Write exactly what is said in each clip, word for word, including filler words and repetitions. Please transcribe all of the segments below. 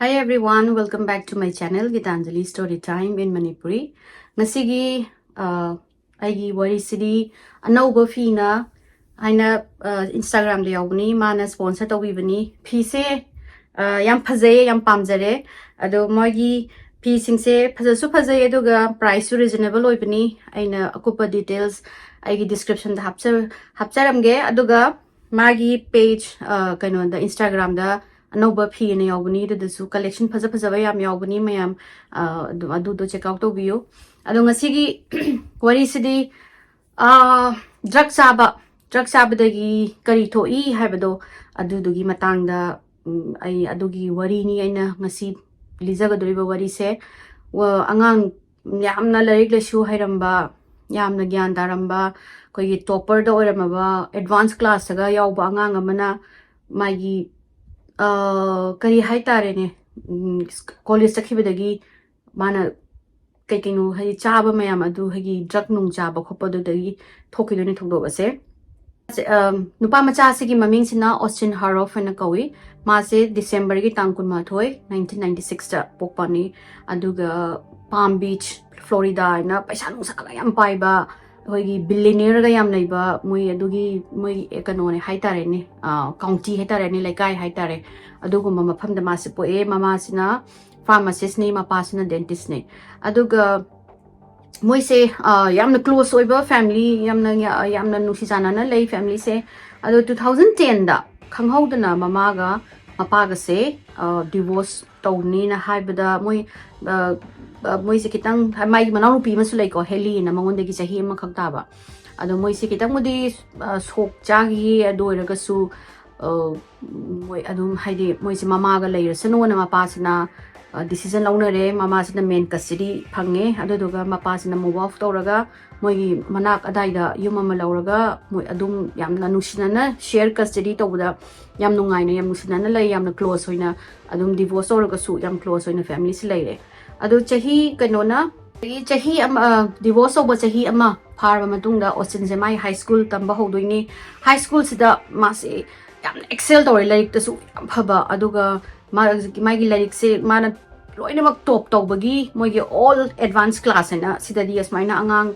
Hi everyone, welcome back to my channel, Gitanjali Story Time in Manipuri. ꯉꯁꯤꯒꯤ ꯑ, ꯑꯩꯒꯤ ꯋꯥꯔꯤꯁꯤꯗꯤ ꯑꯅꯧꯕ ꯐꯤꯅ ꯍꯥꯏꯅ, ꯑ, Instagram-ꯗ ꯌꯥꯎꯕꯅꯤ, ꯃꯥꯅ sponsor ꯇꯧꯕꯤꯕꯅꯤ꯫ ꯐꯤꯁꯦ ꯑ, ꯌꯥꯝ ꯐꯖꯩꯌꯦ, ꯌꯥꯝ ꯄꯥꯝꯖꯔꯦ꯫ ꯑꯗꯣ ꯃꯣꯏꯒꯤ ꯐꯤꯁꯤꯡꯁꯦ ꯐꯖꯁꯨ ꯐꯖꯩ, ꯑꯗꯨꯒ price-ꯁꯨ reasonable ꯑꯣꯏꯕꯅꯤ꯫ ꯑꯩꯅ ꯑꯀꯨꯞꯄ details ꯑꯩꯒꯤ description-ꯗ ꯍꯥꯞꯆ-, ꯍꯥꯞꯆꯔꯝꯒꯦ꯫ ꯑꯗꯨꯒ ꯃꯥꯒꯤ page, ꯑ, ꯀꯩꯅꯣꯗ, Instagram-ꯗ ꯑꯅꯧꯕ ꯐꯤ ꯑꯅ ꯌꯥꯎꯕꯅꯤ, ꯑꯗꯨꯗꯁꯨ collection ꯐꯖ ꯐꯖꯕ ꯌꯥꯝ ꯌꯥꯎꯕꯅꯤ ꯃꯌꯥꯝ, ꯑ, ꯑꯗꯨ, ꯑꯗꯨꯗꯣ check out ꯇꯧꯕꯤꯌꯨ꯫ ꯑꯗꯣ ꯉꯁꯤꯒꯤ ꯋꯥꯔꯤꯁꯤꯗꯤ, ꯑ, drug ꯆꯥꯕ, drug ꯆꯥꯕꯗꯒꯤ ꯀꯔꯤ ꯊꯣꯛꯏ ꯍꯥꯏꯕꯗꯣ, ꯑꯗꯨꯗꯨꯒꯤ ꯃꯇꯥꯡꯗ, ꯎꯝ, ꯑꯩ ꯑꯗꯨꯒꯤ ꯋꯥꯔꯤꯅꯤ ꯑꯩꯅ ꯉꯁꯤ ꯂꯤꯖꯒꯗꯧꯔꯤꯕ ꯋꯥꯔꯤꯁꯦ꯫ ꯋꯥ-, ꯑꯉꯥꯡ ꯌꯥꯝꯅ ꯂꯥꯏꯔꯤꯛ ꯂꯥꯏꯁꯨ ꯍꯩꯔꯝꯕ, ꯌꯥꯝꯅ ꯒ꯭ꯌꯥꯟ ꯇꯥꯔꯝꯕ, ꯑꯩꯈꯣꯏꯒꯤ topper-ꯗ ꯑꯣꯏꯔꯝꯃꯕ, advance class-ꯇꯒ ꯌꯥꯎꯕ ꯑꯉꯥꯡ ꯑꯃꯅ ꯃꯥꯒꯤ, ꯑ, ꯀꯔꯤ ꯍꯥꯏꯇꯥꯔꯦꯅꯦ, ꯎꯝ, college ꯆꯠꯈꯤꯕꯗꯒꯤ ꯃꯥꯅ ꯀꯩ ꯀꯩꯅꯣ, ꯍꯥꯏꯗꯤ, ꯆꯥꯕ ꯃꯌꯥꯝ ꯑꯗꯨ, ꯍꯥꯏꯗꯤ, drug ꯅꯨꯡ ꯆꯥꯕ ꯈꯣꯠꯄꯗꯨꯗꯒꯤ ꯊꯣꯛꯈꯤꯗꯣꯏꯅꯦ ꯊꯧꯗꯣꯛ ꯑꯁꯦ꯫ ꯑꯝ, ꯅꯨꯄꯥ ꯃꯆꯥ ꯑꯁꯤꯒꯤ ꯃꯃꯤꯡꯁꯤꯅ Austin Harhoff ꯍꯥꯏꯅ ꯀꯧꯏ꯫ ꯃꯥꯁꯦ December-ꯒꯤ ꯇꯥꯡ ꯀꯨꯟꯃꯥꯊꯣꯏ, nineteen ninety six-ꯇ ꯄꯣꯛꯄꯅꯤ꯫ ꯑꯗꯨꯒ Palm Beach, Florida ꯍꯥꯏꯅ ꯄꯩꯁꯥ ꯅꯨꯡꯁꯥꯒ ꯌꯥꯝ ꯄꯥꯏꯕ, ꯑꯩꯈꯣꯏꯒꯤ billionaire-ꯒ ꯌꯥꯝ ꯂꯩꯕ, ꯃꯣꯏ ꯑꯗꯨꯒꯤ, ꯃꯣꯏ, ꯑꯦ, ꯀꯩꯅꯣꯅꯦ ꯍꯥꯏꯇꯥꯔꯦꯅꯦ, ꯑ, county ꯍꯥꯏꯇꯥꯔꯦꯅꯦ, ꯂꯩꯀꯥꯏ ꯍꯥꯏꯇꯥꯔꯦ, ꯑꯗꯨꯒꯨꯝꯕ ꯃꯐꯝꯗ ꯃꯥꯁꯦ ꯄꯣꯛꯑꯦ꯫ ꯃꯃꯥꯁꯤꯅ pharmacist-ꯅꯤ, ꯃꯄꯥꯁꯤꯅ dentist-ꯅꯤ꯫ ꯑꯗꯨꯒ ꯃꯣꯏꯁꯦ, ꯑ, ꯌꯥꯝꯅ close ꯑꯣꯏꯕ family, ꯌꯥꯝꯅ, ꯌꯥꯝꯅ ꯅꯨꯡꯁꯤ ꯆꯥꯟꯅꯅ ꯂꯩ family-ꯁꯦ꯫ ꯑꯗꯣ two thousand ten-ꯗ ꯈꯪꯍꯧꯗꯅ ꯃꯃꯥꯒ ꯃꯄꯥꯒꯁꯦ, ꯑ, divorce ꯇꯧꯅꯤꯅ ꯍꯥꯏꯕꯗ ꯃꯣꯏ, ꯑ, ꯑ, ꯃꯣꯏꯁꯦ ꯈꯤꯇꯪ, ꯃꯥꯒꯤ ꯃꯅꯥꯎꯅꯨꯄꯤ ꯑꯃꯁꯨ ꯂꯩꯀꯣ, Haley-ꯅ, ꯃꯉꯣꯟꯗꯒꯤ ꯆꯍꯤ ꯑꯃꯈꯛ ꯇꯥꯕ꯫ ꯑꯗꯣ ꯃꯣꯏꯁꯦ ꯈꯤꯇꯪꯕꯨꯗꯤ, ꯑ, ꯁꯣꯛ ꯆꯥꯈꯤ꯫ ꯑꯗꯨ ꯑꯣꯏꯔꯒꯁꯨ, ꯑ, ꯃꯣꯏ ꯑꯗꯨꯝ, ꯍꯥꯏꯗꯤ, ꯃꯣꯏꯁꯦ ꯃꯃꯥꯒ ꯂꯩꯔꯁꯅꯨꯅ ꯃꯄꯥꯁꯤꯅ, ꯑ, decision ꯂꯧꯅꯔꯦ꯫ ꯃꯃꯥꯁꯤꯅ main custody ꯐꯪꯉꯦ꯫ ꯑꯗꯨꯗꯨꯒ ꯃꯄꯥꯁꯤꯅ move out ꯇꯧꯔꯒ ꯃꯣꯏꯒꯤ ꯃꯅꯥꯛ ꯑꯗꯥꯏꯗ ꯌꯨꯝ ꯑꯃ ꯂꯧꯔꯒ ꯃꯣꯏ ꯑꯗꯨꯝ ꯌꯥꯝꯅ ꯅꯨꯡꯁꯤꯅꯅ share custody ꯇꯧꯕꯗ ꯌꯥꯝ ꯅꯨꯡꯉꯥꯏꯅ, ꯌꯥꯝ ꯅꯨꯡꯁꯤꯅꯅ ꯂꯩ꯫ ꯌꯥꯝꯅ close ꯑꯣꯏꯅ, ꯑꯗꯨꯝ divorce ꯇꯧꯔꯒꯁꯨ ꯌꯥꯝ close ꯑꯣꯏꯅ family-ꯁꯤ ꯂꯩꯔꯦ꯫ ꯑꯗꯣ ꯆꯍꯤ ꯀꯩꯅꯣꯅ, ꯆꯍꯤ, ꯆꯍꯤ ꯑꯃ, ꯑ, divorce ꯇꯧꯕ ꯆꯍꯤ ꯑꯃ ꯐꯥꯔꯕ ꯃꯇꯨꯡꯗ Austin-ꯁꯦ ꯃꯥꯒꯤ high school ꯇꯝꯕ ꯍꯧꯗꯣꯏꯅꯤ꯫ High school-ꯁꯤꯗ ꯃꯥꯁꯦ ꯌꯥꯝꯅ excel ꯇꯧꯔꯦ, ꯂꯥꯏꯔꯤꯛꯇꯁꯨ ꯌꯥꯝ ꯐꯕ, ꯑꯗꯨꯒ ꯃꯥꯒꯤ ꯂꯥꯏꯔꯤꯛꯁꯦ ꯃꯥꯅ ꯂꯣꯏꯅꯃꯛ ꯇꯣꯞ ꯇꯧꯕꯒꯤ ꯃꯣꯏꯒꯤ ꯑꯣꯜ ꯑꯦꯗꯚꯥꯟꯁ ꯀ꯭ꯂꯥꯁ ꯍꯥꯏꯅ ꯁꯤꯗꯗꯤ ꯑꯁꯨꯃꯥꯏꯅ ꯑꯉꯥꯡ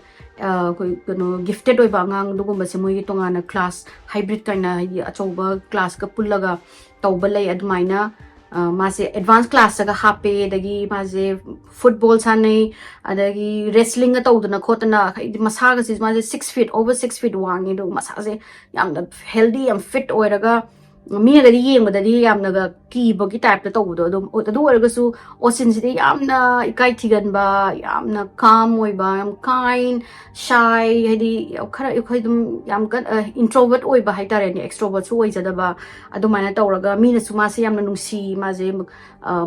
ꯑꯩꯈꯣꯏ ꯀꯩꯅꯣ ꯒꯤꯐꯇꯦꯠ ꯑꯣꯏꯕ ꯑꯉꯥꯡ ꯑꯗꯨꯒꯨꯝꯕꯁꯦ ꯃꯣꯏꯒꯤ ꯇꯣꯉꯥꯟꯅ ꯀ꯭ꯂꯥꯁ ꯍꯥꯏꯕ꯭ꯔꯤꯠ ꯀꯥꯏꯅ ꯍꯥꯏꯗꯤ ꯑꯆꯧꯕ ꯀ꯭ꯂꯥꯁꯀ ꯄꯨꯜꯂꯒ ꯇꯧꯕ ꯂꯩ꯫ ꯑꯗꯨꯃꯥꯏꯅ ꯃꯥꯁꯦ ꯑꯦꯗꯚꯥꯟꯁ ꯀ꯭ꯂꯥꯁꯇꯒ ꯍꯥꯞꯄꯦ꯫ ꯑꯗꯒꯤ ꯃꯥꯁꯦ ꯐꯨꯠꯕꯣꯜ ꯁꯥꯟꯅꯩ, ꯑꯗꯒꯤ ꯔꯦꯁꯂꯤꯡꯒ ꯇꯧꯗꯅ ꯈꯣꯠꯇꯅ ꯍꯥꯏꯗꯤ ꯃꯁꯥꯒꯁꯦ ꯃꯥꯁꯦ six feet over six feet ꯋꯥꯡꯉꯦ꯫ ꯑꯗꯨꯒ ꯃꯁꯥꯁꯦ ꯌꯥꯝꯅ ꯍꯦꯜꯗꯤ, ꯌꯥꯝ ꯐꯤꯠ ꯑꯣꯏꯔꯒ ꯃꯤꯅꯒꯗꯤ ꯌꯦꯡꯕꯗꯗꯤ ꯌꯥꯝꯅꯒ ꯀꯤꯕꯒꯤ ꯇꯥꯏꯞꯇ ꯇꯧꯕꯗꯣ ꯑꯗꯨꯝ ꯑꯗꯨ ꯑꯣꯏꯔꯒꯁꯨ ꯑꯣꯁꯤꯟꯁꯤꯗꯤ ꯌꯥꯝꯅ ꯏꯀꯥꯏ ꯊꯤꯒꯟꯕ, ꯌꯥꯝꯅ ꯀꯥꯝ ꯑꯣꯏꯕ, ꯌꯥꯝ ꯀꯥꯏꯟ, ꯁꯥꯏ, ꯍꯥꯏꯗꯤ ꯈꯔ ꯑꯩꯈꯣꯏ ꯑꯗꯨꯝ ꯌꯥꯝ ꯀꯟꯅ ꯏꯟꯇ꯭ꯔꯣꯕꯔꯠ ꯑꯣꯏꯕ ꯍꯥꯏꯇꯥꯔꯦꯅꯦ, ꯑꯦꯛꯁꯇ꯭ꯔꯣꯕꯔꯠꯁꯨ ꯑꯣꯏꯖꯗꯕ꯫ ꯑꯗꯨꯃꯥꯏꯅ ꯇꯧꯔꯒ ꯃꯤꯅꯁꯨ ꯃꯥꯁꯦ ꯌꯥꯝꯅ ꯅꯨꯡꯁꯤ, ꯃꯥꯁꯦ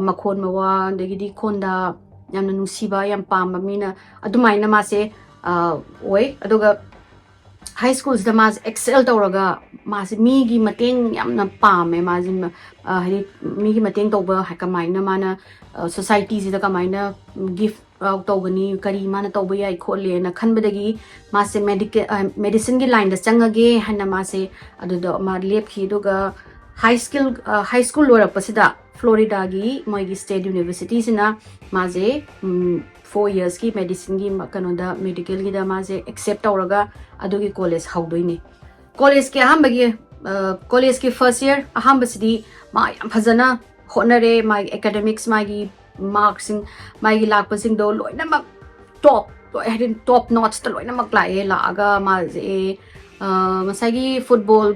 ꯃꯈꯣꯟ ꯃꯋꯥ ꯑꯗꯒꯤꯗꯤ ꯈꯣꯟꯗ ꯌꯥꯝꯅ ꯅꯨꯡꯁꯤꯕ, ꯌꯥꯝ ꯄꯥꯝꯕ ꯃꯤꯅ ꯑꯗꯨꯃꯥꯏꯅ ꯃꯥꯁꯦ ꯑꯣꯏ꯫ ꯑꯗꯨꯒ ꯍꯥꯏ ꯁ꯭ꯀꯨꯜꯁꯤꯗ ꯃꯥꯁꯦ ꯑꯦꯛꯁꯦꯜ ꯇꯧꯔꯒ ꯃꯥꯁꯦ ꯃꯤꯒꯤ ꯃꯇꯦꯡ ꯌꯥꯝꯅ ꯄꯥꯝꯃꯦ꯫ ꯃꯥꯁꯦ ꯍꯥꯏꯗꯤ ꯃꯤꯒꯤ ꯃꯇꯦꯡ ꯇꯧꯕ ꯀꯃꯥꯏꯅ ꯃꯥꯅ ꯁꯣꯁꯥꯏꯇꯤꯁꯤꯗ ꯀꯃꯥꯏꯅ ꯒꯤꯐ ꯇꯧꯒꯅꯤ, ꯀꯔꯤ ꯃꯥꯅ ꯇꯧꯕ ꯌꯥꯏ ꯈꯣꯠꯂꯦꯅ ꯈꯟꯕꯗꯒꯤ ꯃꯥꯁꯦ ꯃꯦꯗꯤꯀꯦ ꯃꯦꯗꯤꯁꯤꯟꯒꯤ ꯂꯥꯏꯟꯗ ꯆꯪꯉꯒꯦ ꯍꯥꯏꯅ ꯃꯥꯁꯦ ꯑꯗꯨꯗ ꯃꯥ ꯂꯦꯞꯈꯤ꯫ ꯑꯗꯨꯒ ꯍꯥꯏ ꯁ꯭ꯀꯤꯜ ꯍꯥꯏ ꯁ꯭ꯀꯨꯜ ꯂꯣꯏꯔꯛꯄꯁꯤꯗ ꯐ꯭ꯂꯣꯔꯤꯗꯥꯒꯤ ꯃꯣꯏꯒꯤ ꯁ꯭ꯇꯦꯠ ꯌꯨꯅꯤꯚꯔꯁꯤꯇꯤꯁꯤꯅ ꯃꯥꯁꯦ ꯐꯣꯔ ꯌꯔꯁꯀꯤ ꯃꯦꯗꯤꯁꯤꯟꯒꯤ ꯀꯩꯅꯣꯗ ꯃꯦꯗꯤꯀꯦꯜꯒꯤꯗ ꯃꯥꯁꯦ ꯑꯦꯛꯁꯦꯞ ꯇꯧꯔꯒ ꯑꯗꯨꯒꯤ ꯀꯣꯂꯦꯖ ꯍꯧꯗꯣꯏꯅꯦ꯫ ꯀꯣꯂꯦꯖꯀꯤ ꯑꯍꯥꯟꯕꯒꯤ ꯀꯣꯂꯦꯖꯀꯤ ꯐꯥꯔꯁ ꯌꯔ ꯑꯍꯥꯟꯕꯁꯤꯗꯤ ꯃꯥ ꯌꯥꯝ ꯐꯖꯅ ꯍꯣꯠꯅꯔꯦ꯫ ꯃꯥꯒꯤ ꯑꯦꯀꯥꯗꯦꯃꯤꯛꯁ, ꯃꯥꯒꯤ ꯃꯥꯔꯛꯁꯤꯡ, ꯃꯥꯒꯤ ꯂꯥꯛꯄꯁꯤꯡꯗꯣ ꯂꯣꯏꯅꯃꯛ ꯇꯣꯞ, ꯍꯥꯏꯗꯤ ꯇꯣꯞ ꯅꯣꯠꯁꯇ ꯂꯣꯏꯅꯃꯛ ꯂꯥꯛꯑꯦ꯫ ꯂꯥꯛꯑꯒ ꯃꯥꯁꯦ ꯉꯁꯥꯏꯒꯤ ꯐꯨꯠꯕꯣꯜ,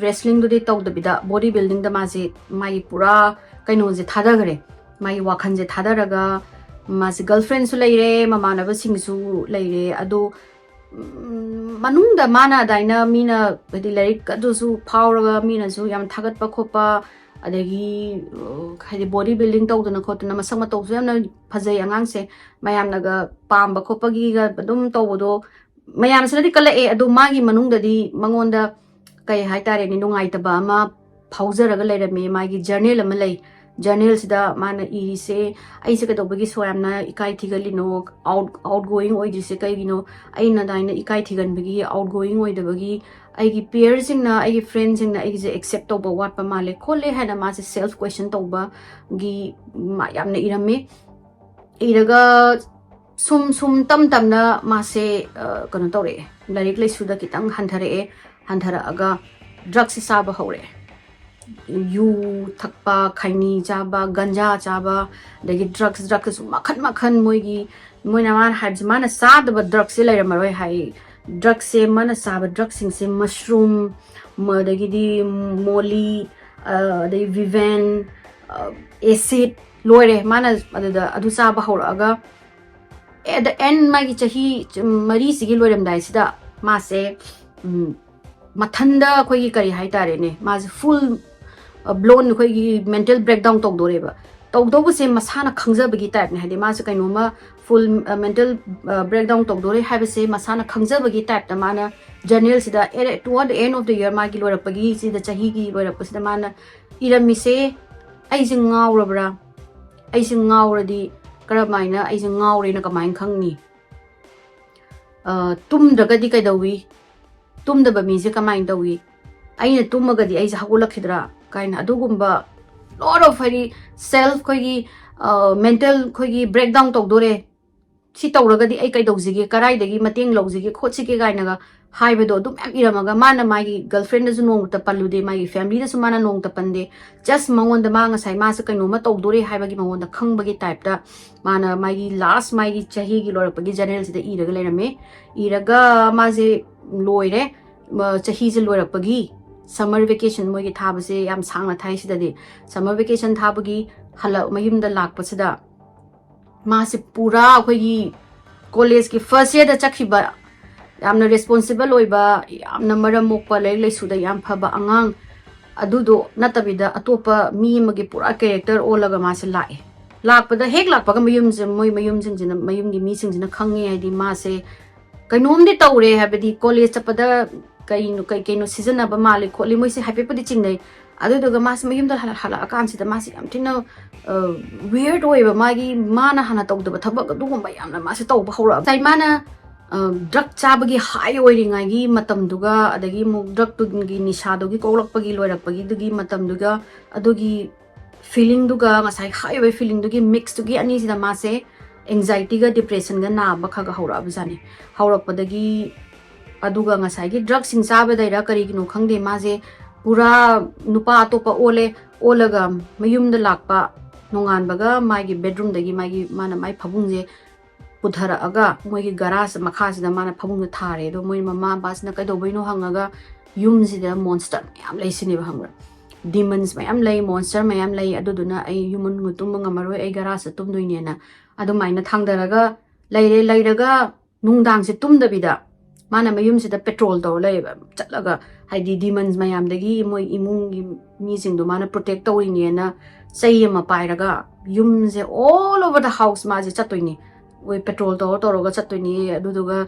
ꯔꯦꯁꯂꯤꯡꯗꯨꯗꯤ ꯇꯧꯗꯕꯤꯗ ꯕꯣꯗꯤ ꯕꯤꯜꯗꯤꯡꯗ ꯃꯥꯁꯦ ꯃꯥꯒꯤ ꯄꯨꯔꯥ ꯀꯩꯅꯣꯁꯦ ꯊꯥꯗꯈ꯭ꯔꯦ꯫ ꯃꯥꯒꯤ ꯋꯥꯈꯜꯁꯦ ꯊꯥꯗꯔꯒ ꯃꯥꯁꯦ ꯒꯔꯜꯐ꯭ꯔꯦꯟꯁꯨ ꯂꯩꯔꯦ, ꯃꯃꯥꯟꯅꯕꯁꯤꯡꯁꯨ ꯂꯩꯔꯦ꯫ ꯑꯗꯣ ꯃꯅꯨꯡꯗ ꯃꯥꯅ ꯑꯗꯨꯃꯥꯏꯅ ꯃꯤꯅ ꯍꯥꯏꯗꯤ ꯂꯥꯏꯔꯤꯛ ꯑꯗꯨꯁꯨ ꯐꯥꯎꯔꯒ ꯃꯤꯅꯁꯨ ꯌꯥꯝ ꯊꯥꯒꯠꯄ ꯈꯣꯠꯄ, ꯑꯗꯒꯤ ꯍꯥꯏꯗꯤ ꯕꯣꯗꯤ ꯕꯤꯜꯗꯤꯡ ꯇꯧꯗꯅ ꯈꯣꯠꯇꯅ ꯃꯁꯛ ꯃꯇꯧꯁꯨ ꯌꯥꯝꯅ ꯐꯖꯩ ꯑꯉꯥꯡꯁꯦ, ꯃꯌꯥꯝꯅꯒ ꯄꯥꯝꯕ ꯈꯣꯠꯄꯒꯤꯒ ꯑꯗꯨꯝ ꯇꯧꯕꯗꯣ ꯃꯌꯥꯝꯁꯤꯅꯗꯤ ꯀꯜꯂꯛꯑꯦ꯫ ꯑꯗꯣ ꯃꯥꯒꯤ ꯃꯅꯨꯡꯗꯗꯤ ꯃꯉꯣꯟꯗ ꯀꯩ ꯍꯥꯏꯇꯥꯔꯦꯅꯦ, ꯅꯨꯡꯉꯥꯏꯇꯕ ꯑꯃ ꯐꯥꯎꯖꯔꯒ ꯂꯩꯔꯝꯃꯦ꯫ ꯃꯥꯒꯤ ꯖꯔꯅꯦꯜ ꯑꯃ ꯂꯩ꯫ ꯖꯔꯅꯦꯜꯁꯤꯗ ꯃꯥꯅ ꯏꯔꯤꯁꯦ, "ꯑꯩꯁꯦ ꯀꯩꯗꯧꯕꯒꯤ ꯁꯣ ꯌꯥꯝꯅ ꯏꯀꯥꯏ ꯊꯤꯒꯠꯂꯤꯅꯣ? ꯑꯥꯎꯠ ꯑꯥꯎꯠ ꯒꯣꯋꯤꯡ ꯑꯣꯏꯗ꯭ꯔꯤꯁꯦ ꯀꯩꯒꯤꯅꯣ? ꯑꯩꯅ ꯑꯗꯨꯃꯥꯏꯅ ꯏꯀꯥꯏ ꯊꯤꯒꯟꯕꯒꯤ, ꯑꯥꯎꯠ ꯒꯣꯋꯤꯡ ꯑꯣꯏꯗꯕꯒꯤ ꯑꯩꯒꯤ ꯄꯤꯌꯔꯁꯤꯡꯅ, ꯑꯩꯒꯤ ꯐ꯭ꯔꯦꯟꯁꯤꯡꯅ ꯑꯩꯒꯤꯁꯦ ꯑꯦꯛꯁꯦꯞ ꯇꯧꯕ ꯋꯥꯠꯄ ꯃꯥꯜꯂꯦ ꯈꯣꯠꯂꯦ ꯍꯥꯏꯅ ꯃꯥꯁꯦ ꯁꯦꯜꯐ ꯀ꯭ꯋꯦꯁꯟ ꯇꯧꯕꯒꯤ ꯃꯥ ꯌꯥꯝꯅ ꯏꯔꯝꯃꯤ꯫ ꯏꯔꯒ ꯁꯨꯝ ꯁꯨꯝ ꯇꯝ ꯇꯝꯅ ꯃꯥꯁꯦ ꯀꯩꯅꯣ ꯇꯧꯔꯛꯑꯦ, ꯂꯥꯏꯔꯤꯛ ꯂꯥꯏꯁꯨꯗ ꯈꯤꯇꯪ ꯍꯟꯊꯔꯛꯑꯦ꯫ ꯍꯟꯊꯔꯛꯑꯒ ꯗ꯭ꯔꯛꯁꯁꯦ ꯆꯥꯕ ꯍꯧꯔꯛꯑꯦ꯫ ꯌꯨ ꯊꯛꯄ, ꯈꯩꯅꯤ ꯆꯥꯕ, ꯒꯟꯖꯥ ꯆꯥꯕ, ꯑꯗꯒꯤ ꯗ꯭ꯔꯛꯁ ꯗ꯭ꯔꯛꯁꯁꯨ ꯃꯈꯟ ꯃꯈꯟ, ꯃꯣꯏꯒꯤ, ꯃꯣꯏꯅ, ꯃꯥꯅ ꯍꯥꯏꯕꯁꯦ, ꯃꯥꯅ ꯆꯥꯗꯕ ꯗ꯭ꯔꯛꯁꯁꯦ ꯂꯩꯔꯝꯃꯔꯣꯏ ꯍꯥꯏ꯫ ꯗ꯭ꯔꯛꯁꯁꯦ, ꯃꯥꯅ ꯆꯥꯕ ꯗ꯭ꯔꯛꯁꯤꯡꯁꯦ ꯃꯁꯔꯨꯝ, ꯑꯗꯒꯤꯗꯤ ꯃꯣꯂꯤ, ꯑꯗꯩ ꯚꯤꯚꯦꯟ, ꯑꯦꯁꯤꯠ, ꯂꯣꯏꯔꯦ꯫ ꯃꯥꯅ ꯑꯗꯨꯗ ꯑꯗꯨ ꯆꯥꯕ ꯍꯧꯔꯛꯑꯒ at the end, ꯃꯥꯒꯤ ꯆꯍꯤ ꯃꯔꯤꯁꯤꯒꯤ ꯂꯣꯏꯔꯝꯗꯥꯏꯁꯤꯗ ꯃꯥꯁꯦ ꯃꯊꯟꯗ ꯑꯩꯈꯣꯏꯒꯤ ꯀꯔꯤ ꯍꯥꯏꯇꯥꯔꯦꯅꯦ, ꯃꯥꯁꯦ ꯐꯨꯜ ꯕ꯭ꯂꯣꯟ ꯑꯩꯈꯣꯏꯒꯤ ꯃꯦꯟꯇꯦꯜ ꯕ꯭ꯔꯦꯛꯗꯥꯎꯟ ꯇꯧꯗꯣꯔꯦꯕ꯫ ꯇꯧꯗꯧꯕꯁꯦ ꯃꯁꯥꯅ ꯈꯪꯖꯕꯒꯤ ꯇꯥꯏꯞꯅꯦ, ꯍꯥꯏꯗꯤ ꯃꯥꯁꯦ ꯀꯩꯅꯣꯝꯃ ꯐꯨꯜ ꯃꯦꯟꯇꯦꯜ ꯕ꯭ꯔꯦꯛꯗꯥꯎꯟ ꯇꯧꯗꯣꯔꯦ ꯍꯥꯏꯕꯁꯦ ꯃꯁꯥꯅ ꯈꯪꯖꯕꯒꯤ ꯇꯥꯏꯞꯇ ꯃꯥꯅ ꯖꯔꯅꯦꯜꯁꯤꯗ at, toward the end of the year, ꯃꯥꯒꯤ ꯂꯣꯏꯔꯛꯄꯒꯤ, ꯁꯤꯗ ꯆꯍꯤꯒꯤ ꯂꯣꯏꯔꯛꯄꯁꯤꯗ ꯃꯥꯅ ꯏꯔꯝꯃꯤꯁꯦ, "ꯑꯩꯁꯦ ꯉꯥꯎꯔꯕ꯭ꯔꯥ? ꯑꯩꯁꯦ ꯉꯥꯎꯔꯗꯤ ꯀꯔꯝꯍꯥꯏꯅ, ꯑꯩꯁꯦ ꯉꯥꯎꯔꯦꯅ ꯀꯃꯥꯏꯅ ꯈꯪꯅꯤ? ꯇꯨꯝꯗ꯭ꯔꯒꯗꯤ ꯀꯩꯗꯧꯏ? ꯇꯨꯝꯗꯕ ꯃꯤꯁꯦ ꯀꯃꯥꯏꯅ ꯇꯧꯏ? ꯑꯩꯅ ꯇꯨꯝꯃꯒꯗꯤ ꯑꯩꯁꯦ ꯍꯧꯒꯠꯂꯛꯈꯤꯗ꯭ꯔꯥ?" ꯀꯥꯏꯅ ꯑꯗꯨꯒꯨꯝꯕ lot of, ꯍꯥꯏꯗꯤ, ꯁꯦꯜꯐ ꯑꯩꯈꯣꯏꯒꯤ ꯃꯦꯟꯇꯦꯜ ꯑꯩꯈꯣꯏꯒꯤ ꯕ꯭ꯔꯦꯛꯗꯥꯎꯟ ꯇꯧꯗꯣꯔꯦ꯫ "ꯁꯤ ꯇꯧꯔꯒꯗꯤ ꯑꯩ ꯀꯩꯗꯧꯁꯤꯒꯦ, ꯀꯔꯥꯏꯗꯒꯤ ꯃꯇꯦꯡ ꯂꯧꯁꯤꯒꯦ ꯈꯣꯠꯁꯤꯒꯦ?" ꯀꯥꯏꯅꯒ ꯍꯥꯏꯕꯗꯣ ꯑꯗꯨꯝ ꯃꯌꯥꯝ ꯏꯔꯝꯃꯒ, ꯃꯥꯅ ꯃꯥꯒꯤ ꯒꯔꯜꯐ꯭ꯔꯦꯟꯗꯁꯨ ꯅꯣꯡꯃꯇ ꯄꯜꯂꯨꯗꯦ, ꯃꯥꯒꯤ ꯐꯦꯃꯤꯂꯤꯗꯁꯨ ꯃꯥꯅ ꯅꯣꯡꯃꯇ ꯄꯟꯗꯦ꯫ ꯖꯁ ꯃꯉꯣꯟꯗ, ꯃꯥ ꯉꯁꯥꯏ ꯃꯥꯁꯦ ꯀꯩꯅꯣꯝꯃ ꯇꯧꯗꯣꯔꯦ ꯍꯥꯏꯕꯒꯤ ꯃꯉꯣꯟꯗ ꯈꯪꯕꯒꯤ ꯇꯥꯏꯞꯇ ꯃꯥꯅ ꯃꯥꯒꯤ ꯂꯥꯁ, ꯃꯥꯒꯤ ꯆꯍꯤꯒꯤ ꯂꯣꯏꯔꯛꯄꯒꯤ ꯖꯔꯅꯦꯜꯁꯤꯗ ꯏꯔꯒ ꯂꯩꯔꯝꯃꯦ꯫ ꯏꯔꯒ ꯃꯥꯁꯦ ꯂꯣꯏꯔꯦ꯫ ꯆꯍꯤꯁꯦ ꯂꯣꯏꯔꯛꯄꯒꯤ ꯁꯝꯃꯔ ꯚꯦꯀꯦꯁꯟ ꯃꯣꯏꯒꯤ ꯊꯥꯕꯁꯦ ꯌꯥꯝ ꯁꯥꯡꯅ ꯊꯥꯏ ꯁꯤꯗꯗꯤ꯫ ꯁꯝꯃꯔ ꯚꯦꯀꯦꯁꯟ ꯊꯥꯕꯒꯤ ꯍꯜꯂꯛ ꯃꯌꯨꯝꯗ ꯂꯥꯛꯄꯁꯤꯗ ꯃꯥꯁꯦ ꯄꯨꯔꯥ ꯑꯩꯈꯣꯏꯒꯤ ꯀꯣꯂꯦꯖꯀꯤ ꯐꯥꯔꯁ ꯌꯔꯗ ꯆꯠꯈꯤꯕ, ꯌꯥꯝꯅ ꯔꯦꯁꯄꯣꯟꯁꯤꯕꯜ ꯑꯣꯏꯕ, ꯌꯥꯝꯅ ꯃꯔꯝ ꯃꯣꯛꯄ, ꯂꯥꯏꯔꯤꯛ ꯂꯥꯏꯁꯨꯗ ꯌꯥꯝ ꯐꯕ ꯑꯉꯥꯡ ꯑꯗꯨꯗꯣ ꯅꯠꯇꯕꯤꯗ ꯑꯇꯣꯞꯄ ꯃꯤ ꯑꯃꯒꯤ ꯄꯨꯔꯥ ꯀꯦꯔꯦꯛꯇꯔ ꯑꯣꯜꯂꯒ ꯃꯥꯁꯦ ꯂꯥꯛꯑꯦ꯫ ꯂꯥꯛꯄꯗ, ꯍꯦꯛ ꯂꯥꯛꯄꯒ ꯃꯌꯨꯝꯁꯦ, ꯃꯣꯏ ꯃꯌꯨꯝꯁꯤꯡꯁꯤꯅ, ꯃꯌꯨꯝꯒꯤ ꯃꯤꯁꯤꯡꯁꯤꯅ ꯈꯪꯉꯦ, ꯍꯥꯏꯗꯤ ꯃꯥꯁꯦ ꯀꯩꯅꯣꯝꯗꯤ ꯇꯧꯔꯦ, ꯍꯥꯏꯕꯗꯤ ꯀꯣꯂꯦꯖ ꯆꯠꯄꯗ ꯀꯩꯅꯣ, ꯀꯩ ꯀꯩꯅꯣ ꯁꯤꯖꯤꯟꯅꯕ ꯃꯥꯜꯂꯤ ꯈꯣꯠꯂꯤ, ꯃꯣꯏꯁꯦ ꯍꯥꯏꯐꯦꯠꯄꯨꯗꯤ ꯆꯤꯡꯅꯩ꯫ ꯑꯗꯨꯗꯨꯒ ꯃꯥꯁꯦ ꯃꯌꯨꯝꯗ ꯍꯜꯂꯛ-, ꯍꯜꯂꯛꯑꯀꯥꯟꯁꯤꯗ ꯃꯥꯁꯦ ꯌꯥꯝ ꯊꯤꯅ ꯋꯤꯌꯔꯗ ꯑꯣꯏꯕ, ꯃꯥꯒꯤ, ꯃꯥꯅ ꯍꯥꯟꯅ ꯇꯧꯗꯕ ꯊꯕꯛ ꯑꯗꯨꯒꯨꯝꯕ ꯌꯥꯝꯅ ꯃꯥꯁꯦ ꯇꯧꯕ ꯍꯧꯔꯛꯑꯕ꯫ ꯉꯁꯥꯏ ꯃꯥꯅ ꯗ꯭ꯔꯛ ꯆꯥꯕꯒꯤ ꯍꯥꯏ ꯑꯣꯏꯔꯤꯉꯩꯒꯤ ꯃꯇꯝꯗꯨꯒ, ꯑꯗꯒꯤ ꯑꯃꯨꯛ ꯗ꯭ꯔꯛꯇꯨꯒꯤ ꯅꯤꯁꯥꯗꯨꯒꯤ ꯀꯣꯛꯂꯛꯄꯒꯤ, ꯂꯣꯏꯔꯛꯄꯒꯤꯗꯨꯒꯤ ꯃꯇꯝꯗꯨꯒ, ꯑꯗꯨꯒꯤ ꯐꯤꯂꯤꯡꯗꯨꯒ, ꯉꯁꯥꯏ ꯍꯥꯏ ꯑꯣꯏꯕ ꯐꯤꯂꯤꯡꯗꯨꯒꯤ ꯃꯤꯛꯁꯇꯨꯒꯤ ꯑꯅꯤꯁꯤꯗ ꯃꯥꯁꯦ ꯑꯦꯡꯖꯥꯏꯇꯤꯒ ꯗꯤꯄ꯭ꯔꯦꯁꯟꯒ ꯅꯥꯕ ꯈꯔ ꯈꯔ ꯍꯧꯔꯛꯑꯕꯖꯥꯠꯅꯤ꯫ ꯍꯧꯔꯛꯄꯗꯒꯤ, ꯑꯗꯨꯒ ꯉꯁꯥꯏꯒꯤ ꯗ꯭ꯔꯛꯁꯤꯡ ꯆꯥꯕꯗꯩꯔ ꯀꯔꯤꯒꯤꯅꯣ ꯈꯪꯗꯦ, ꯃꯥꯁꯦ ꯄꯨꯔꯥ ꯅꯨꯄꯥ ꯑꯇꯣꯞꯄ ꯑꯣꯜꯂꯦ꯫ ꯑꯣꯜꯂꯒ ꯃꯌꯨꯝꯗ ꯂꯥꯛꯄ, ꯅꯣꯡꯉꯥꯟꯕꯒ ꯃꯥꯒꯤ ꯕꯦꯗꯔꯨꯝꯗꯒꯤ ꯃꯥꯒꯤ, ꯃꯥꯅ ꯃꯥꯏ ꯐꯃꯨꯡꯁꯦ ꯄꯨꯊꯔꯛꯑꯒ ꯃꯣꯏꯒꯤ ꯒꯔꯥꯖ ꯃꯈꯥꯁꯤꯗ ꯃꯥꯅ ꯐꯃꯨꯡꯗ ꯊꯥꯔꯦ꯫ ꯑꯗꯣ ꯃꯣꯏ ꯃꯃꯥ ꯃꯄꯥꯁꯤꯅ ꯀꯩꯗꯧꯕꯩꯅꯣ ꯍꯪꯉꯒ, "ꯌꯨꯝꯁꯤꯗ ꯃꯣꯟꯁꯇꯔ ꯃꯌꯥꯝ ꯂꯩ" ꯁꯤꯅꯦꯕ, ꯈꯪꯕ꯭ꯔꯥ? ꯗꯤꯃꯟꯁ ꯃꯌꯥꯝ ꯂꯩ, ꯃꯣꯟꯁꯇꯔ ꯃꯌꯥꯝ ꯂꯩ, ꯑꯗꯨꯗꯨꯅ ꯑꯩ ꯌꯨꯝ ꯃꯅꯨꯡꯗ ꯇꯨꯝꯕ ꯉꯝꯃꯔꯣꯏ, ꯑꯩ ꯒꯔꯥꯖꯇ ꯇꯨꯝꯗꯣꯏꯅꯦꯅ ꯑꯗꯨꯃꯥꯏꯅ ꯊꯥꯡꯗꯔꯒ ꯂꯩꯔꯦ꯫ ꯂꯩꯔꯒ ꯅꯨꯡꯗꯥꯡꯁꯦ ꯇꯨꯝꯗꯕꯤꯗ ꯃꯥꯅ ꯃꯌꯨꯝꯁꯤꯗ ꯄꯦꯇ꯭ꯔꯣꯜ ꯇꯧꯔ ꯂꯩꯌꯦꯕ꯫ ꯆꯠꯂꯒ, ꯍꯥꯏꯗꯤ, ꯗꯤꯃꯟꯁ ꯃꯌꯥꯝꯗꯒꯤ ꯃꯣꯏ ꯏꯃꯨꯡꯒꯤ ꯃꯤꯁꯤꯡꯗꯣ ꯃꯥꯅ ꯄ꯭ꯔꯣꯇꯦꯛ ꯇꯧꯔꯤꯅꯦꯅ ꯆꯩ ꯑꯃ ꯄꯥꯏꯔꯒ ꯌꯨꯝꯁꯦ all over the house ꯃꯥꯁꯦ ꯆꯠꯇꯣꯏꯅꯤ꯫ ꯃꯣꯏ ꯄꯦꯇ꯭ꯔꯣꯜ ꯇꯧꯔ ꯇꯧꯔꯒ ꯆꯠꯇꯣꯏꯅꯤ꯫ ꯑꯗꯨꯗꯨꯒ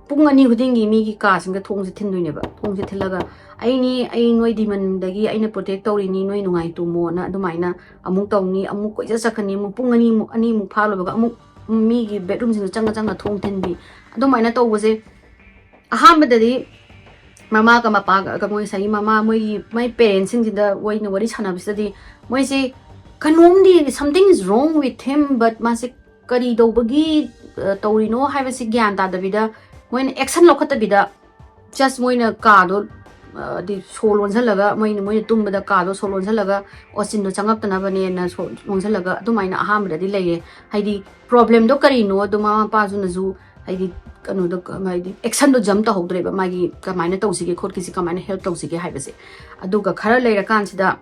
ꯄꯨꯡ ꯑꯅꯤ ꯈꯨꯗꯤꯡꯒꯤ ꯃꯤꯒꯤ ꯀꯥꯁꯤꯡꯗ ꯊꯣꯡꯁꯦ ꯊꯤꯟꯗꯣꯏꯅꯦꯕ꯫ ꯊꯣꯡꯁꯦ ꯊꯤꯜꯂꯒ, "ꯑꯩꯅꯤ, ꯑꯩ ꯅꯣꯏ ꯗꯤꯃꯟꯗꯒꯤ ꯑꯩꯅ ꯄ꯭ꯔꯣꯇꯦꯛ ꯇꯧꯔꯤꯅꯤ, ꯅꯣꯏ ꯅꯨꯡꯉꯥꯏ ꯇꯨꯝꯃꯣꯅ" ꯑꯗꯨꯃꯥꯏꯅ ꯑꯃꯨꯛ ꯇꯧꯅꯤ, ꯑꯃꯨꯛ ꯀꯣꯏꯆꯠ ꯆꯠꯀꯅꯤ, ꯑꯃꯨꯛ ꯄꯨꯡ ꯑꯅꯤꯃꯨꯛ, ꯑꯅꯤꯃꯨꯛ ꯐꯥꯂꯨꯕꯒ ꯑꯃꯨꯛ ꯃꯤꯒꯤ ꯕꯦꯗꯔꯨꯝꯁꯤꯡꯗ ꯆꯪꯉ ꯆꯪꯉ ꯊꯣꯡ ꯊꯤꯟꯕꯤ꯫ ꯑꯗꯨꯃꯥꯏꯅ ꯇꯧꯕꯁꯦ ꯑꯍꯥꯟꯕꯗꯗꯤ ꯃꯃꯥꯒ ꯃꯄꯥꯒ, ꯃꯣꯏ ꯉꯁꯥꯏꯒꯤ ꯃꯃꯥ, ꯃꯣꯏꯒꯤ, ꯃꯣꯏ ꯄꯦꯔꯦꯟꯁꯁꯤꯡꯁꯤꯗ ꯑꯣꯏꯅ ꯋꯥꯔꯤ ꯁꯥꯟꯅꯕꯁꯤꯗꯗꯤ ꯃꯣꯏꯁꯦ ꯀꯩꯅꯣꯝꯗꯤ, "Something is wrong with him", but ꯃꯥꯁꯦ ꯀꯔꯤ ꯇꯧꯕꯒꯤ, ꯑ, ꯇꯧꯔꯤꯅꯣ ꯍꯥꯏꯕꯁꯤ ꯒ꯭ꯌꯥꯟ ꯇꯥꯗꯕꯤꯗ, ꯃꯣꯏꯅ ꯑꯦꯛꯁꯟ ꯂꯧꯈꯠꯇꯕꯤꯗ, ꯖꯁ ꯃꯣꯏꯅ ꯀꯥꯗꯣ, ꯑ, ꯍꯥꯏꯗꯤ ꯁꯣ ꯂꯣꯟꯁꯤꯜꯂꯒ, ꯃꯣꯏꯅ, ꯃꯣꯏꯅ ꯇꯨꯝꯕꯗ ꯀꯥꯗꯣ ꯁꯣ ꯂꯣꯟꯁꯤꯜꯂꯒ, ꯑꯣꯁꯤꯟꯗꯣ ꯆꯪꯉꯛꯇꯅꯕꯅꯦꯅ ꯁꯣ ꯂꯣꯟꯁꯤꯜꯂꯒ ꯑꯗꯨꯃꯥꯏꯅ ꯑꯍꯥꯟꯕꯗꯗꯤ ꯂꯩꯔꯦ꯫ ꯍꯥꯏꯗꯤ ꯄ꯭ꯔꯣꯕ꯭ꯂꯦꯝꯗꯣ ꯀꯔꯤꯅꯣ ꯑꯗꯣ ꯃꯃꯥ ꯃꯄꯥꯁꯨꯅꯁꯨ, ꯍꯥꯏꯗꯤ, ꯀꯩꯅꯣꯗꯣ, ꯍꯥꯏꯗꯤ ꯑꯦꯛꯁꯟꯗꯣ ꯖꯝ ꯇꯧꯍꯧꯗ꯭ꯔꯦꯕ, ꯃꯥꯒꯤ ꯀꯃꯥꯏꯅ ꯇꯧꯁꯤꯒꯦ ꯈꯣꯠꯈꯤꯁꯤ, ꯀꯃꯥꯏꯅ ꯍꯦꯜꯞ ꯇꯧꯁꯤꯒꯦ ꯍꯥꯏꯕꯁꯦ꯫ ꯑꯗꯨꯒ ꯈꯔ ꯂꯩꯔꯀꯥꯟꯁꯤꯗ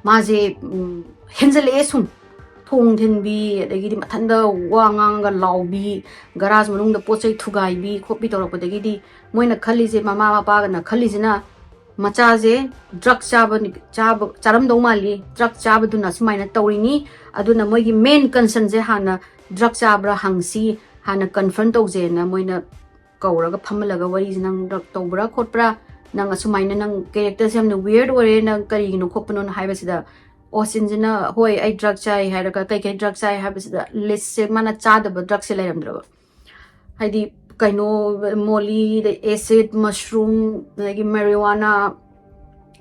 ꯃꯥꯁꯦ, ꯎꯝ, ꯍꯦꯟꯖꯜꯂꯛꯑꯦ ꯁꯨꯝ꯫ ꯊꯣꯡ ꯊꯤꯟꯕꯤ, ꯑꯗꯒꯤꯗꯤ ꯃꯊꯟꯗ ꯋꯥ ꯉꯥꯡꯉꯒ ꯂꯥꯎꯕꯤ, ꯒꯔꯥꯖ ꯃꯅꯨꯡꯗ ꯄꯣꯠ ꯆꯩ ꯊꯨꯒꯥꯏꯕꯤ ꯈꯣꯠꯄꯤ ꯇꯧꯔꯛꯄꯗꯒꯤꯗꯤ ꯃꯣꯏꯅ ꯈꯜꯂꯤꯁꯦ, ꯃꯃꯥ ꯃꯄꯥꯒꯅ ꯈꯜꯂꯤꯁꯤꯅ, "ꯃꯆꯥꯁꯦ ꯗ꯭ꯔꯛ ꯆꯥꯕ, ꯆꯥꯕ, ꯆꯥꯔꯝꯗꯧ ꯃꯥꯜꯂꯤ, ꯗ꯭ꯔꯛ ꯆꯥꯕꯗꯨꯅ ꯁꯨꯃꯥꯏꯅ ꯇꯧꯔꯤꯅꯤ, ꯑꯗꯨꯅ ꯃꯣꯏꯒꯤ ꯃꯦꯟ ꯀꯟꯁꯔꯟꯁꯦ ꯍꯥꯟꯅ ꯗ꯭ꯔꯛ ꯆꯥꯕ꯭ꯔꯥ ꯍꯪꯁꯤ, ꯍꯥꯟꯅ ꯀꯟꯐꯔꯝ ꯇꯧꯁꯦꯅ" ꯃꯣꯏꯅ ꯀꯧꯔꯒ ꯐꯝꯍꯜꯂꯒ ꯋꯥꯔꯤꯁꯦ, "ꯅꯪ ꯗ꯭ꯔꯛ ꯇꯧꯕ꯭ꯔꯥ ꯈꯣꯠꯄ꯭ꯔꯥ? ꯅꯪ ꯑꯁꯨꯃꯥꯏꯅ ꯅꯪ ꯀꯦꯔꯦꯛꯇꯔꯁꯦ ꯌꯥꯝꯅ ꯋꯤꯌꯔꯗ ꯑꯣꯏꯔꯦ, ꯅꯪ ꯀꯔꯤꯒꯤꯅꯣ ꯈꯣꯠꯄꯅꯣꯅ?" ꯍꯥꯏꯕꯁꯤꯗ, ꯑꯣꯁꯤꯟꯁꯤꯅ, "ꯍꯣꯏ, ꯑꯩ ꯗ꯭ꯔꯛ ꯆꯥꯏ" ꯍꯥꯏꯔꯒ, ꯀꯩꯀꯩ ꯗ꯭ꯔꯛ ꯆꯥꯏ ꯍꯥꯏꯕꯁꯤꯗ ꯂꯤꯁꯁꯦ, ꯃꯥꯅ ꯆꯥꯗꯕ ꯗ꯭ꯔꯛꯁꯦ ꯂꯩꯔꯝꯗ꯭ꯔꯕ꯫ ꯍꯥꯏꯗꯤ ꯀꯩꯅꯣ, ꯃꯣꯂꯤ, ꯑꯦꯁꯤꯠ, ꯃꯁꯔꯨꯝ, ꯑꯗꯒꯤ ꯃꯦꯔꯤꯋꯥꯅꯥ,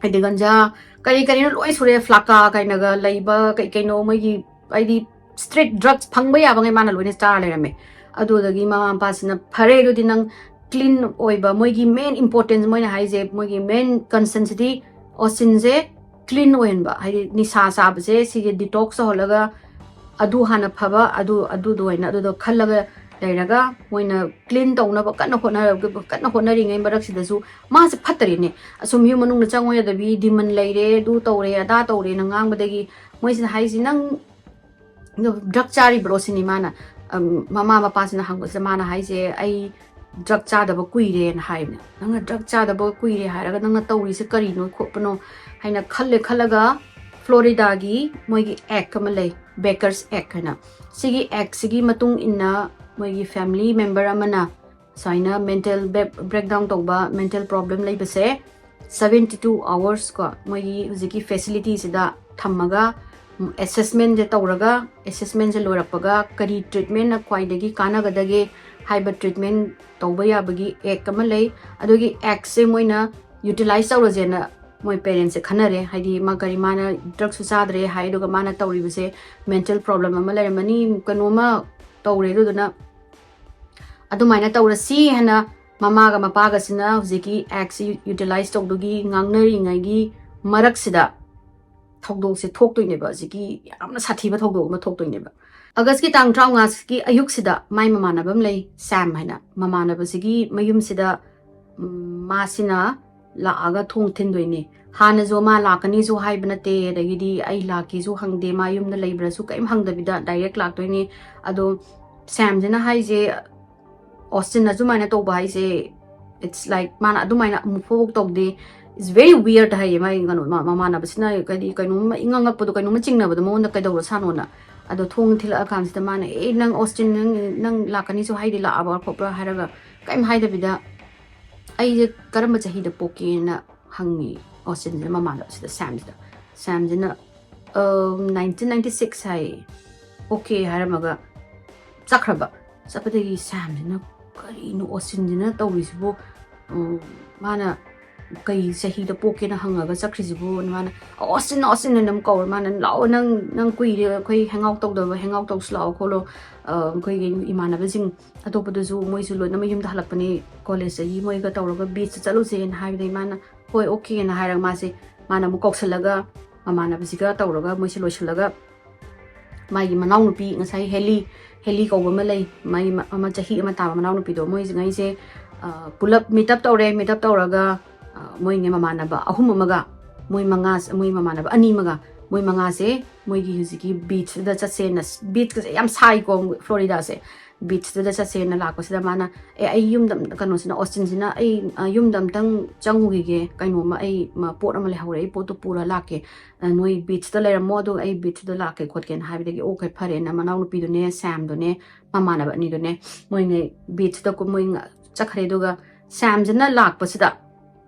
ꯍꯥꯏꯗꯤ ꯒꯟꯖꯥ, ꯀꯔꯤ ꯀꯔꯤꯅꯣ ꯂꯣꯏ ꯁꯨꯔꯦ꯫ ꯐ꯭ꯂꯥꯀꯥ ꯀꯥꯏꯅꯒ ꯂꯩꯕ ꯀꯩ ꯀꯩꯅꯣ ꯃꯣꯏꯒꯤ, ꯍꯥꯏꯗꯤ ꯁ꯭ꯇ꯭ꯔꯤꯠ ꯗ꯭ꯔꯛꯁ ꯐꯪꯕ ꯌꯥꯕꯉꯩ ꯃꯥꯅ ꯂꯣꯏꯅ ꯆꯥꯔ ꯂꯩꯔꯝꯃꯦ꯫ ꯑꯗꯨꯗꯒꯤ ꯃꯃꯥ ꯃꯄꯥꯁꯤꯅ, "ꯐꯔꯦ, ꯑꯗꯨꯗꯤ ꯅꯪ ꯀ꯭ꯂꯤꯟ ꯑꯣꯏꯕ", ꯃꯣꯏꯒꯤ ꯃꯦꯟ ꯏꯝꯄꯣꯔꯇꯦꯟꯁ, ꯃꯣꯏꯅ ꯍꯥꯏꯁꯦ, ꯃꯣꯏꯒꯤ ꯃꯦꯟ ꯀꯟꯁꯔꯟꯁꯤꯗꯤ ꯑꯣꯁꯤꯟꯁꯦ ꯀ꯭ꯂꯤꯟ ꯑꯣꯏꯍꯟꯕ, ꯍꯥꯏꯗꯤ ꯅꯤꯁꯥ ꯆꯥꯕꯁꯦ ꯁꯤꯁꯦ ꯗꯤꯇꯣꯛꯁ ꯇꯧꯍꯜꯂꯒ ꯑꯗꯨ ꯍꯥꯟꯅ ꯐꯕ, ꯑꯗꯨ, ꯑꯗꯨꯗꯣ ꯑꯣꯏꯅ, ꯑꯗꯨꯗꯣ ꯈꯜꯂꯒ ꯂꯩꯔꯒ ꯃꯣꯏꯅ ꯀ꯭ꯂꯤꯟ ꯇꯧꯅꯕ ꯀꯟꯅ ꯍꯣꯠꯅꯔ-, ꯀꯟꯅ ꯍꯣꯠꯅꯔꯤꯉꯩ ꯃꯔꯛꯁꯤꯗꯁꯨ ꯃꯥꯁꯦ ꯐꯠꯇꯔꯦꯅꯦ꯫ ꯑꯁꯨꯝ ꯌꯨꯝ ꯃꯅꯨꯡꯗ ꯆꯪꯉꯣ ꯌꯥꯗꯕꯤ, ꯗꯤꯃꯟ ꯂꯩꯔꯦ, ꯑꯗꯨ ꯇꯧꯔꯦ, ꯑꯗꯥ ꯇꯧꯔꯦꯅ ꯉꯥꯡꯕꯗꯒꯤ ꯃꯣꯏꯁꯤꯅ ꯍꯥꯏꯁꯤ, "ꯅꯪ ꯗ꯭ꯔꯛ ꯆꯥꯔꯤꯕ꯭ꯔꯣ?" ꯁꯤꯅꯤ ꯃꯥꯅ, ꯑꯝ, ꯃꯃꯥ ꯃꯄꯥꯁꯤꯅ ꯍꯪꯕꯁꯤꯗ ꯃꯥꯅ ꯍꯥꯏꯁꯦ, "ꯑꯩ ꯗ꯭ꯔꯛ ꯆꯥꯗꯕ ꯀꯨꯏꯔꯦꯅ" ꯍꯥꯏꯕꯅꯦ꯫ "ꯅꯪꯅ ꯗ꯭ꯔꯛ ꯆꯥꯗꯕ ꯀꯨꯏꯔꯦ ꯍꯥꯏꯔꯒ ꯅꯪꯅ ꯇꯧꯔꯤꯁꯦ ꯀꯔꯤꯅꯣ ꯈꯣꯠꯄꯅꯣ?" ꯍꯥꯏꯅ ꯈꯜꯂꯦ꯫ ꯈꯜꯂꯒ ꯐ꯭ꯂꯣꯔꯤꯗꯥꯒꯤ ꯃꯣꯏꯒꯤ ꯑꯦꯛ ꯑꯃ ꯂꯩ, ꯕꯦꯀꯔꯁ ꯑꯦꯛ ꯍꯥꯏꯅ꯫ ꯁꯤꯒꯤ ꯑꯦꯛꯁꯤꯒꯤ ꯃꯇꯨꯡ ꯏꯟꯅ ꯃꯣꯏꯒꯤ ꯐꯦꯃꯤꯂꯤ ꯃꯦꯝꯕꯔ ꯑꯃꯅ ꯁꯨꯃꯥꯏꯅ ꯃꯦꯟꯇꯦꯜ ꯕ꯭ꯔꯦꯛꯗꯥꯎꯟ ꯇꯧꯕ, ꯃꯦꯟꯇꯦꯜ ꯄ꯭ꯔꯣꯕ꯭ꯂꯦꯝ ꯂꯩꯕꯁꯦ seventy two hours ꯀꯣ, ꯃꯣꯏꯒꯤ ꯍꯧꯖꯤꯛꯀꯤ ꯐꯦꯁꯤꯂꯤꯇꯤꯁꯤꯗ ꯊꯝꯃꯒ ꯑꯦꯁꯦꯁꯃꯦꯟꯁꯦ ꯇꯧꯔꯒ, ꯑꯦꯁꯦꯁꯃꯦꯟꯁꯦ ꯂꯣꯏꯔꯛꯄꯒ ꯀꯔꯤ ꯇ꯭ꯔꯤꯠꯃꯦꯟꯅ ꯈ꯭ꯋꯥꯏꯗꯒꯤ ꯀꯥꯟꯅꯒꯗꯒꯦ ꯍꯥꯏꯕ ꯇ꯭ꯔꯤꯠꯃꯦꯟ ꯇꯧꯕ ꯌꯥꯕꯒꯤ ꯑꯦꯛ ꯑꯃ ꯂꯩ꯫ ꯑꯗꯨꯒꯤ ꯑꯦꯛꯁꯦ ꯃꯣꯏꯅ ꯌꯨꯇꯤꯂꯥꯏꯁ ꯇꯧꯔꯁꯦꯅ ꯃꯣꯏ ꯄꯦꯔꯦꯟꯁꯁꯦ ꯈꯟꯅꯔꯦ꯫ ꯍꯥꯏꯗꯤ ꯃꯥ ꯀꯔꯤ, ꯃꯥꯅ ꯗ꯭ꯔꯛꯁꯨ ꯆꯥꯗ꯭ꯔꯦ ꯍꯥꯏ, ꯑꯗꯨꯒ ꯃꯥꯅ ꯇꯧꯔꯤꯕꯁꯦ ꯃꯦꯟꯇꯦꯜ ꯄ꯭ꯔꯣꯕ꯭ꯂꯦꯝ ꯑꯃ ꯂꯩꯔꯝꯃꯅꯤ, ꯀꯩꯅꯣꯝꯃ ꯇꯧꯔꯦ꯫ ꯑꯗꯨꯗꯨꯅ ꯑꯗꯨꯃꯥꯏꯅ ꯇꯧꯔꯁꯤ ꯍꯥꯏꯅ ꯃꯃꯥꯒ ꯃꯄꯥꯒꯁꯤꯅ ꯍꯧꯖꯤꯛꯀꯤ ꯑꯦꯛꯁꯤ ꯌꯨꯇꯤꯂꯥꯏꯁ ꯇꯧꯗꯨꯒꯤ ꯉꯥꯡꯅꯔꯤꯉꯩꯒꯤ ꯃꯔꯛꯁꯤꯗ ꯊꯧꯗꯣꯛꯁꯦ ꯊꯣꯛꯇꯣꯏꯅꯦꯕ꯫ ꯍꯧꯖꯤꯛꯀꯤ ꯌꯥꯝꯅ ꯁꯥꯊꯤꯕ ꯊꯧꯗꯣꯛ ꯑꯃ ꯊꯣꯛꯇꯣꯏꯅꯦꯕ꯫ ꯑꯥꯒꯁꯀꯤ ꯇꯥꯡ ꯇꯔꯥꯃꯉꯥꯁꯤꯒꯤ ꯑꯌꯨꯛꯁꯤꯗ ꯃꯥꯏ ꯃꯃꯥꯟꯅꯕ ꯑꯃ ꯂꯩ, ꯁꯦꯝ ꯍꯥꯏꯅ꯫ ꯃꯃꯥꯟꯅꯕꯁꯤꯒꯤ ꯃꯌꯨꯝꯁꯤꯗ, ꯎꯝ, ꯃꯥꯁꯤꯅ ꯂꯥꯛꯑꯒ ꯊꯣꯡ ꯊꯤꯟꯗꯣꯏꯅꯦ꯫ ꯍꯥꯟꯅꯁꯨ ꯃꯥ ꯂꯥꯛꯀꯅꯤꯁꯨ ꯍꯥꯏꯕ ꯅꯠꯇꯦ, ꯑꯗꯒꯤꯗꯤ ꯑꯩ ꯂꯥꯛꯀꯦꯁꯨ ꯍꯪꯗꯦ, ꯃꯥ ꯌꯨꯝꯗ ꯂꯩꯕ꯭ꯔꯥꯁꯨ ꯀꯔꯤꯝ ꯍꯪꯗꯕꯤꯗ ꯗꯥꯏꯔꯦꯛ ꯂꯥꯛꯇꯣꯏꯅꯦ꯫ ꯑꯗꯣ ꯁꯦꯝꯁꯤꯅ ꯍꯥꯏꯁꯦ, ꯑꯣꯁꯇꯤꯟ ꯑꯗꯨꯃꯥꯏꯅ ꯇꯧꯕ ꯍꯥꯏꯁꯦ, it's like ꯃꯥꯅ ꯑꯗꯨꯃꯥꯏꯅ ꯑꯃꯨꯛ ꯐꯥꯎ ꯇꯧꯗꯦ, it's very weird ꯍꯥꯏꯌꯦ꯫ ꯃꯥꯒꯤ ꯀꯩꯅꯣ, ꯃ-, ꯃꯃꯥꯟꯅꯕꯁꯤꯅ ꯀꯔꯤ, ꯀꯩꯅꯣꯝꯃ ꯏꯉꯛ ꯉꯛꯄꯗꯣ, ꯀꯩꯅꯣꯝꯃ ꯆꯤꯡꯅꯕꯗꯣ ꯃꯉꯣꯟꯗ ꯀꯩꯗꯧꯔ ꯁꯥꯅꯣꯅ꯫ ꯑꯗꯣ ꯊꯣꯡ ꯊꯤꯜꯂꯛꯑꯀꯥꯟꯁꯤꯗ ꯃꯥꯅ, "ꯑꯦ, ꯅꯪ ꯑꯣꯁꯇꯤꯟ, ꯅꯪ, ꯅꯪ ꯂꯥꯛꯀꯅꯤꯁꯨ ꯍꯥꯏꯗꯤ, ꯂꯥꯛꯑꯕ ꯈꯣꯠꯄ꯭ꯔꯥ?" ꯍꯥꯏꯔꯒ ꯀꯔꯤꯝ ꯍꯥꯏꯗꯕꯤꯗ, "ꯑꯩꯁꯦ ꯀꯔꯝꯕ ꯆꯍꯤꯗ ꯄꯣꯛꯀꯦꯅ ꯍꯪꯉꯤ ꯑꯣꯁꯇꯤꯟꯁꯤꯅ ꯃꯃꯥꯟꯅꯕꯁꯤꯗ, ꯁꯦꯝꯁꯤꯗ꯫ ꯁꯦꯝꯁꯤꯅ, "ꯑꯝ, nineteen ninety six" ꯍꯥꯏꯌꯦ꯫ "ꯑꯣꯀꯦ" ꯍꯥꯏꯔꯝꯃꯒ ꯆꯠꯈ꯭ꯔꯕ꯫ ꯆꯠꯄꯗꯒꯤ ꯁꯦꯝꯁꯤꯅ, "ꯀꯔꯤꯅꯣ ꯑꯣꯁꯇꯤꯟꯁꯤꯅ ꯇꯧꯔꯤꯁꯤꯕꯨ? ꯎꯝ, ꯃꯥꯅ ꯀꯩ ꯆꯍꯤꯗ ꯄꯣꯛꯀꯦꯅ ꯍꯪꯉꯒ ꯆꯠꯈ꯭ꯔꯤꯁꯤꯕꯨ?" ꯃꯥꯅ, "ꯑꯣꯁꯇꯤꯟ, ꯑꯣꯁꯇꯤꯟ" ꯍꯥꯏꯅ ꯑꯃꯨꯛ ꯀꯧꯔꯦ꯫ ꯃꯥꯅ, "ꯂꯥꯛꯑꯣ, ꯅꯪ, ꯅꯪ ꯀꯨꯏꯔꯦ ꯑꯩꯈꯣꯏ hang out ꯇꯧꯗꯕ, hang out ꯇꯧꯁꯤ ꯂꯥꯛꯑꯣ ꯈꯣꯠꯂꯣ꯫ ꯑ, ꯑꯩꯈꯣꯏꯒꯤ ꯏꯃꯥꯟꯅꯕꯁꯤꯡ ꯑꯇꯣꯞꯄꯗꯁꯨ ꯃꯣꯏꯁꯨ ꯂꯣꯏꯅꯃꯛ ꯌꯨꯝꯗ ꯍꯜꯂꯛꯄꯅꯦ, ꯀꯣꯂꯦꯖꯇꯒꯤ ꯃꯣꯏꯒ ꯇꯧꯔꯒ ꯕꯤꯆꯇ ꯆꯠꯂꯨꯁꯦꯅ" ꯍꯥꯏꯕꯗꯒꯤ ꯃꯥꯅ, "ꯍꯣꯏ, ꯑꯣꯀꯦꯅ" ꯍꯥꯏꯔꯒ ꯃꯥꯁꯦ, ꯃꯥꯅ ꯑꯃꯨꯛ ꯀꯧꯁꯜꯂꯒ ꯃꯃꯥꯟꯅꯕꯁꯤꯒ ꯇꯧꯔꯒ ꯃꯣꯏꯁꯦ ꯂꯣꯏꯁꯤꯜꯂꯒ ꯃꯥꯒꯤ ꯃꯅꯥꯎꯅꯨꯄꯤ ꯉꯁꯥꯏ ꯍꯦꯂꯤ, ꯍꯦꯂꯤ ꯀꯧꯕ ꯑꯃ ꯂꯩ, ꯃꯥꯒꯤ ꯃ-, ꯑꯃ ꯆꯍꯤ ꯑꯃ ꯇꯥꯕ ꯃꯅꯥꯎꯅꯨꯄꯤꯗꯣ, ꯃꯣꯏꯁꯤꯉꯩꯁꯦ, ꯑ, ꯄꯨꯂꯞ meet up ꯇꯧꯔꯦ꯫ Meet up ꯇꯧꯔꯒ, ꯑ, ꯃꯣꯏꯉꯩ ꯃꯃꯥꯟꯅꯕ ꯑꯍꯨꯝ ꯑꯃꯒ ꯃꯣꯏ ꯃꯉꯥ, ꯃꯣꯏ ꯃꯃꯥꯟꯅꯕ ꯑꯅꯤ ꯑꯃꯒ ꯃꯣꯏ ꯃꯉꯥꯁꯦ ꯃꯣꯏꯒꯤ ꯍꯧꯖꯤꯛꯀꯤ ꯕꯤꯆꯇꯨꯗ ꯆꯠꯁꯦꯅ, ꯕꯤꯆꯀꯁꯦ ꯌꯥꯝ ꯁꯥꯏꯀꯣ ꯐ꯭ꯂꯣꯔꯤꯗꯥꯁꯦ, ꯕꯤꯆꯇꯨꯗ ꯆꯠꯁꯦꯅ ꯂꯥꯛꯄꯁꯤꯗ ꯃꯥꯅ, "ꯑꯦ, ꯑꯩ ꯌꯨꯝꯗ ꯑꯝ-, ꯀꯩꯅꯣꯁꯤꯅ, ꯑꯣꯁꯇꯤꯟꯁꯤꯅ ꯑꯩ, ꯑ, ꯌꯨꯝꯗ ꯑꯝꯇꯪ ꯆꯪꯉꯨꯈꯤꯒꯦ, ꯀꯩꯅꯣꯝꯃ ꯑꯩ, ꯃ-, ꯄꯣꯠ ꯑꯃ ꯂꯩꯍꯧꯔꯦ, ꯑꯩ ꯄꯣꯠꯇꯣ ꯄꯨꯔ ꯂꯥꯛꯀꯦ, ꯑ, ꯅꯣꯏ ꯕꯤꯆꯇ ꯂꯩꯔꯝꯃꯣ, ꯑꯗꯨꯒ ꯑꯩ ꯕꯤꯆꯇꯨꯗ ꯂꯥꯛꯀꯦ ꯈꯣꯠꯀꯦꯅ" ꯍꯥꯏꯕꯗꯒꯤ, "ꯑꯣꯀꯦ, ꯐꯔꯦꯅ" ꯃꯅꯥꯎꯅꯨꯄꯤꯗꯨꯅꯦ, ꯁꯦꯝꯗꯨꯅꯦ, ꯃꯃꯥꯟꯅꯕ ꯑꯅꯤꯗꯨꯅꯦ, ꯃꯣꯏꯅꯦ ꯕꯤꯆꯇ ꯀꯨꯝ-, ꯃꯣꯏ ꯉ-, ꯆꯠꯈ꯭ꯔꯦ꯫ ꯑꯗꯨꯒ ꯁꯦꯝꯁꯤꯅ ꯂꯥꯛꯄꯁꯤꯗ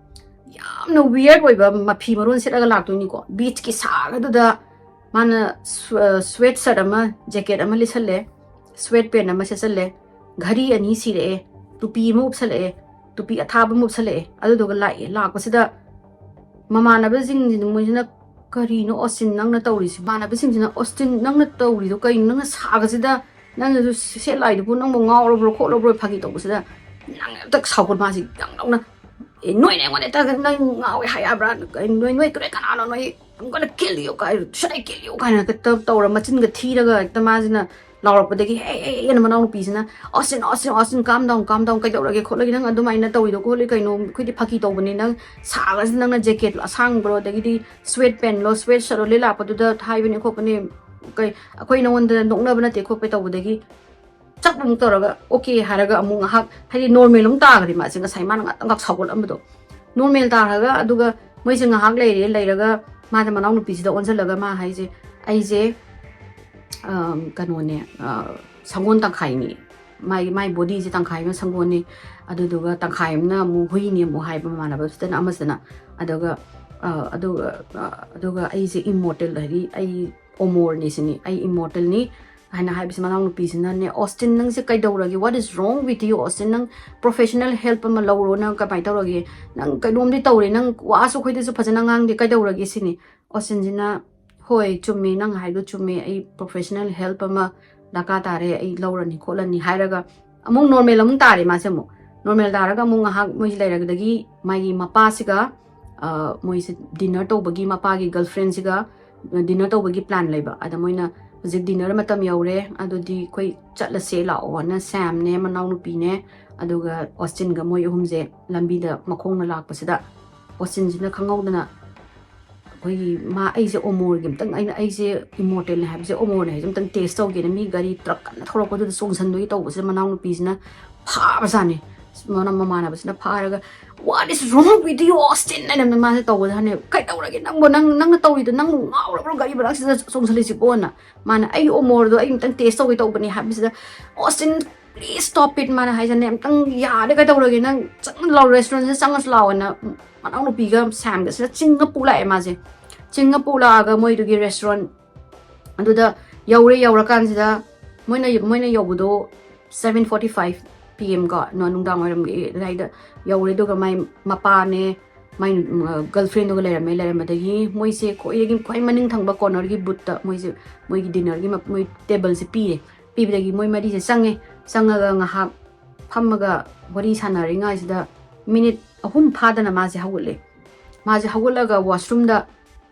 ꯌꯥꯝꯅ weird ꯑꯣꯏꯕ ꯃꯐꯤ ꯃꯔꯣꯟ ꯁꯦꯠꯂꯒ ꯂꯥꯛꯇꯣꯏꯅꯤꯀꯣ꯫ ꯕꯤꯆꯀꯤ ꯁꯥꯒꯗꯨꯗ ꯃꯥꯅ ꯁ꯭ꯋꯦꯠ ꯁꯔꯠ ꯑꯃ, ꯖꯦꯀꯦꯠ ꯑꯃ ꯂꯤꯠꯁꯜꯂꯦ, ꯁ꯭ꯋꯦꯠ ꯄꯦꯟ ꯑꯃ ꯁꯦꯠꯆꯜꯂꯦ, ꯘꯔꯤ ꯑꯅꯤ ꯁꯤꯔꯛꯑꯦ, ꯇꯨꯄꯤ ꯑꯃ ꯎꯞꯁꯜꯂꯛꯑꯦ, ꯇꯨꯄꯤ ꯑꯊꯥꯕ ꯑꯃ ꯎꯞꯁꯜꯂꯛꯑꯦ, ꯑꯗꯨꯗꯨꯒ ꯂꯥꯛꯑꯦ꯫ ꯂꯥꯛꯄꯁꯤꯗ ꯃꯃꯥꯟꯅꯕꯁꯤꯡꯁꯤꯅ, ꯃꯣꯏꯁꯤꯅ, "ꯀꯔꯤꯅꯣ ꯑꯣꯁꯇꯤꯟ ꯅꯪꯅ ꯇꯧꯔꯤꯁꯤ?" ꯃꯃꯥꯟꯅꯕꯁꯤꯡꯁꯤꯅ, "ꯑꯣꯁꯇꯤꯟ ꯅꯪꯅ ꯇꯧꯔꯤꯗꯣ ꯀꯩꯅꯣ? ꯅꯪꯅ ꯁꯥꯒꯁꯤꯗ ꯅꯪꯅꯁꯨ ꯁꯦꯠꯂꯥꯏꯗꯨꯕꯨ ꯅꯪꯕꯨ ꯉꯥꯎꯔꯕ꯭ꯔꯣ ꯈꯣꯠꯂꯕ꯭ꯔꯣ?" ꯐꯥꯒꯤ ꯇꯧꯕꯁꯤꯗ ꯅꯪ ꯍꯦꯛꯇ ꯁꯥꯎꯒꯠ ꯃꯥꯁꯤ ꯌꯥꯝ ꯂꯥꯎꯅ, "ꯑꯦ, ꯅꯣꯏꯅ ꯑꯩꯉꯣꯟꯗ ꯍꯦꯛꯇ ꯅꯪ ꯉꯥꯎꯋꯦ ꯍꯥꯏ ꯌꯥꯕ꯭ꯔꯥ? ꯅꯣꯏ, ꯅꯣꯏ ꯀꯔꯤ ꯀꯅꯥꯅꯣ? ꯅꯣꯏ, I'm gonna kill you, ꯀꯥꯏ, should I kill you?" ꯀꯥꯏꯅ ꯍꯦꯛꯇ ꯇꯧꯔ ꯃꯆꯤꯟꯒ ꯊꯤꯔꯒ ꯍꯦꯛꯇ ꯃꯥꯁꯤꯅ ꯂꯥꯎꯔꯛꯄꯗꯒꯤ, "ꯍꯦ, ꯍꯦ, ꯍꯦ," ꯑꯅ ꯃꯅꯥꯎꯅꯨꯄꯤꯁꯤꯅ, "Austin, Austin, Austin, calm down, calm down, ꯀꯩꯗꯧꯔꯒꯦ ꯈꯣꯠꯂꯒꯦ? ꯅꯪ ꯑꯗꯨꯃꯥꯏꯅ ꯇꯧꯔꯤꯗꯣ ꯈꯣꯠꯂꯤ ꯀꯩꯅꯣ? ꯑꯩꯈꯣꯏꯗꯤ ꯐꯥꯒꯤ ꯇꯧꯕꯅꯤ, ꯅꯪ ꯁꯥꯒꯁꯤꯗ ꯅꯪꯅ ꯖꯦꯀꯦꯠ ꯑꯁꯥꯡꯕꯔꯣ, ꯑꯗꯒꯤꯗꯤ ꯁ꯭ꯋꯦꯠ ꯄꯦꯟꯂꯣ, ꯁ꯭ꯋꯦꯠ ꯁꯔꯠꯂꯣ ꯂꯤꯠ ꯂꯥꯛꯄꯗꯨꯗ ꯍꯥꯏꯕꯅꯤ ꯈꯣꯠꯄꯅꯤ, ꯀꯩ, ꯑꯩꯈꯣꯏ ꯅꯉꯣꯟꯗ ꯅꯣꯛꯅꯕ ꯅꯠꯇꯦ" ꯈꯣꯠꯄ ꯇꯧꯕꯗꯒꯤ ꯆꯞ ꯑꯃꯨꯛ ꯇꯧꯔꯒ ꯑꯣꯀꯦ ꯍꯥꯏꯔꯒ ꯑꯃꯨꯛ ꯉꯥꯏꯍꯥꯛ, ꯍꯥꯏꯗꯤ, ꯅꯣꯔꯃꯦꯜ ꯑꯃꯨꯛ ꯇꯥꯈ꯭ꯔꯦ ꯃꯥꯁꯦ, ꯉꯁꯥꯏ ꯃꯥꯅ ꯉꯥꯛꯇꯪ ꯉꯥꯛ ꯁꯥꯎꯒꯠꯂꯝꯕꯗꯣ꯫ ꯅꯣꯔꯃꯦꯜ ꯇꯥꯔꯒ, ꯑꯗꯨꯒ ꯃꯣꯏꯁꯦ ꯉꯥꯏꯍꯥꯛ ꯂꯩꯔꯦ, ꯂꯩꯔꯒ ꯃꯥꯁꯦ ꯃꯅꯥꯎꯅꯨꯄꯤꯁꯤꯗ ꯑꯣꯟꯁꯤꯜꯂꯒ ꯃꯥ ꯍꯥꯏꯁꯦ, "ꯑꯩꯁꯦ, ꯑꯝ, ꯀꯩꯅꯣꯅꯦ, ꯑ, ꯁꯪꯒꯣꯜ ꯇꯪꯈꯥꯏꯅꯤ, ꯃꯥꯒꯤ, ꯃꯥꯏ ꯕꯣꯗꯤꯁꯦ ꯇꯪꯈꯥꯏ ꯑꯃ ꯁꯪꯒꯣꯜꯅꯤ, ꯑꯗꯨꯗꯨꯒ ꯇꯪꯈꯥꯏ ꯑꯃꯅ ꯑꯃꯨꯛ ꯍꯨꯏꯅꯤ" ꯑꯃꯨꯛ ꯍꯥꯏꯕ ꯃꯃꯥꯟꯅꯕꯁꯤꯗꯅ, ꯑꯃꯁꯤꯅ꯫ ꯑꯗꯨꯒ, ꯑ, ꯑꯗꯨꯒ, ꯑ, ꯑꯗꯨꯒ "ꯑꯩꯁꯦ ꯏꯃꯣꯔꯇꯦꯜ, ꯍꯥꯏꯗꯤ ꯑꯩ ꯑꯣꯃꯣꯔꯅꯤ ꯁꯤꯅꯤ, ꯑꯩ ꯏꯃꯣꯔꯇꯦꯜꯅꯤ, ꯍꯥꯏꯅ ꯍꯥꯏꯕꯁꯦ ꯃꯅꯥꯎꯅꯨꯄꯤꯁꯤꯅꯅꯦ, "Austin, ꯅꯪꯁꯦ ꯀꯩꯗꯧꯔꯒꯦ? What is wrong with you, Austin? ꯅꯪ professional help ꯑꯃ ꯂꯧꯔꯣ, ꯅꯪ ꯀꯃꯥꯏꯅ ꯇꯧꯔꯒꯦ? ꯅꯪ ꯀꯩꯅꯣꯝꯗꯤ ꯇꯧꯔꯦ, ꯅꯪ ꯋꯥꯁꯨ ꯑꯩꯈꯣꯏꯗꯁꯨ ꯐꯖꯅ ꯉꯥꯡꯗꯦ, ꯀꯩꯗꯧꯔꯒꯦ?" ꯁꯤꯅꯤ꯫ Austinꯁꯤꯅ, "ꯍꯣꯏ, ꯆꯨꯝꯃꯦ, ꯅꯪ ꯍꯥꯏꯗꯣ ꯆꯨꯝꯃꯦ, ꯑꯩ professional help ꯑꯃ ꯗꯔꯀꯥꯔ ꯇꯥꯔꯦ, ꯑꯩ ꯂꯧꯔꯅꯤ ꯈꯣꯠꯂꯅꯤ" ꯍꯥꯏꯔꯒ ꯑꯃꯨꯛ normal ꯑꯃꯨꯛ ꯇꯥꯔꯦ ꯃꯥꯁꯦ꯫ ꯑꯃꯨꯛ normal ꯇꯥꯔꯒ ꯑꯃꯨꯛ ꯉꯥꯏꯍꯥꯛ ꯃꯣꯏꯁꯦ ꯂꯩꯔꯒꯗꯒꯤ ꯃꯥꯒꯤ ꯃꯄꯥꯁꯤꯒ, ꯑ, ꯃꯣꯏꯁꯦ dinner ꯇꯧꯕꯒꯤ, ꯃꯄꯥꯒꯤ girlfriendꯁꯤꯒ dinner ꯇꯧꯕꯒꯤ plan ꯂꯩꯕ꯫ ꯑꯗ ꯃꯣꯏꯅ ꯍꯧꯖꯤꯛ dinner ꯃꯇꯝ ꯌꯧꯔꯦ, ꯑꯗꯨꯗꯤ ꯑꯩꯈꯣꯏ ꯆꯠꯂꯁꯦ ꯂꯥꯛꯑꯣꯅ ꯁꯦꯝꯅꯦ, ꯃꯅꯥꯎꯅꯨꯄꯤꯅꯦ, ꯑꯗꯨꯒ Austinꯒ ꯃꯣꯏ ꯑꯍꯨꯝꯁꯦ ꯂꯝꯕꯤꯗ ꯃꯈꯣꯡꯅ ꯂꯥꯛꯄꯁꯤꯗ Austinꯁꯤꯅ ꯈꯪꯍꯧꯗꯅ ꯑꯩꯈꯣꯏꯒꯤ ꯃꯥ, "ꯑꯩꯁꯦ ꯑꯣꯃꯣꯔꯒꯤ ꯑꯝꯇꯪ, ꯑꯩꯅ, ꯑꯩꯁꯦ immortalꯅꯦ ꯍꯥꯏꯕꯁꯦ, ꯑꯣꯃꯣꯔꯅꯦ ꯍꯥꯏꯕꯁꯦ ꯑꯝꯇꯪ test ꯇꯧꯒꯦꯅ" ꯃꯤ ꯒꯥꯔꯤ truck ꯀꯟꯅ ꯊꯧꯔꯛꯄꯗꯨꯗ ꯆꯣꯡꯁꯟꯗꯣꯏꯒꯤ ꯇꯧꯕꯁꯤꯗ ꯃꯅꯥꯎꯅꯨꯄꯤꯁꯤꯅ ꯐꯥꯕꯖꯥꯠꯅꯤ꯫ ꯃꯅꯥ-, ꯃꯃꯥꯟꯅꯕꯁꯤꯅ ꯐꯥꯔꯒ, "What is wrong with you, Austin?" ꯍꯥꯏꯅ ꯃꯥꯁꯦ ꯇꯧꯕꯗ ꯍꯥꯏꯅ, "ꯀꯩꯗꯧꯔꯒꯦ ꯅꯪꯕꯨ? ꯅꯪ, ꯅꯪꯅ ꯇꯧꯔꯤꯗꯣ, ꯅꯪꯕꯨ ꯉꯥꯎꯔꯕ꯭ꯔꯣ ꯒꯥꯔꯤ ꯃꯅꯥꯛꯁꯤꯗ ꯆꯣꯡꯁꯜꯂꯤꯁꯤꯕꯣꯅ?" ꯃꯥꯅ, "ꯑꯩ ꯑꯣꯃꯣꯔꯗꯣ ꯑꯩ ꯑꯝꯇꯪ test ꯇꯧꯒꯦ ꯇꯧꯕꯅꯦ" ꯍꯥꯏꯕꯁꯤꯗ, "Austin, please stop it!" ꯃꯥꯅ ꯍꯥꯏꯁꯤꯅꯦ, "ꯑꯝꯇꯪ ꯌꯥꯔꯦ, ꯀꯩꯗꯧꯔꯒꯦ? ꯅꯪ ꯆꯪ ꯂꯥꯎ, restaurantꯁꯤꯗ ꯆꯪꯉꯁꯨ ꯂꯥꯎꯑꯣꯅ" ꯃꯅꯥꯎꯅꯨꯄꯤꯒ Samꯒꯁꯤꯅ ꯆꯤꯡꯉ ꯄꯨ ꯂꯥꯛꯑꯦ ꯃꯥꯁꯦ꯫ ꯆꯤꯡꯉ ꯄꯨ ꯂꯥꯛꯑꯒ ꯃꯣꯏꯗꯨꯒꯤ restaurant ꯑꯗꯨꯗ ꯌꯧꯔꯦ꯫ ꯌꯧꯔꯀꯥꯟꯁꯤꯗ ꯃꯣꯏꯅ, ꯃꯣꯏꯅ ꯌꯧꯕꯗꯣ seven forty five P M ꯀꯣ, ꯅ-, ꯅꯨꯡꯗꯥꯡ ꯋꯥꯏꯔꯝꯒꯤ ꯑꯗꯨꯋꯥꯏꯗ ꯌꯧꯔꯦ꯫ ꯑꯗꯨꯒ ꯃꯥꯏ ꯃꯄꯥꯅꯦ, ꯃꯥꯏ, ꯎꯝ, girlfriendꯗꯨꯒ ꯂꯩꯔꯝꯃꯦ꯫ ꯂꯩꯔꯝꯕꯗꯒꯤ ꯃꯣꯏꯁꯦ ꯈ꯭ꯋꯥꯏꯗꯒꯤ, ꯈ꯭ꯋꯥꯏ ꯃꯅꯤꯡ ꯊꯪꯕ cornerꯒꯤ boothꯇ ꯃꯣꯏꯁꯦ, ꯃꯣꯏꯒꯤ dinnerꯒꯤ ꯃ-, ꯃꯣꯏ tableꯁꯦ ꯄꯤꯔꯦ꯫ ꯄꯤꯕꯗꯒꯤ ꯃꯣꯏ ꯃꯔꯤꯁꯦ ꯆꯪꯉꯦ꯫ ꯆꯪꯉꯒ ꯉꯥꯏꯍꯥꯛ ꯐꯝꯃꯒ ꯋꯥꯔꯤ ꯁꯥꯟꯅꯔꯤꯉꯩꯁꯤꯗ minute ꯑꯍꯨꯝ ꯐꯥꯗꯅ ꯃꯥꯁꯦ ꯍꯧꯒꯠꯂꯦ꯫ ꯃꯥꯁꯦ ꯍꯧꯒꯠꯂꯒ washroomꯗ,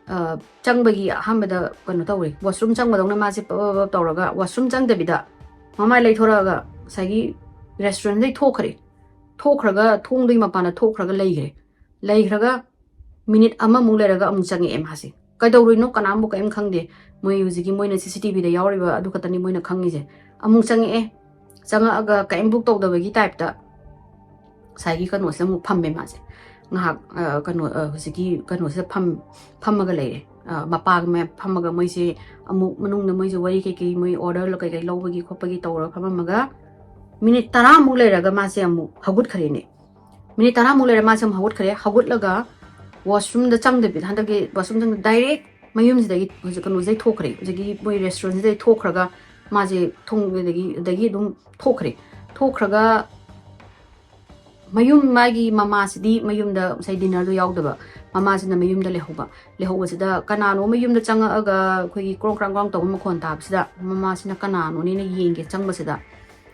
ꯑ, ꯆꯪꯕꯒꯤ ꯑꯍꯥꯟꯕꯗ ꯀꯩꯅꯣ ꯇꯧꯔꯦ꯫ Washroom ꯆꯪꯕꯗꯧꯅ ꯃꯥꯁꯦ ꯄꯞ ꯄꯞ ꯄꯞ ꯇꯧꯔꯒ washroom ꯆꯪꯗꯕꯤꯗ ꯃꯃꯥꯏ ꯂꯩꯊꯣꯔꯛꯑꯒ ꯉꯁꯥꯏꯒꯤ restaurantꯗꯩ ꯊꯣꯛꯈ꯭ꯔꯦ꯫ ꯊꯣꯛꯈ꯭ꯔꯒ ꯊꯣꯡꯗꯒꯤ ꯃꯄꯥꯟꯗ ꯊꯣꯛꯈ꯭ꯔꯒ ꯂꯩꯈ꯭ꯔꯦ꯫ ꯂꯩꯈ꯭ꯔꯒ minute ꯑꯃꯃꯨꯛ ꯂꯩꯔꯒ ꯑꯃꯨꯛ ꯆꯪꯉꯛꯑꯦ ꯃꯥꯁꯦ꯫ ꯀꯩꯗꯧꯔꯨꯏꯅꯣ ꯀꯅꯥꯝꯕꯨ ꯀꯔꯤꯝ ꯈꯪꯗꯦ꯫ ꯃꯣꯏ ꯍꯧꯖꯤꯛꯀꯤ ꯃꯣꯏꯅ CCTVꯗ ꯌꯥꯎꯔꯤꯕ ꯑꯗꯨ ꯈꯛꯇꯅꯤ ꯃꯣꯏꯅ ꯈꯪꯉꯤꯁꯦ꯫ ꯑꯃꯨꯛ ꯆꯪꯉꯛꯑꯦ꯫ ꯆꯪꯉꯛꯑꯒ ꯀꯔꯤꯝ book ꯇꯧꯗꯕꯒꯤ typeꯇ ꯉꯁꯥꯏꯒꯤ ꯀꯩꯅꯣꯁꯤꯗ ꯑꯃꯨꯛ ꯐꯝꯃꯦ ꯃꯥꯁꯦ꯫ ꯉꯥꯏꯍꯥꯛ, ꯑ, ꯀꯩꯅꯣ, ꯑ, ꯍꯧꯖꯤꯛꯀꯤ ꯀꯩꯅꯣꯁꯤꯗ ꯐꯝ-, ꯐꯝꯃꯒ ꯂꯩꯔꯦ꯫ ꯑ, ꯃꯄꯥꯒ ꯃ-, ꯐꯝꯃꯒ ꯃꯣꯏꯁꯦ ꯑꯃꯨꯛ ꯃꯅꯨꯡꯗ ꯃꯣꯏꯁꯦ ꯋꯥꯔꯤ ꯀꯩꯀꯩ, ꯃꯣꯏ order ꯀꯩꯀꯩ ꯂꯧꯕꯒꯤ ꯈꯣꯠꯄꯒꯤ ꯇꯧꯔꯒ ꯐꯝꯃꯝꯃꯒ minute ꯇꯔꯥꯃꯨꯛ ꯂꯩꯔꯒ ꯃꯥꯁꯦ ꯑꯃꯨꯛ ꯍꯧꯒꯠꯈ꯭ꯔꯦꯅꯦ꯫ Minute ꯇꯔꯥꯃꯨꯛ ꯂꯩꯔ ꯃꯥꯁꯦ ꯑꯃꯨꯛ ꯍꯧꯒꯠꯈ꯭ꯔꯦ꯫ ꯍꯧꯒꯠꯂꯒ washroomꯗ ꯆꯪꯗꯕꯤꯗ, ꯍꯟꯗꯛꯀꯤ washroomꯗ ꯆꯪꯗ direct ꯃꯌꯨꯝꯁꯤꯗꯒꯤ ꯍꯧꯖꯤꯛ ꯀꯩꯅꯣꯁꯤꯗꯩ ꯊꯣꯛꯈ꯭ꯔꯦ, ꯍꯧꯖꯤꯛꯀꯤ ꯃꯣꯏ restaurantꯁꯤꯗꯩ ꯊꯣꯛꯈ꯭ꯔꯒ ꯃꯥꯁꯦ ꯊꯣꯡꯗꯒꯤ, ꯑꯗꯒꯤ ꯑꯗꯨꯝ ꯊꯣꯛꯈ꯭ꯔꯦ꯫ ꯊꯣꯛꯈ꯭ꯔꯒ ꯃꯌꯨꯝ, ꯃꯥꯒꯤ ꯃꯃꯥꯁꯤꯗꯤ ꯃꯌꯨꯝꯗ ꯉꯁꯥꯏ dinnerꯗꯣ ꯌꯥꯎꯗꯕ, ꯃꯃꯥꯁꯤꯅ ꯃꯌꯨꯝꯗ ꯂꯩꯍꯧꯕ꯫ ꯂꯩꯍꯧꯕꯁꯤꯗ ꯀꯅꯥꯅꯣ ꯑꯃ ꯌꯨꯝꯗ ꯆꯪꯉꯛꯑꯒ ꯑꯩꯈꯣꯏꯒꯤ ꯀ꯭ꯔꯣꯡ ꯀ꯭ꯔꯥꯡ ꯀ꯭ꯔꯥꯡ ꯇꯧꯕ ꯃꯈꯣꯟ ꯇꯥꯕꯁꯤꯗ ꯃꯃꯥꯁꯤꯅ ꯀꯅꯥꯅꯣꯅꯦꯅ ꯌꯦꯡꯒꯦ ꯆꯪꯕꯁꯤꯗ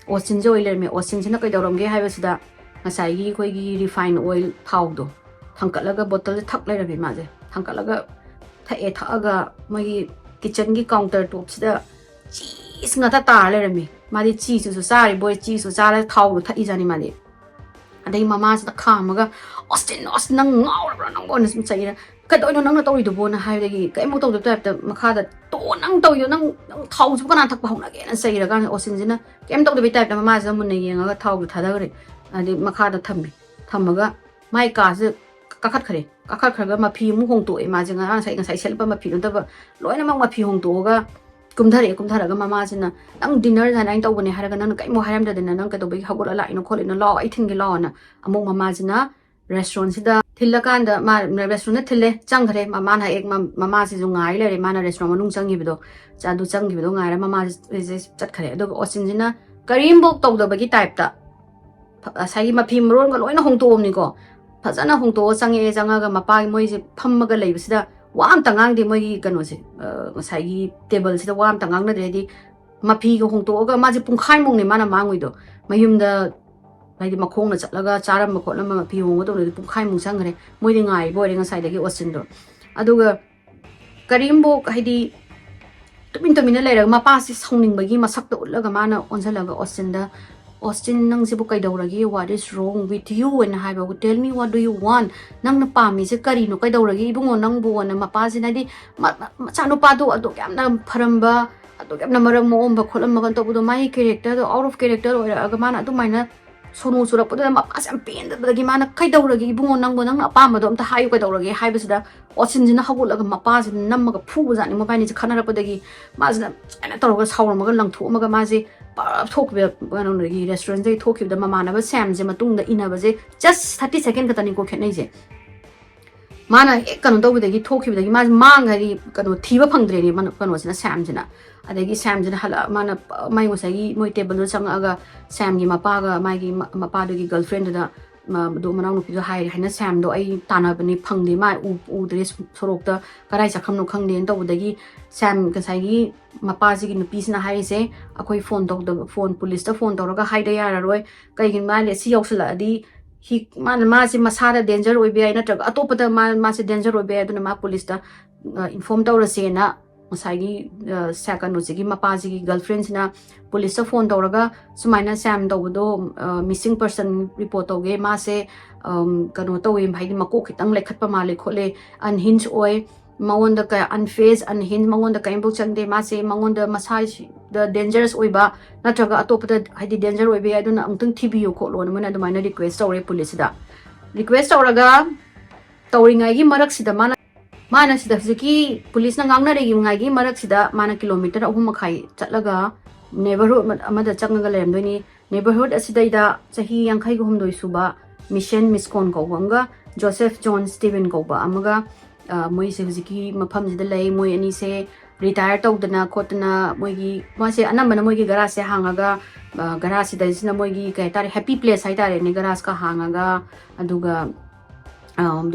ꯑꯣꯁꯤꯟꯁꯦ ꯑꯣꯏ ꯂꯩꯔꯝꯃꯦ꯫ ꯑꯣꯁꯤꯟꯁꯤꯅ ꯀꯩꯗꯧꯔꯝꯒꯦ ꯍꯥꯏꯕꯁꯤꯗ ꯉꯁꯥꯏꯒꯤ ꯑꯩꯈꯣꯏꯒꯤ refine oil ꯊꯥꯎꯗꯣ ꯊꯥꯡꯀꯠꯂꯒ ꯕꯣꯇꯜꯁꯦ ꯊꯛ ꯂꯩꯔꯝꯃꯦ ꯃꯥꯁꯦ꯫ ꯊꯥꯡꯀꯠꯂꯒ ꯊꯛꯑꯦ꯫ ꯊꯛꯑꯒ ꯃꯣꯏꯒꯤ kitchenꯒꯤ counter topꯁꯤꯗ cheese ꯉꯥꯛꯇ ꯇꯥꯔ ꯂꯩꯔꯝꯃꯤ꯫ ꯃꯥꯗꯤ cheeseꯇꯨꯁꯨ ꯆꯥꯔꯤꯕꯣꯏ, cheeseꯇꯨ ꯆꯥꯔ ꯊꯥꯎꯗꯣ ꯊꯛꯏꯖꯥꯠꯅꯤ ꯃꯥꯗꯤ꯫ ꯑꯗꯩ ꯃꯃꯥꯁꯤꯗ ꯈꯥꯝꯃꯒ, "ꯑꯣꯁꯇꯤꯟ, ꯑꯣꯁꯇꯤꯟ, ꯅꯪ ꯉꯥꯎꯔꯕ꯭ꯔꯥ ꯅꯪꯕꯣꯅ?" ꯁꯨꯝ ꯆꯩꯔ, "ꯀꯩꯗꯧꯔꯤꯅꯣ ꯅꯪꯅ ꯇꯧꯔꯤꯗꯨꯕꯣꯅ?" ꯍꯥꯏꯕꯗꯒꯤ ꯀꯩꯝ ꯇꯧꯗꯕ typeꯇ ꯃꯈꯥꯗ, "ꯇꯣ, ꯅꯪ ꯇꯧꯔꯤꯗꯣ, ꯅꯪ, ꯅꯪ ꯊꯥꯎꯁꯤꯕꯨ ꯀꯅꯥ ꯊꯛꯄ ꯍꯧꯅꯒꯦꯅ?" ꯆꯩꯔꯀꯥꯟꯗ ꯑꯣꯁꯇꯤꯟꯁꯤꯅ ꯀꯩꯝ ꯇꯧꯗꯕꯩ typeꯇ ꯃꯃꯥꯁꯤꯗ ꯃꯨꯟꯅ ꯌꯦꯡꯉꯒ ꯊꯥꯎꯗꯣ ꯊꯥꯗꯈ꯭ꯔꯦ꯫ ꯑꯗꯩ ꯃꯈꯥꯗ ꯊꯝꯃꯦ꯫ ꯊꯝꯃꯒ ꯃꯥꯏ ꯀꯥꯁꯤꯗ ꯀꯥꯈꯠꯈ꯭ꯔꯦ꯫ ꯀꯥꯈꯠꯈ꯭ꯔꯒ ꯃꯐꯤ ꯑꯃꯨꯛ ꯍꯣꯡꯇꯣꯛꯑꯦ꯫ ꯃꯥꯁꯦ ꯉꯔꯥꯡ ꯉꯁꯥꯏ, ꯉꯁꯥꯏ ꯁꯦꯠꯂꯛꯄ ꯃꯐꯤ ꯅꯠꯇꯕ ꯂꯣꯏꯅꯃꯛ ꯃꯐꯤ ꯍꯣꯡꯇꯣꯛꯑꯒ ꯀꯨꯝꯊꯔꯛꯑꯦ꯫ ꯀꯨꯝꯊꯔꯒ ꯃꯃꯥꯁꯤꯅ, "ꯅꯪ dinner ꯁꯨꯃꯥꯏꯅ ꯇꯧꯕꯅꯦ ꯍꯥꯏꯔꯒ ꯅꯪꯅ ꯀꯔꯤꯝ ꯍꯥꯏꯔꯝꯗꯗꯅ ꯅꯪ ꯀꯩꯗꯧꯕꯒꯤ ꯍꯧꯒꯠꯂ ꯂꯥꯛꯏꯅꯣ ꯈꯣꯠꯂꯤꯅꯣ? ꯂꯥꯛꯑꯣ, ꯑꯩ ꯊꯤꯟꯒꯦ ꯂꯥꯛꯑꯣꯅ" ꯑꯃꯨꯛ ꯃꯃꯥꯁꯤꯅ restaurantꯁꯤꯗ ꯊꯤꯜꯂꯀꯥꯟꯗ, ꯃꯥ restaurantꯇ ꯊꯤꯜꯂꯦ, ꯆꯪꯈ꯭ꯔꯦ꯫ ꯃꯃꯥꯅ ꯍꯦꯛ ꯃ-, ꯃꯃꯥꯁꯤꯁꯨ ꯉꯥꯏ ꯂꯩꯔꯦ꯫ ꯃꯥꯅ restaurant ꯃꯅꯨꯡ ꯆꯪꯈꯤꯕꯗꯣ, ꯆ-, ꯑꯗꯨ ꯆꯪꯈꯤꯕꯗꯣ ꯉꯥꯏꯔ ꯃꯃꯥꯁꯦ ꯆꯠꯈ꯭ꯔꯦ꯫ ꯑꯗꯨꯒ ꯑꯣꯁꯤꯟꯁꯤꯅ ꯀꯔꯤꯝꯐꯧ ꯇꯧꯗꯕꯒꯤ typeꯇ ꯐ-, ꯉꯁꯥꯏꯒꯤ ꯃꯐꯤ ꯃꯔꯣꯟꯒ ꯂꯣꯏꯅ ꯍꯣꯡꯇꯣꯛꯑꯕꯅꯤꯀꯣ꯫ ꯐꯖꯅ ꯍꯣꯡꯇꯣꯛꯑ ꯆꯪꯉꯛꯑꯦ꯫ ꯆꯪꯉꯒ ꯃꯄꯥꯒꯤ ꯃꯣꯏꯁꯦ ꯐꯝꯃꯒ ꯂꯩꯕꯁꯤꯗ ꯋꯥ ꯑꯝꯇ ꯉꯥꯡꯗꯦ꯫ ꯃꯣꯏꯒꯤ ꯀꯩꯅꯣꯁꯦ, ꯑ, ꯉꯁꯥꯏꯒꯤ tableꯁꯤꯗ ꯋꯥ ꯑꯝꯇ ꯉꯥꯡꯅꯗ꯭ꯔꯦ꯫ ꯍꯥꯏꯗꯤ ꯃꯐꯤꯒ ꯍꯣꯡꯇꯣꯛꯑꯒ ꯃꯥꯁꯦ ꯄꯨꯡꯈꯥꯏꯃꯨꯛꯅꯦ ꯃꯥꯅ ꯃꯥꯡꯉꯨꯏꯗꯣ꯫ ꯃꯌꯨꯝꯗ ꯍꯥꯏꯗꯤ ꯃꯈꯣꯡꯅ ꯆꯠꯂꯒ ꯆꯥꯔꯝꯕ ꯈꯣꯠꯂꯝꯕ ꯃꯐꯤ ꯍꯣꯡꯕ ꯇꯧꯕꯗꯗꯤ ꯄꯨꯡꯈꯥꯏꯃꯨꯛ ꯆꯪꯈ꯭ꯔꯦ꯫ ꯃꯣꯏꯗꯤ ꯉꯥꯏꯕ ꯑꯣꯏꯔꯦ ꯉꯁꯥꯏꯗꯒꯤ ꯑꯣꯁꯤꯟꯗꯣ꯫ ꯑꯗꯨꯒ ꯀꯔꯤꯝꯐꯧ ꯍꯥꯏꯗꯤ ꯇꯨꯃꯤꯟ ꯇꯨꯃꯤꯟꯅ ꯂꯩꯔꯒ ꯃꯄꯥꯁꯤ ꯁꯥꯎꯅꯤꯡꯕꯒꯤ ꯃꯁꯛꯇ ꯎꯠꯂꯒ ꯃꯥꯅ ꯑꯣꯟꯁꯤꯜꯂꯒ ꯑꯣꯁꯤꯟꯗ, "ꯑꯣꯁꯤꯟ, ꯅꯪꯁꯤꯕꯨ ꯀꯩꯗꯧꯔꯒꯦ? What is wrong with you?" ꯍꯥꯏꯅ ꯍꯥꯏꯕ꯫ "Tell me, what do you want? ꯅꯪꯅ ꯄꯥꯝꯃꯤꯁꯦ ꯀꯔꯤꯅꯣ? ꯀꯩꯗꯧꯔꯒꯦ ꯏꯕꯨꯡꯉꯣ ꯅꯪꯕꯨ?" ꯍꯥꯏꯅ ꯃꯄꯥꯁꯤꯅ ꯍꯥꯏꯗꯤ ꯃ-, ꯃ-, ꯃꯆꯥꯅꯨꯄꯥꯗꯣ ꯑꯗꯨꯛ ꯌꯥꯝꯅ ꯐꯔꯝꯕ, ꯑꯗꯨꯛ ꯌꯥꯝꯅ ꯃꯔꯝ ꯃꯣꯛꯑꯝꯕ ꯈꯣꯠꯂꯝꯕ ꯀꯩꯅꯣ ꯇꯧꯕꯗꯣ, ꯃꯥꯒꯤ characterꯗꯣ out of character ꯑꯣꯏꯔꯛꯑꯒ ꯃꯥꯅ ꯑꯗꯨꯃꯥꯏꯅ ꯁꯣꯅꯨ ꯆꯨꯔꯛꯄꯗꯨꯗ ꯃꯄꯥꯁꯦ ꯌꯥꯝ ꯄꯦꯟꯗꯕꯗꯒꯤ ꯃꯥꯅ, "ꯀꯩꯗꯧꯔꯒꯦ ꯏꯕꯨꯡꯉꯣ ꯅꯪꯕꯨ? ꯅꯪꯅ ꯑꯄꯥꯝꯕꯗꯣ ꯑꯝꯇ ꯍꯥꯏꯌꯨ, ꯀꯩꯗꯧꯔꯒꯦ?" ꯍꯥꯏꯕꯁꯤꯗ ꯑꯣꯁꯤꯟꯁꯤꯅ ꯍꯧꯒꯠꯂꯒ ꯃꯄꯥꯁꯤꯅ ꯅꯝꯃꯒ ꯐꯨꯕꯖꯥꯠꯅꯤ꯫ ꯃꯕꯥꯅꯤꯁꯦ ꯈꯠꯅꯔꯛꯄꯗꯒꯤ ꯃꯥꯁꯤꯅ ꯁꯨꯃꯥꯏꯅ ꯇꯧꯔꯒ ꯁꯥꯎꯔꯝꯃꯒ ꯂꯪꯊꯣꯛꯑꯝꯃꯒ ꯃꯥꯁꯦ ꯄꯥꯞ ꯊꯣꯛꯈꯤꯕ, ꯀꯩꯅꯣꯗꯒꯤ restaurantꯗꯒꯤ ꯊꯣꯛꯈꯤꯕꯗ ꯃꯃꯥꯟꯅꯕ ꯁꯦꯝꯁꯦ ꯃꯇꯨꯡꯗ ꯏꯟꯅꯕꯁꯦ just thirty second ꯈꯛꯇꯅꯤꯀꯣ ꯈꯦꯠꯅꯩꯁꯦ꯫ ꯃꯥꯅ ꯍꯦꯛ ꯀꯩꯅꯣ ꯇꯧꯕꯗꯒꯤ, ꯊꯣꯛꯈꯤꯕꯗꯒꯤ ꯃꯥꯁꯦ ꯃꯥꯡꯈ꯭ꯔꯗꯤ, ꯀꯩꯅꯣ ꯊꯤꯕ ꯐꯪꯗ꯭ꯔꯦꯅꯦ ꯃꯥꯅ, ꯀꯩꯅꯣꯁꯤꯅ, ꯁꯦꯝꯁꯤꯅ꯫ ꯑꯗꯒꯤ ꯁꯦꯝꯁꯤꯅ ꯍꯜꯂꯛ ꯃꯥꯅ ꯄ- ꯃꯥꯏ ꯉꯁꯥꯏꯒꯤ ꯃꯣꯏ ꯇꯦꯕꯜꯗ ꯆꯪꯉꯛꯑꯒ ꯁꯦꯝꯒꯤ ꯃꯄꯥꯒ ꯃꯥꯒꯤ ꯃ- ꯃꯄꯥꯗꯨꯒꯤ ꯒꯔꯜꯐ꯭ꯔꯦꯟꯗꯨꯗ, ꯃ- ꯑꯗꯨ ꯃꯅꯥꯎꯅꯨꯄꯤꯗꯣ ꯍꯥꯏꯔꯦ ꯍꯥꯏꯅ, ꯁꯦꯝꯗꯣ ꯑꯩ ꯇꯥꯟꯅꯕꯅꯤ, ꯐꯪꯗꯦ, ꯃꯥ ꯎ- ꯎꯗ꯭ꯔꯦ ꯁꯣꯔꯣꯛꯇ, ꯀꯗꯥꯏ ꯆꯠꯈ꯭ꯔꯕꯅꯣ ꯈꯪꯗꯦꯅ ꯇꯧꯕꯗꯒꯤ ꯁꯦꯝ ꯉꯁꯥꯏꯒꯤ ꯃꯄꯥꯁꯤꯒꯤ ꯅꯨꯄꯤꯁꯤꯅ ꯍꯥꯏꯔꯤꯁꯦ, ꯑꯩꯈꯣꯏ ꯐꯣꯟ ꯇꯧꯗꯕ, ꯐꯣꯟ ꯄꯨꯂꯤꯁꯇ ꯐꯣꯟ ꯇꯧꯔꯒ ꯍꯥꯏꯗ ꯌꯥꯔꯔꯣꯏ, ꯀꯩꯒꯤꯅꯣ ꯍꯥꯏꯔꯗꯤ ꯁꯤ ꯌꯧꯁꯤꯜꯂꯛꯑꯗꯤ ꯍꯤ ꯃꯥꯅ ꯃꯥꯁꯦ ꯃꯁꯥꯗ ꯗꯦꯟꯖꯔ ꯑꯣꯏꯕ ꯌꯥꯏ, ꯅꯠꯇ꯭ꯔꯒ ꯑꯇꯣꯞꯄꯗ ꯃꯥ ꯃꯥꯁꯦ ꯗꯦꯟꯖꯔ ꯑꯣꯏꯕ ꯌꯥꯏ, ꯑꯗꯨꯅ ꯃꯥ ꯄꯨꯂꯤꯁꯇ ꯏꯟꯐꯣꯔꯝ ꯇꯧꯔꯁꯦꯅ ꯉꯁꯥꯏꯒꯤ ꯁꯦ ꯀꯩꯅꯣꯁꯤꯒꯤ ꯃꯄꯥꯁꯤꯒꯤ ꯒꯔꯜꯐ꯭ꯔꯦꯟꯁꯤꯅ ꯄꯨꯂꯤꯁꯇ ꯐꯣꯟ ꯇꯧꯔꯒ ꯁꯨꯃꯥꯏꯅ ꯁꯦꯝ ꯇꯧꯕꯗꯣ ꯃꯤꯁꯤꯡ ꯄꯔꯁꯟ ꯔꯤꯄꯣꯔꯠ ꯇꯧꯒꯦ, ꯃꯥꯁꯦ ꯀꯩꯅꯣ ꯇꯧꯋꯦ, ꯍꯥꯏꯗꯤ ꯃꯀꯣꯛ ꯈꯤꯇꯪ ꯂꯩꯈꯠꯄ ꯃꯥꯜꯂꯦ ꯈꯣꯠꯂꯦ, ꯑꯟꯍꯤꯟꯖ ꯑꯣꯏ, ꯃꯉꯣꯟꯗ ꯑꯟꯐꯦꯖ ꯑꯟꯍꯤꯟꯖ ꯃꯉꯣꯟꯗ ꯀꯔꯤꯝꯐꯥꯎ ꯆꯪꯗꯦ, ꯃꯥꯁꯦ ꯃꯉꯣꯟꯗ ꯃꯁꯥꯁꯤꯗ ꯗꯦꯟꯖꯔꯁ ꯑꯣꯏꯕ ꯅꯠꯇ꯭ꯔꯒ ꯑꯇꯣꯞꯄꯗ ꯍꯥꯏꯗꯤ ꯗꯦꯟꯖꯔ ꯑꯣꯏꯕ ꯌꯥꯏ, ꯑꯗꯨꯅ ꯑꯃꯨꯛꯇꯪ ꯊꯤꯕꯤꯌꯨ ꯈꯣꯠꯂꯣꯅ ꯃꯣꯏꯅ ꯑꯗꯨꯃꯥꯏꯅ ꯔꯤꯀ꯭ꯋꯦꯁ ꯇꯧꯔꯦ ꯄꯨꯂꯤꯁꯁꯤꯗ꯫ ꯔꯤꯀ꯭ꯋꯦꯁ ꯇꯧꯔꯒ ꯇꯧꯔꯤꯉꯩꯒꯤ ꯃꯔꯛꯁꯤꯗ ꯃꯥꯅ ꯃꯥꯅ ꯁꯤꯗ ꯍꯧꯖꯤꯛꯀꯤ ꯄꯨꯂꯤꯁꯅ ꯉꯥꯡꯅꯔꯤꯉꯩꯒꯤ ꯃꯔꯛꯁꯤꯗ ꯃꯥꯅ ꯀꯤꯂꯣꯃꯤꯇꯔ ꯑꯍꯨꯝ ꯃꯈꯥꯏ ꯆꯠꯂꯒ ꯅꯦꯕꯔꯍꯨꯗ ꯑꯃꯗ ꯆꯪꯉꯒ ꯂꯩꯔꯝꯗꯣꯏꯅꯤ꯫ ꯅꯦꯕꯔꯍꯨꯗ ꯑꯁꯤꯗꯩꯗ ꯆꯍꯤ ꯌꯥꯡꯈꯩꯒ ꯍꯨꯝꯗꯣꯏ ꯁꯨꯕ ꯃꯤꯁꯦꯟ ꯃꯤꯁꯀꯣꯟ ꯀꯧꯕ ꯑꯃꯒ ꯖꯣꯁꯦꯐ ꯖꯣꯟ ꯁ꯭ꯇꯤꯚꯦꯟ ꯀꯧꯕ ꯑꯃꯒ ꯃꯣꯏꯁꯦ ꯍꯧꯖꯤꯛꯀꯤ ꯃꯐꯝꯁꯤꯗ ꯂꯩ꯫ ꯃꯣꯏ ꯑꯅꯤꯁꯦ ꯔꯤꯇꯥꯌꯔ ꯇꯧꯗꯅ ꯈꯣꯠꯇꯅ ꯃꯣꯏꯒꯤ ꯃꯥꯁꯦ ꯑꯅꯝꯕꯅ ꯃꯣꯏꯒꯤ ꯒꯔꯥꯖꯁꯦ ꯍꯥꯡꯉꯒ ꯒꯔꯥꯖꯁꯤꯗꯩꯁꯤꯅ ꯃꯣꯏꯒꯤ ꯀꯩ ꯍꯥꯏꯇꯥꯔꯦ ꯍꯦꯄꯤ ꯄ꯭ꯂꯦꯁ ꯍꯥꯏꯇꯥꯔꯦꯅꯦ, ꯒꯔꯥꯖꯀ ꯍꯥꯡꯉꯒ ꯑꯗꯨꯒ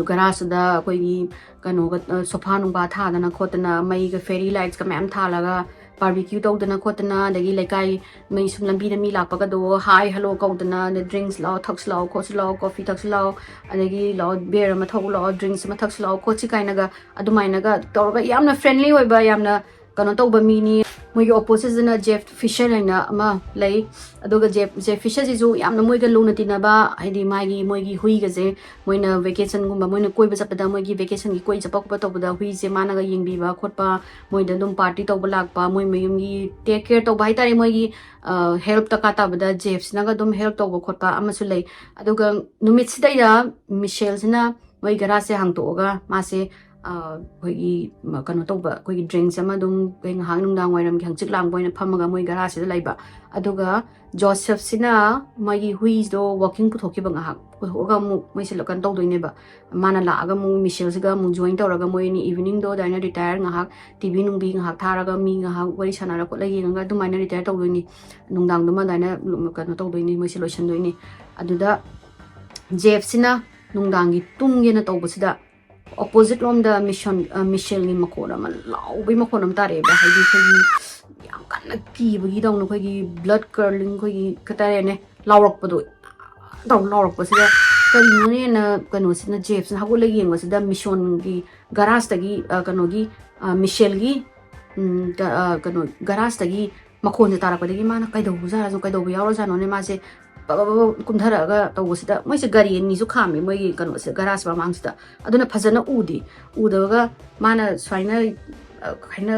ꯒꯔꯥꯖꯇꯨꯗ ꯑꯩꯈꯣꯏꯒꯤ ꯀꯩꯅꯣꯒ ꯁꯣꯐꯥ ꯅꯨꯡꯕꯥ ꯊꯥꯗꯅ ꯈꯣꯠꯇꯅ ꯃꯩꯒ ꯐꯦꯔꯤ ꯂꯥꯏꯠꯁꯀ ꯃꯌꯥꯝ ꯊꯥꯜꯂꯒ ꯕꯥꯔꯕꯤꯀ꯭ꯌꯨ ꯇꯧꯗꯅ ꯈꯣꯠꯇꯅ, ꯑꯗꯒꯤ ꯂꯩꯀꯥꯏ ꯃꯩ ꯁꯨꯝ ꯂꯝꯕꯤꯗ ꯃꯤ ꯂꯥꯛꯄꯒꯗꯣ ꯍꯥꯏ ꯍꯜꯂꯣ ꯀꯧꯗꯅ, ꯑꯗ ꯗ꯭ꯔꯤꯡꯁ ꯂꯥꯛꯑꯣ, ꯊꯛꯁꯤ ꯂꯥꯛꯑꯣ, ꯈꯣꯠꯁꯤ ꯂꯥꯛꯑꯣ, ꯀꯣꯐꯤ ꯊꯛꯁꯤ ꯂꯥꯛꯑꯣ, ꯑꯗꯒꯤ ꯂꯥꯛꯑꯣ ꯕꯤꯌꯔ ꯑꯃ ꯊꯛꯎ ꯂꯥꯛꯑꯣ, ꯗ꯭ꯔꯤꯡꯁ ꯑꯃ ꯊꯛꯁꯤ ꯂꯥꯛꯑꯣ ꯈꯣꯠꯁꯤ ꯀꯥꯏꯅꯒ ꯑꯗꯨꯃꯥꯏꯅꯒ ꯇꯧꯔꯒ ꯌꯥꯝꯅ ꯐ꯭ꯔꯦꯟꯂꯤ ꯑꯣꯏꯕ, ꯌꯥꯝꯅ ꯀꯩꯅꯣ ꯇꯧꯕ ꯃꯤꯅꯤ꯫ ꯃꯣꯏꯒꯤ ꯑꯣꯄꯣꯖꯤꯠꯁꯤꯅ ꯖꯦꯐ ꯐꯤꯁꯔ ꯍꯥꯏꯅ ꯑꯃ ꯂꯩ꯫ ꯑꯗꯨꯒ ꯖꯦꯐ ꯖꯦꯐ ꯐꯤꯁꯔꯁꯤꯁꯨ ꯌꯥꯝꯅ ꯃꯣꯏꯒ ꯂꯨꯅ ꯇꯤꯟꯅꯕ, ꯍꯥꯏꯗꯤ ꯃꯥꯒꯤ ꯃꯣꯏꯒꯤ ꯍꯨꯏꯒꯁꯦ ꯃꯣꯏꯅ ꯚꯦꯀꯦꯁꯟꯒꯨꯝꯕ ꯃꯣꯏꯅ ꯀꯣꯏꯕ ꯆꯠꯄꯗ ꯃꯣꯏꯒꯤ ꯚꯦꯀꯦꯁꯟꯒꯤ ꯀꯣꯏ ꯆꯠꯄ ꯈꯣꯠꯄ ꯇꯧꯕꯗ ꯍꯨꯏꯁꯦ ꯃꯥꯅꯒ ꯌꯦꯡꯕꯤꯕ ꯈꯣꯠꯄ, ꯃꯣꯏꯗ ꯑꯗꯨꯝ ꯄꯥꯔꯇꯤ ꯇꯧꯕ ꯂꯥꯛꯄ, ꯃꯣꯏ ꯃꯌꯨꯝꯒꯤ ꯇꯦꯛ ꯀꯦꯌꯔ ꯇꯧꯕ ꯍꯥꯏꯇꯥꯔꯦ, ꯃꯣꯏꯒꯤ ꯍꯦꯜꯞ ꯗꯔꯀꯥꯔ ꯇꯥꯕꯗ ꯖꯦꯐꯁꯤꯅꯒ ꯑꯗꯨꯝ ꯍꯦꯜꯞ ꯇꯧꯕ ꯈꯣꯠꯄ ꯑꯃꯁꯨ ꯂꯩ꯫ ꯑꯗꯨꯒ ꯅꯨꯃꯤꯠꯁꯤꯗꯩꯗ ꯃꯤꯁꯦꯜꯁꯤꯅ ꯃꯣꯏ ꯒꯔꯥꯖꯁꯦ ꯍꯥꯡꯇꯣꯛꯑꯒ ꯃꯥꯁꯦ ꯑꯩꯈꯣꯏꯒꯤ ꯀꯩꯅꯣ ꯇꯧꯕ, ꯑꯩꯈꯣꯏꯒꯤ ꯗ꯭ꯔꯤꯡꯁ ꯑꯃ ꯑꯗꯨꯝ ꯑꯩꯈꯣꯏ ꯉꯥꯏꯍꯥꯛ ꯅꯨꯡꯗꯥꯡ ꯋꯥꯏꯔꯝꯒꯤ ꯍꯪꯆꯤꯠ ꯂꯥꯡꯕ ꯑꯣꯏꯅ ꯐꯝꯃꯒ ꯃꯣꯏ ꯒꯔꯥꯖꯁꯤꯗ ꯂꯩꯕ꯫ ꯑꯗꯨꯒ ꯖꯣꯁꯦꯐꯁꯤꯅ ꯃꯥꯒꯤ ꯍꯨꯏꯗꯣ ꯋꯥꯛꯀꯤꯡ ꯄꯨꯊꯣꯛꯈꯤꯕ, ꯉꯥꯏꯍꯥꯛ ꯄꯨꯊꯣꯛꯑꯒ ꯑꯃꯨꯛ ꯃꯣꯏꯁꯦ ꯀꯩꯅꯣ ꯇꯧꯗꯣꯏꯅꯦꯕ꯫ ꯃꯥꯅ ꯂꯥꯛꯑꯒ ꯑꯃꯨꯛ ꯃꯤꯁꯦꯜꯁꯤꯒ ꯑꯃꯨꯛ ꯖꯣꯏꯟ ꯇꯧꯔꯒ ꯃꯣꯏ ꯑꯅꯤ ꯏꯚꯤꯅꯤꯡꯗꯣ ꯑꯗꯨꯃꯥꯏꯅ ꯔꯤꯇꯥꯌꯔ ꯉꯥꯏꯍꯥꯛ ꯇꯤ ꯚꯤ ꯅꯨꯡꯕꯤ ꯉꯥꯏꯍꯥꯛ ꯊꯥꯔꯒ ꯃꯤ ꯉꯥꯏꯍꯥꯛ ꯋꯥꯔꯤ ꯁꯥꯟꯅꯔ ꯈꯣꯠꯂ ꯌꯦꯡꯉꯒ ꯑꯗꯨꯃꯥꯏꯅ ꯔꯤꯇꯥꯌꯔ ꯇꯧꯗꯣꯏꯅꯤ꯫ ꯅꯨꯡꯗꯥꯡꯗꯨꯃ ꯑꯗꯨꯃꯥꯏꯅ ꯀꯩꯅꯣ ꯇꯧꯗꯣꯏꯅꯤ, ꯃꯣꯏꯁꯦ ꯂꯣꯏꯁꯤꯟꯗꯣꯏꯅꯤ꯫ ꯑꯗꯨꯗ ꯖꯦꯐꯁꯤꯅ ꯅꯨꯡꯗꯥꯡꯒꯤ ꯇꯨꯝꯒꯦꯅ ꯇꯧꯕꯁꯤꯗ ꯑꯣꯄꯣꯖꯤꯠ ꯂꯣꯝꯗ ꯃꯤꯁꯟ ꯃꯤꯁꯦꯜꯒꯤ ꯃꯈꯣꯟ ꯑꯃ, ꯂꯥꯎꯕꯒꯤ ꯃꯈꯣꯟ ꯑꯃ ꯇꯥꯔꯛꯑꯦꯕ꯫ ꯍꯥꯏꯗꯤ ꯑꯩꯈꯣꯏꯒꯤ ꯌꯥꯝ ꯀꯟꯅ ꯀꯤꯕꯒꯤꯗꯧꯅ, ꯑꯩꯈꯣꯏꯒꯤ ꯕ꯭ꯂꯠ ꯀꯔꯂꯤꯡ, ꯑꯩꯈꯣꯏꯒꯤ ꯀꯩ ꯍꯥꯏꯇꯥꯔꯦꯅꯦ, ꯂꯥꯎꯔꯛꯄꯗꯣ, ꯇꯧ ꯂꯥꯎꯔꯛꯄꯁꯤꯗ ꯀꯔꯤꯅꯣꯅꯦꯅ ꯀꯩꯅꯣꯁꯤꯅ, ꯖꯦꯐꯁꯤꯅ ꯍꯧꯒꯠꯂꯒ ꯌꯦꯡꯕꯁꯤꯗ ꯃꯤꯁꯣꯟꯒꯤ ꯒꯔꯥꯖꯇꯒꯤ, ꯑ, ꯀꯩꯅꯣꯒꯤ, ꯑ, ꯃꯤꯁꯦꯜꯒꯤ, ꯎꯝ, ꯀ-, ꯑ, ꯀꯩꯅꯣ, ꯒꯔꯥꯖꯇꯒꯤ ꯃꯈꯣꯟꯁꯦ ꯇꯥꯔꯛꯄꯗꯒꯤ ꯃꯥꯅ ꯀꯩꯗꯧꯕꯖꯥꯠꯅꯣ, ꯀꯩꯗꯧꯕ ꯌꯥꯎꯔꯖꯥꯠꯅꯣꯅꯦ, ꯃꯥꯁꯦ ꯄ-, ꯄ-, ꯄ-, ꯀꯨꯝꯊꯔꯛꯑꯒ ꯇꯧꯕꯁꯤꯗ ꯃꯣꯏꯁꯦ ꯒꯥꯔꯤ ꯑꯅꯤꯁꯨ ꯈꯥꯝꯃꯦ ꯃꯣꯏꯒꯤ ꯀꯩꯅꯣꯁꯦ, ꯒꯔꯥꯖ ꯃꯃꯥꯡꯁꯤꯗ꯫ ꯑꯗꯨꯅ ꯐꯖꯅ ꯎꯗꯦ꯫ ꯎꯗꯕꯒ ꯃꯥꯅ ꯁꯨꯃꯥꯏꯅ, ꯑ, ꯍꯥꯏꯅ,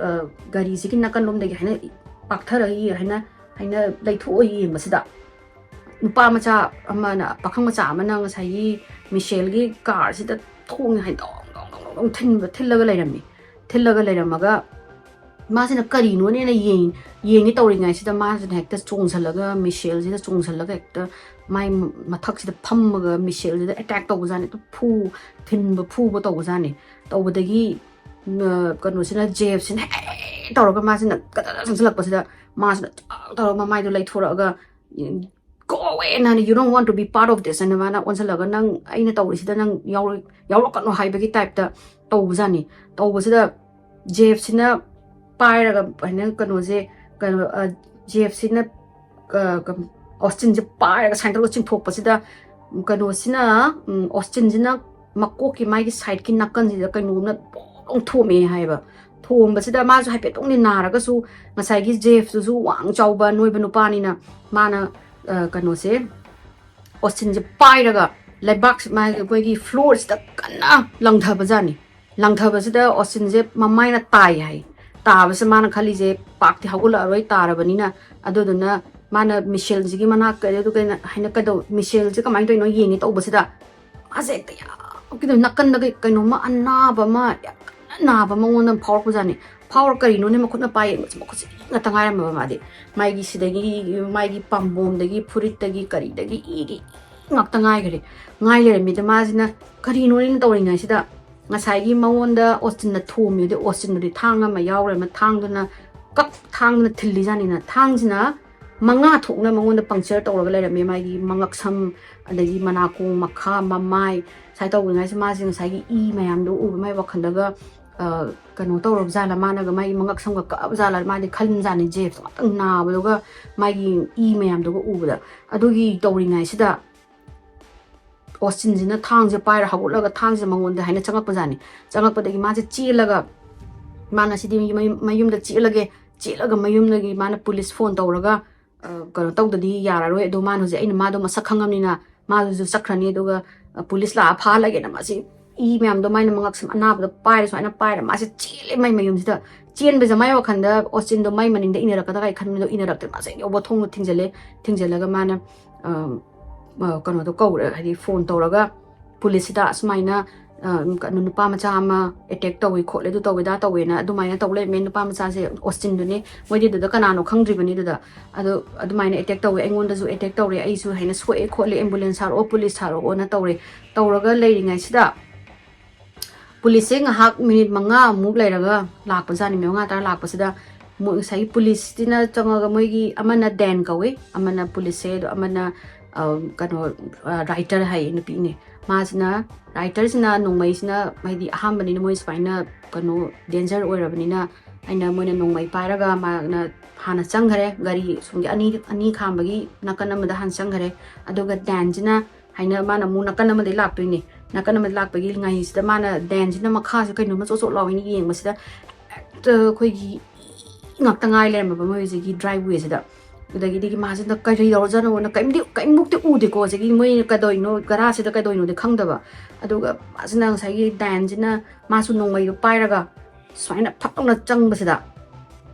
ꯑ, ꯒꯥꯔꯤꯁꯤꯒꯤ ꯅꯥꯀꯟꯂꯣꯝꯗꯒꯤ ꯍꯥꯏꯅ ꯄꯥꯛꯊꯔꯒ ꯌꯦ-, ꯍꯥꯏꯅ, ꯍꯥꯏꯅ ꯂꯩꯊꯣꯛꯑ ꯌꯦꯡꯕꯁꯤꯗ ꯅꯨꯄꯥ ꯃꯆꯥ ꯑꯃꯅ, ꯄꯥꯈꯪ ꯃꯆꯥ ꯑꯃꯅ ꯉꯁꯥꯏꯒꯤ ꯃꯤꯁꯦꯜꯒꯤ ꯀꯥꯔꯁꯤꯗ ꯊꯣꯡ ꯍꯥꯏꯅ ꯗꯣꯡ ꯗꯣꯡ ꯗꯣꯡ ꯗꯣꯡ ꯊꯤꯟꯕ, ꯊꯤꯜꯂꯒ ꯂꯩꯔꯝꯃꯤ꯫ ꯊꯤꯜꯂꯒ ꯂꯩꯔꯝꯃꯒ ꯃꯥꯁꯤꯅ ꯀꯔꯤꯅꯣꯅꯦꯅ ꯌꯦꯡ-, ꯌꯦꯡꯒꯦ ꯇꯧꯔꯤꯉꯩꯁꯤꯗ ꯃꯥꯁꯤꯅ ꯍꯦꯛꯇ ꯆꯣꯡꯁꯤꯜꯂꯒ, ꯃꯤꯁꯦꯜꯁꯤꯗ ꯆꯣꯡꯁꯤꯜꯂꯒ ꯍꯦꯛꯇ ꯃꯥꯏ ꯃꯊꯛꯁꯤꯗ ꯐꯝꯃꯒ ꯃꯤꯁꯦꯜꯁꯤꯗ ꯑꯦꯇꯦꯛ ꯇꯧꯕꯖꯥꯠꯅꯤ꯫ ꯑꯗꯨ ꯐꯨ-, ꯊꯤꯟꯕ ꯐꯨꯕ ꯇꯧꯕꯖꯥꯠꯅꯤ꯫ ꯇꯧꯕꯗꯒꯤ, ꯎꯝ, ꯀꯩꯅꯣꯁꯤꯅ, ꯖꯦꯐꯁꯤꯅ ꯍꯦꯛ ꯇꯧꯔꯒ ꯃꯥꯁꯤꯅ ꯀꯗ ꯆꯪꯁꯤꯜꯂꯛꯄꯁꯤꯗ ꯃꯥꯁꯤꯅ ꯆꯥꯛ ꯇꯧꯔꯒ ꯃꯃꯥꯏꯗꯣ ꯂꯩꯊꯣꯔꯛꯑꯒ, "Go away, ꯅꯪ, you don't want to be part of this," ꯍꯥꯏꯅ ꯃꯥꯅ ꯑꯣꯟꯁꯤꯜꯂꯒ, "ꯅꯪ ꯑꯩꯅ ꯇꯧꯔꯤꯁꯤꯗ ꯅꯪ ꯌꯥꯎꯔꯣꯏ-, ꯌꯥꯎꯔꯛꯀꯅꯣ" ꯍꯥꯏꯕꯒꯤ ꯇꯥꯏꯞꯇ ꯇꯧꯕꯖꯥꯠꯅꯤ꯫ ꯇꯧꯕꯁꯤꯗ ꯖꯦꯐꯁꯤꯅ ꯄꯥꯏꯔꯒ ꯍꯥꯏꯅ ꯀꯩꯅꯣꯁꯦ, ꯀꯩꯅꯣ, ꯑ, ꯖꯦꯐꯁꯤꯅ, ꯑ, ꯀ-, ꯑꯣꯁꯇꯤꯟꯁꯦ ꯄꯥꯏꯔꯒ ꯁꯥꯏꯟ ꯇꯧꯔꯒ ꯆꯤꯡꯊꯣꯛꯄꯁꯤꯗ ꯀꯩꯅꯣꯁꯤꯅ, ꯎꯝ, ꯑꯣꯁꯇꯤꯟꯁꯤꯅ ꯃꯀꯣꯛꯀꯤ ꯃꯥꯒꯤ ꯁꯥꯏꯠꯀꯤ ꯅꯥꯀꯟꯁꯤꯗ ꯀꯩꯅꯣꯝꯅ ꯄꯣꯡ ꯊꯣꯝꯃꯛꯑꯦ ꯍꯥꯏꯌꯦꯕ꯫ ꯊꯣꯝꯕꯁꯤꯗ ꯃꯥꯁꯨ ꯍꯥꯏꯐꯦꯠꯇꯪꯗꯤ ꯅꯥꯔꯒꯁꯨ ꯉꯁꯥꯏꯒꯤ ꯖꯦꯐꯇꯨꯁꯨ ꯋꯥꯡ ꯆꯥꯎꯕ ꯅꯣꯏꯕ ꯅꯨꯄꯥꯅꯤꯅ ꯃꯥꯅ, ꯑ, ꯀꯩꯅꯣꯁꯦ, ꯑꯣꯁꯇꯤꯟꯁꯦ ꯄꯥꯏꯔꯒ ꯂꯩꯕꯥꯛ, ꯃꯥꯒꯤ, ꯑꯩꯈꯣꯏꯒꯤ ꯐ꯭ꯂꯣꯔꯁꯤꯗ ꯀꯟꯅ ꯂꯪꯊꯕꯖꯥꯠꯅꯤ꯫ ꯂꯪꯊꯕꯁꯤꯗ ꯑꯣꯁꯇꯤꯟꯁꯦ ꯃꯃꯥꯏꯅ ꯇꯥꯏ ꯍꯥꯏ꯫ ꯇꯥꯕꯁꯦ ꯃꯥꯅ ꯈꯜꯂꯤꯁꯦ ꯄꯥꯛꯇꯤ ꯍꯧꯒꯠꯂꯛꯑꯔꯣꯏ ꯇꯥꯔꯕꯅꯤꯅ꯫ ꯑꯗꯨꯗꯨꯅ ꯃꯥꯅ ꯃꯤꯁꯦꯜꯁꯤꯒꯤ ꯃꯅꯥꯛꯇ, ꯑꯗꯨ ꯀꯩꯅꯣ ꯍꯥꯏꯅ ꯀꯩꯗꯧ-, ꯃꯤꯁꯦꯜꯁꯦ ꯀꯃꯥꯏꯅ ꯇꯧꯔꯤꯅꯣ ꯌꯦꯡꯒꯦ ꯇꯧꯕꯁꯤꯗ ꯃꯥꯁꯦ ꯍꯦꯛꯇ ꯌꯥꯝ ꯀꯩꯅꯣ ꯅꯥꯀꯟꯗ ꯀꯩ-, ꯀꯩꯅꯣꯝꯃ ꯑꯅꯥꯕ ꯑꯃ, ꯌꯥꯝ ꯀꯟꯅ ꯅꯥꯕ ꯃꯉꯣꯟꯗ ꯐꯥꯎꯔꯛꯄꯖꯥꯠꯅꯤ꯫ ꯐꯥꯎꯔ ꯀꯔꯤꯅꯣꯅꯦ ꯃꯈꯨꯠꯅ ꯄꯥꯏ ꯌꯦꯡꯕꯁꯦ ꯃꯈꯨꯠꯁꯦ ꯏ ꯉꯥꯛꯇ ꯉꯥꯏꯔꯝꯃꯕ ꯃꯥꯗꯤ꯫ ꯃꯥꯒꯤ ꯁꯤꯗꯒꯤ, ꯃꯥꯒꯤ ꯄꯥꯝꯕꯣꯝꯗꯒꯤ, ꯐꯨꯔꯤꯠꯇꯒꯤ, ꯀꯔꯤꯗꯒꯤ ꯏꯒꯤ ꯏ ꯉꯥꯛꯇ ꯉꯥꯏꯈ꯭ꯔꯦ꯫ ꯉꯥꯏ ꯂꯩꯔꯝꯃꯤꯗ ꯃꯥꯁꯤꯅ ꯀꯔꯤꯅꯣꯅꯦ ꯇꯧꯔꯤꯉꯩꯁꯤꯗ ꯉꯁꯥꯏꯒꯤ ꯃꯉꯣꯟꯗ ꯑꯣꯁꯇꯤꯟꯅ ꯊꯣꯝꯃꯤꯗꯤ, ꯑꯣꯁꯇꯤꯟꯗꯨꯗꯤ ꯊꯥꯡ ꯑꯃ ꯌꯥꯎꯔꯦ, ꯊꯥꯡꯗꯨꯅ ꯀꯛ ꯊꯥꯡꯗꯨꯅ ꯊꯤꯜꯂꯤꯖꯥꯠꯅꯤꯅ, ꯊꯥꯡꯁꯤꯅ ꯃꯉꯥ ꯊꯣꯛꯅ ꯃꯉꯣꯟꯗ puncture ꯇꯧꯔꯒ ꯂꯩꯔꯝꯃꯦ꯫ ꯃꯥꯒꯤ ꯃꯉꯛꯁꯝ, ꯑꯗꯒꯤ ꯃꯅꯥꯀꯣꯡ, ꯃꯈꯥ, ꯃꯃꯥꯏ, ꯁꯨꯃꯥꯏꯅ ꯇꯧꯕ ꯉꯥꯏꯁꯦ ꯃꯥꯁꯦ ꯉꯁꯥꯏꯒꯤ ꯏ ꯃꯌꯥꯝꯗꯣ ꯎꯕ ꯃꯥꯏ ꯋꯥꯈꯜꯗꯒ, ꯑ, ꯀꯩꯅꯣ ꯇꯧꯔꯕ ꯖꯥꯠꯂ, ꯃꯥꯅꯒ ꯃꯥꯒꯤ ꯃꯉꯛꯁꯝꯒ ꯀꯛꯑꯕ ꯖꯥꯠꯂ, ꯃꯥꯗꯤ ꯈꯟꯖꯥꯠꯅꯤ ꯖꯦꯞꯁ ꯉꯥꯛꯇꯪ ꯅꯥꯕꯗꯨꯒ ꯃꯥꯒꯤ ꯏ ꯃꯌꯥꯝꯗꯨꯒ ꯎꯕꯗ꯫ ꯑꯗꯨꯒꯤ ꯇꯧꯔꯤꯉꯩꯁꯤꯗ ꯑꯣꯁꯇꯤꯟꯁꯤꯅ ꯊꯥꯡꯁꯦ ꯄꯥꯏꯔ ꯍꯧꯒꯠꯂꯒ ꯊꯥꯡꯁꯦ ꯃꯉꯣꯟꯗ ꯍꯥꯏꯅ ꯆꯪꯉꯛꯄꯖꯥꯠꯅꯤ꯫ ꯆꯪꯉꯛꯄꯗꯒꯤ ꯃꯥꯁꯦ ꯆꯦꯜꯂꯒ, ꯃꯥꯅ ꯁꯤꯗꯤ ꯃꯌꯨꯝ-, ꯃꯌꯨꯝꯗ ꯆꯦꯜꯂꯒꯦ, ꯆꯦꯜꯂꯒ ꯃꯌꯨꯝꯗꯒꯤ ꯃꯥꯅ ꯄꯨꯂꯤꯁ ꯐꯣꯟ ꯇꯧꯔꯒ, ꯑ, ꯀꯩꯅꯣ ꯇꯧꯗꯗꯤ ꯌꯥꯔꯔꯣꯏ꯫ ꯑꯗꯣ ꯃꯥꯅ ꯍꯧꯖꯤꯛ, ꯑꯩꯅ ꯃꯥꯗꯣ ꯃꯁꯛ ꯈꯪꯉꯕꯅꯤꯅ ꯃꯥꯗꯨꯁꯨ ꯆꯠꯈ꯭ꯔꯅꯤ꯫ ꯑꯗꯨꯒ, ꯑ, ꯄꯨꯂꯤꯁ ꯂꯥꯛꯑ ꯐꯥꯍꯜꯂꯒꯦꯅ ꯃꯥꯁꯦ ꯏ ꯃꯌꯥꯝꯗꯣ ꯃꯥꯏꯅ ꯃꯉꯛꯁꯝ ꯑꯅꯥꯕꯗꯣ ꯄꯥꯏꯔ ꯁꯨꯃꯥꯏꯅ ꯄꯥꯏꯔ ꯃꯥꯁꯦ ꯆꯦꯜꯂꯦ ꯃꯥꯏ ꯃꯌꯨꯝꯁꯤꯗ꯫ ꯆꯦꯟꯕꯁꯦ ꯃꯥꯏ ꯋꯥꯈꯜꯗ ꯑꯣꯁꯇꯤꯟꯗꯣ ꯃꯥꯏ ꯃꯅꯤꯡꯗ ꯏꯟꯅꯔꯛꯀꯗ꯭ꯔꯥ ꯀꯥꯏ ꯈꯟꯕꯗꯣ ꯏꯟꯅꯔꯛꯇ꯭ꯔꯦ꯫ ꯃꯥꯁꯦ ꯌꯧꯕ ꯊꯣꯡꯗꯣ ꯊꯤꯡꯖꯤꯜꯂꯦ꯫ ꯊꯤꯡꯖꯤꯜꯂꯒ ꯃꯥꯅ, ꯑ, ꯑ, ꯀꯩꯅꯣꯗꯣ ꯀꯧꯔꯦ, ꯍꯥꯏꯗꯤ ꯐꯣꯟ ꯇꯧꯔꯒ ꯄꯨꯂꯤꯁꯁꯤꯗ ꯑꯁꯨꯃꯥꯏꯅ, ꯑ, ꯀꯩꯅꯣ, ꯅꯨꯄꯥ ꯃꯆꯥ ꯑꯃ attack ꯇꯧꯏ ꯈꯣꯠꯂꯦ, ꯑꯗꯨ ꯇꯧꯋꯦ, ꯑꯗꯥ ꯇꯧꯋꯦꯅ ꯑꯗꯨꯃꯥꯏꯅ ꯇꯧ ꯂꯩꯔꯝꯃꯦ꯫ ꯅꯨꯄꯥ ꯃꯆꯥꯁꯦ ꯑꯣꯁꯇꯤꯟꯗꯨꯅꯦ, ꯃꯣꯏꯗꯤ ꯑꯗꯨꯗ ꯀꯅꯥꯅꯣ ꯈꯪꯗ꯭ꯔꯤꯕꯅꯤ꯫ ꯑꯗꯨꯗ ꯑꯗꯣ ꯑꯗꯨꯃꯥꯏꯅ attack ꯇꯧꯋꯦ, ꯑꯩꯉꯣꯟꯗꯁꯨ attack ꯇꯧꯔꯦ, ꯑꯩꯁꯨ ꯍꯥꯏꯅ ꯁꯣꯛꯑꯦ ꯈꯣꯠꯂꯦ, ambulance ꯊꯥꯔꯛꯑꯣ, ꯄꯨꯂꯤꯁ ꯊꯥꯔꯛꯑꯣꯅ ꯇꯧꯔꯦ꯫ ꯇꯧꯔꯒ ꯂꯩꯔꯤꯉꯩꯁꯤꯗ ꯄꯨꯂꯤꯁꯁꯦ ꯉꯥꯏꯍꯥꯛ ꯃꯤꯅꯤꯠ ꯃꯉꯥꯃꯨꯛ ꯂꯩꯔꯒ ꯂꯥꯛꯄꯖꯥꯠꯅꯤ꯫ ꯃꯤꯅꯤꯠ ꯃꯉꯥ ꯇꯔꯥ ꯂꯥꯛꯄꯁꯤꯗ ꯃꯣꯏ ꯉꯁꯥꯏꯒꯤ ꯄꯨꯂꯤꯁꯁꯤꯅ ꯆꯪꯉꯒ, ꯃꯣꯏꯒꯤ ꯑꯃꯅ ꯗꯦꯟ ꯀꯧꯋꯦ, ꯑꯃꯅ ꯄꯨꯂꯤꯁꯁꯦ, ꯑꯗꯣ ꯑꯃꯅ, ꯑ, ꯀꯩꯅꯣ, ꯑ, ꯔꯥꯏꯇꯔ ꯍꯥꯏꯌꯦ, ꯅꯨꯄꯤꯅꯦ꯫ ꯃꯥꯁꯤꯅ, ꯔꯥꯏꯇꯔꯁꯤꯅ ꯅꯣꯡꯃꯩꯁꯤꯅ, ꯍꯥꯏꯗꯤ ꯑꯍꯥꯟꯕꯅꯤꯅ ꯃꯣꯏ ꯁꯨꯃꯥꯏꯅ ꯀꯩꯅꯣ danger ꯑꯣꯏꯔꯕꯅꯤꯅ, ꯑꯩꯅ, ꯃꯣꯏꯅ ꯅꯣꯡꯃꯩ ꯄꯥꯏꯔꯒ ꯃꯥꯅ ꯍꯥꯟꯅ ꯆꯪꯈꯔꯦ, ꯒꯥꯔꯤ ꯁꯣꯝꯒꯤ ꯑꯅꯤ, ꯑꯅꯤ ꯈꯥꯝꯕꯒꯤ ꯅꯥꯀꯟ ꯑꯃꯗ ꯍꯥꯟꯅ ꯆꯪꯈꯔꯦ꯫ ꯑꯗꯨꯒ ꯗꯦꯟꯁꯤꯅ ꯍꯥꯏꯅ ꯃꯥꯅ ꯑꯃꯨꯛ ꯅꯥꯀꯟ ꯑꯃꯗꯒꯤ ꯂꯥꯛꯇꯣꯏꯅꯦ꯫ ꯅꯥꯀꯟ ꯑꯃꯗ ꯂꯥꯛꯄꯒꯤ ꯉꯥꯏꯁꯤꯗ ꯃꯥꯅ ꯗꯦꯟꯁꯤꯅ ꯃꯈꯥꯁꯦ ꯀꯩꯅꯣꯝꯃ ꯆꯣꯠ ꯆꯣꯠ ꯂꯥꯎꯋꯦꯅ ꯌꯦꯡꯕꯁꯤꯗ ꯍꯦꯛꯇ ꯑꯩꯈꯣꯏꯒꯤ ꯏ ꯉꯥꯛꯇ ꯉꯥꯏ ꯂꯩꯔꯝꯃꯕ ꯃꯣꯏ ꯍꯧꯖꯤꯛꯀꯤ drivewayꯁꯤꯗ꯫ ꯑꯗꯒꯤꯗꯤ ꯃꯥꯁꯤꯅ ꯀꯔꯤ ꯇꯧꯔꯖꯥꯠꯅꯣꯅ ꯀꯔꯤꯝꯗꯤ, ꯀꯔꯤꯝꯃꯨꯛꯇꯤ ꯎꯗꯦꯀꯣ ꯍꯧꯖꯤꯛꯀꯤ ꯃꯣꯏ ꯀꯗꯧꯔꯤꯅꯣ, ꯒꯔꯥꯁꯤꯗ ꯀꯩꯗꯧꯔꯤꯅꯣꯗꯤ ꯈꯪꯗꯕ꯫ ꯑꯗꯨꯒ ꯃꯥꯁꯤꯅ ꯉꯁꯥꯏꯒꯤ ꯗꯦꯟꯁꯤꯅ ꯃꯥꯁꯨ ꯅꯣꯡꯃꯩꯗꯣ ꯄꯥꯏꯔꯒ ꯁꯨꯃꯥꯏꯅ ꯐꯠ ꯂꯥꯎꯅ ꯆꯪꯕꯁꯤꯗ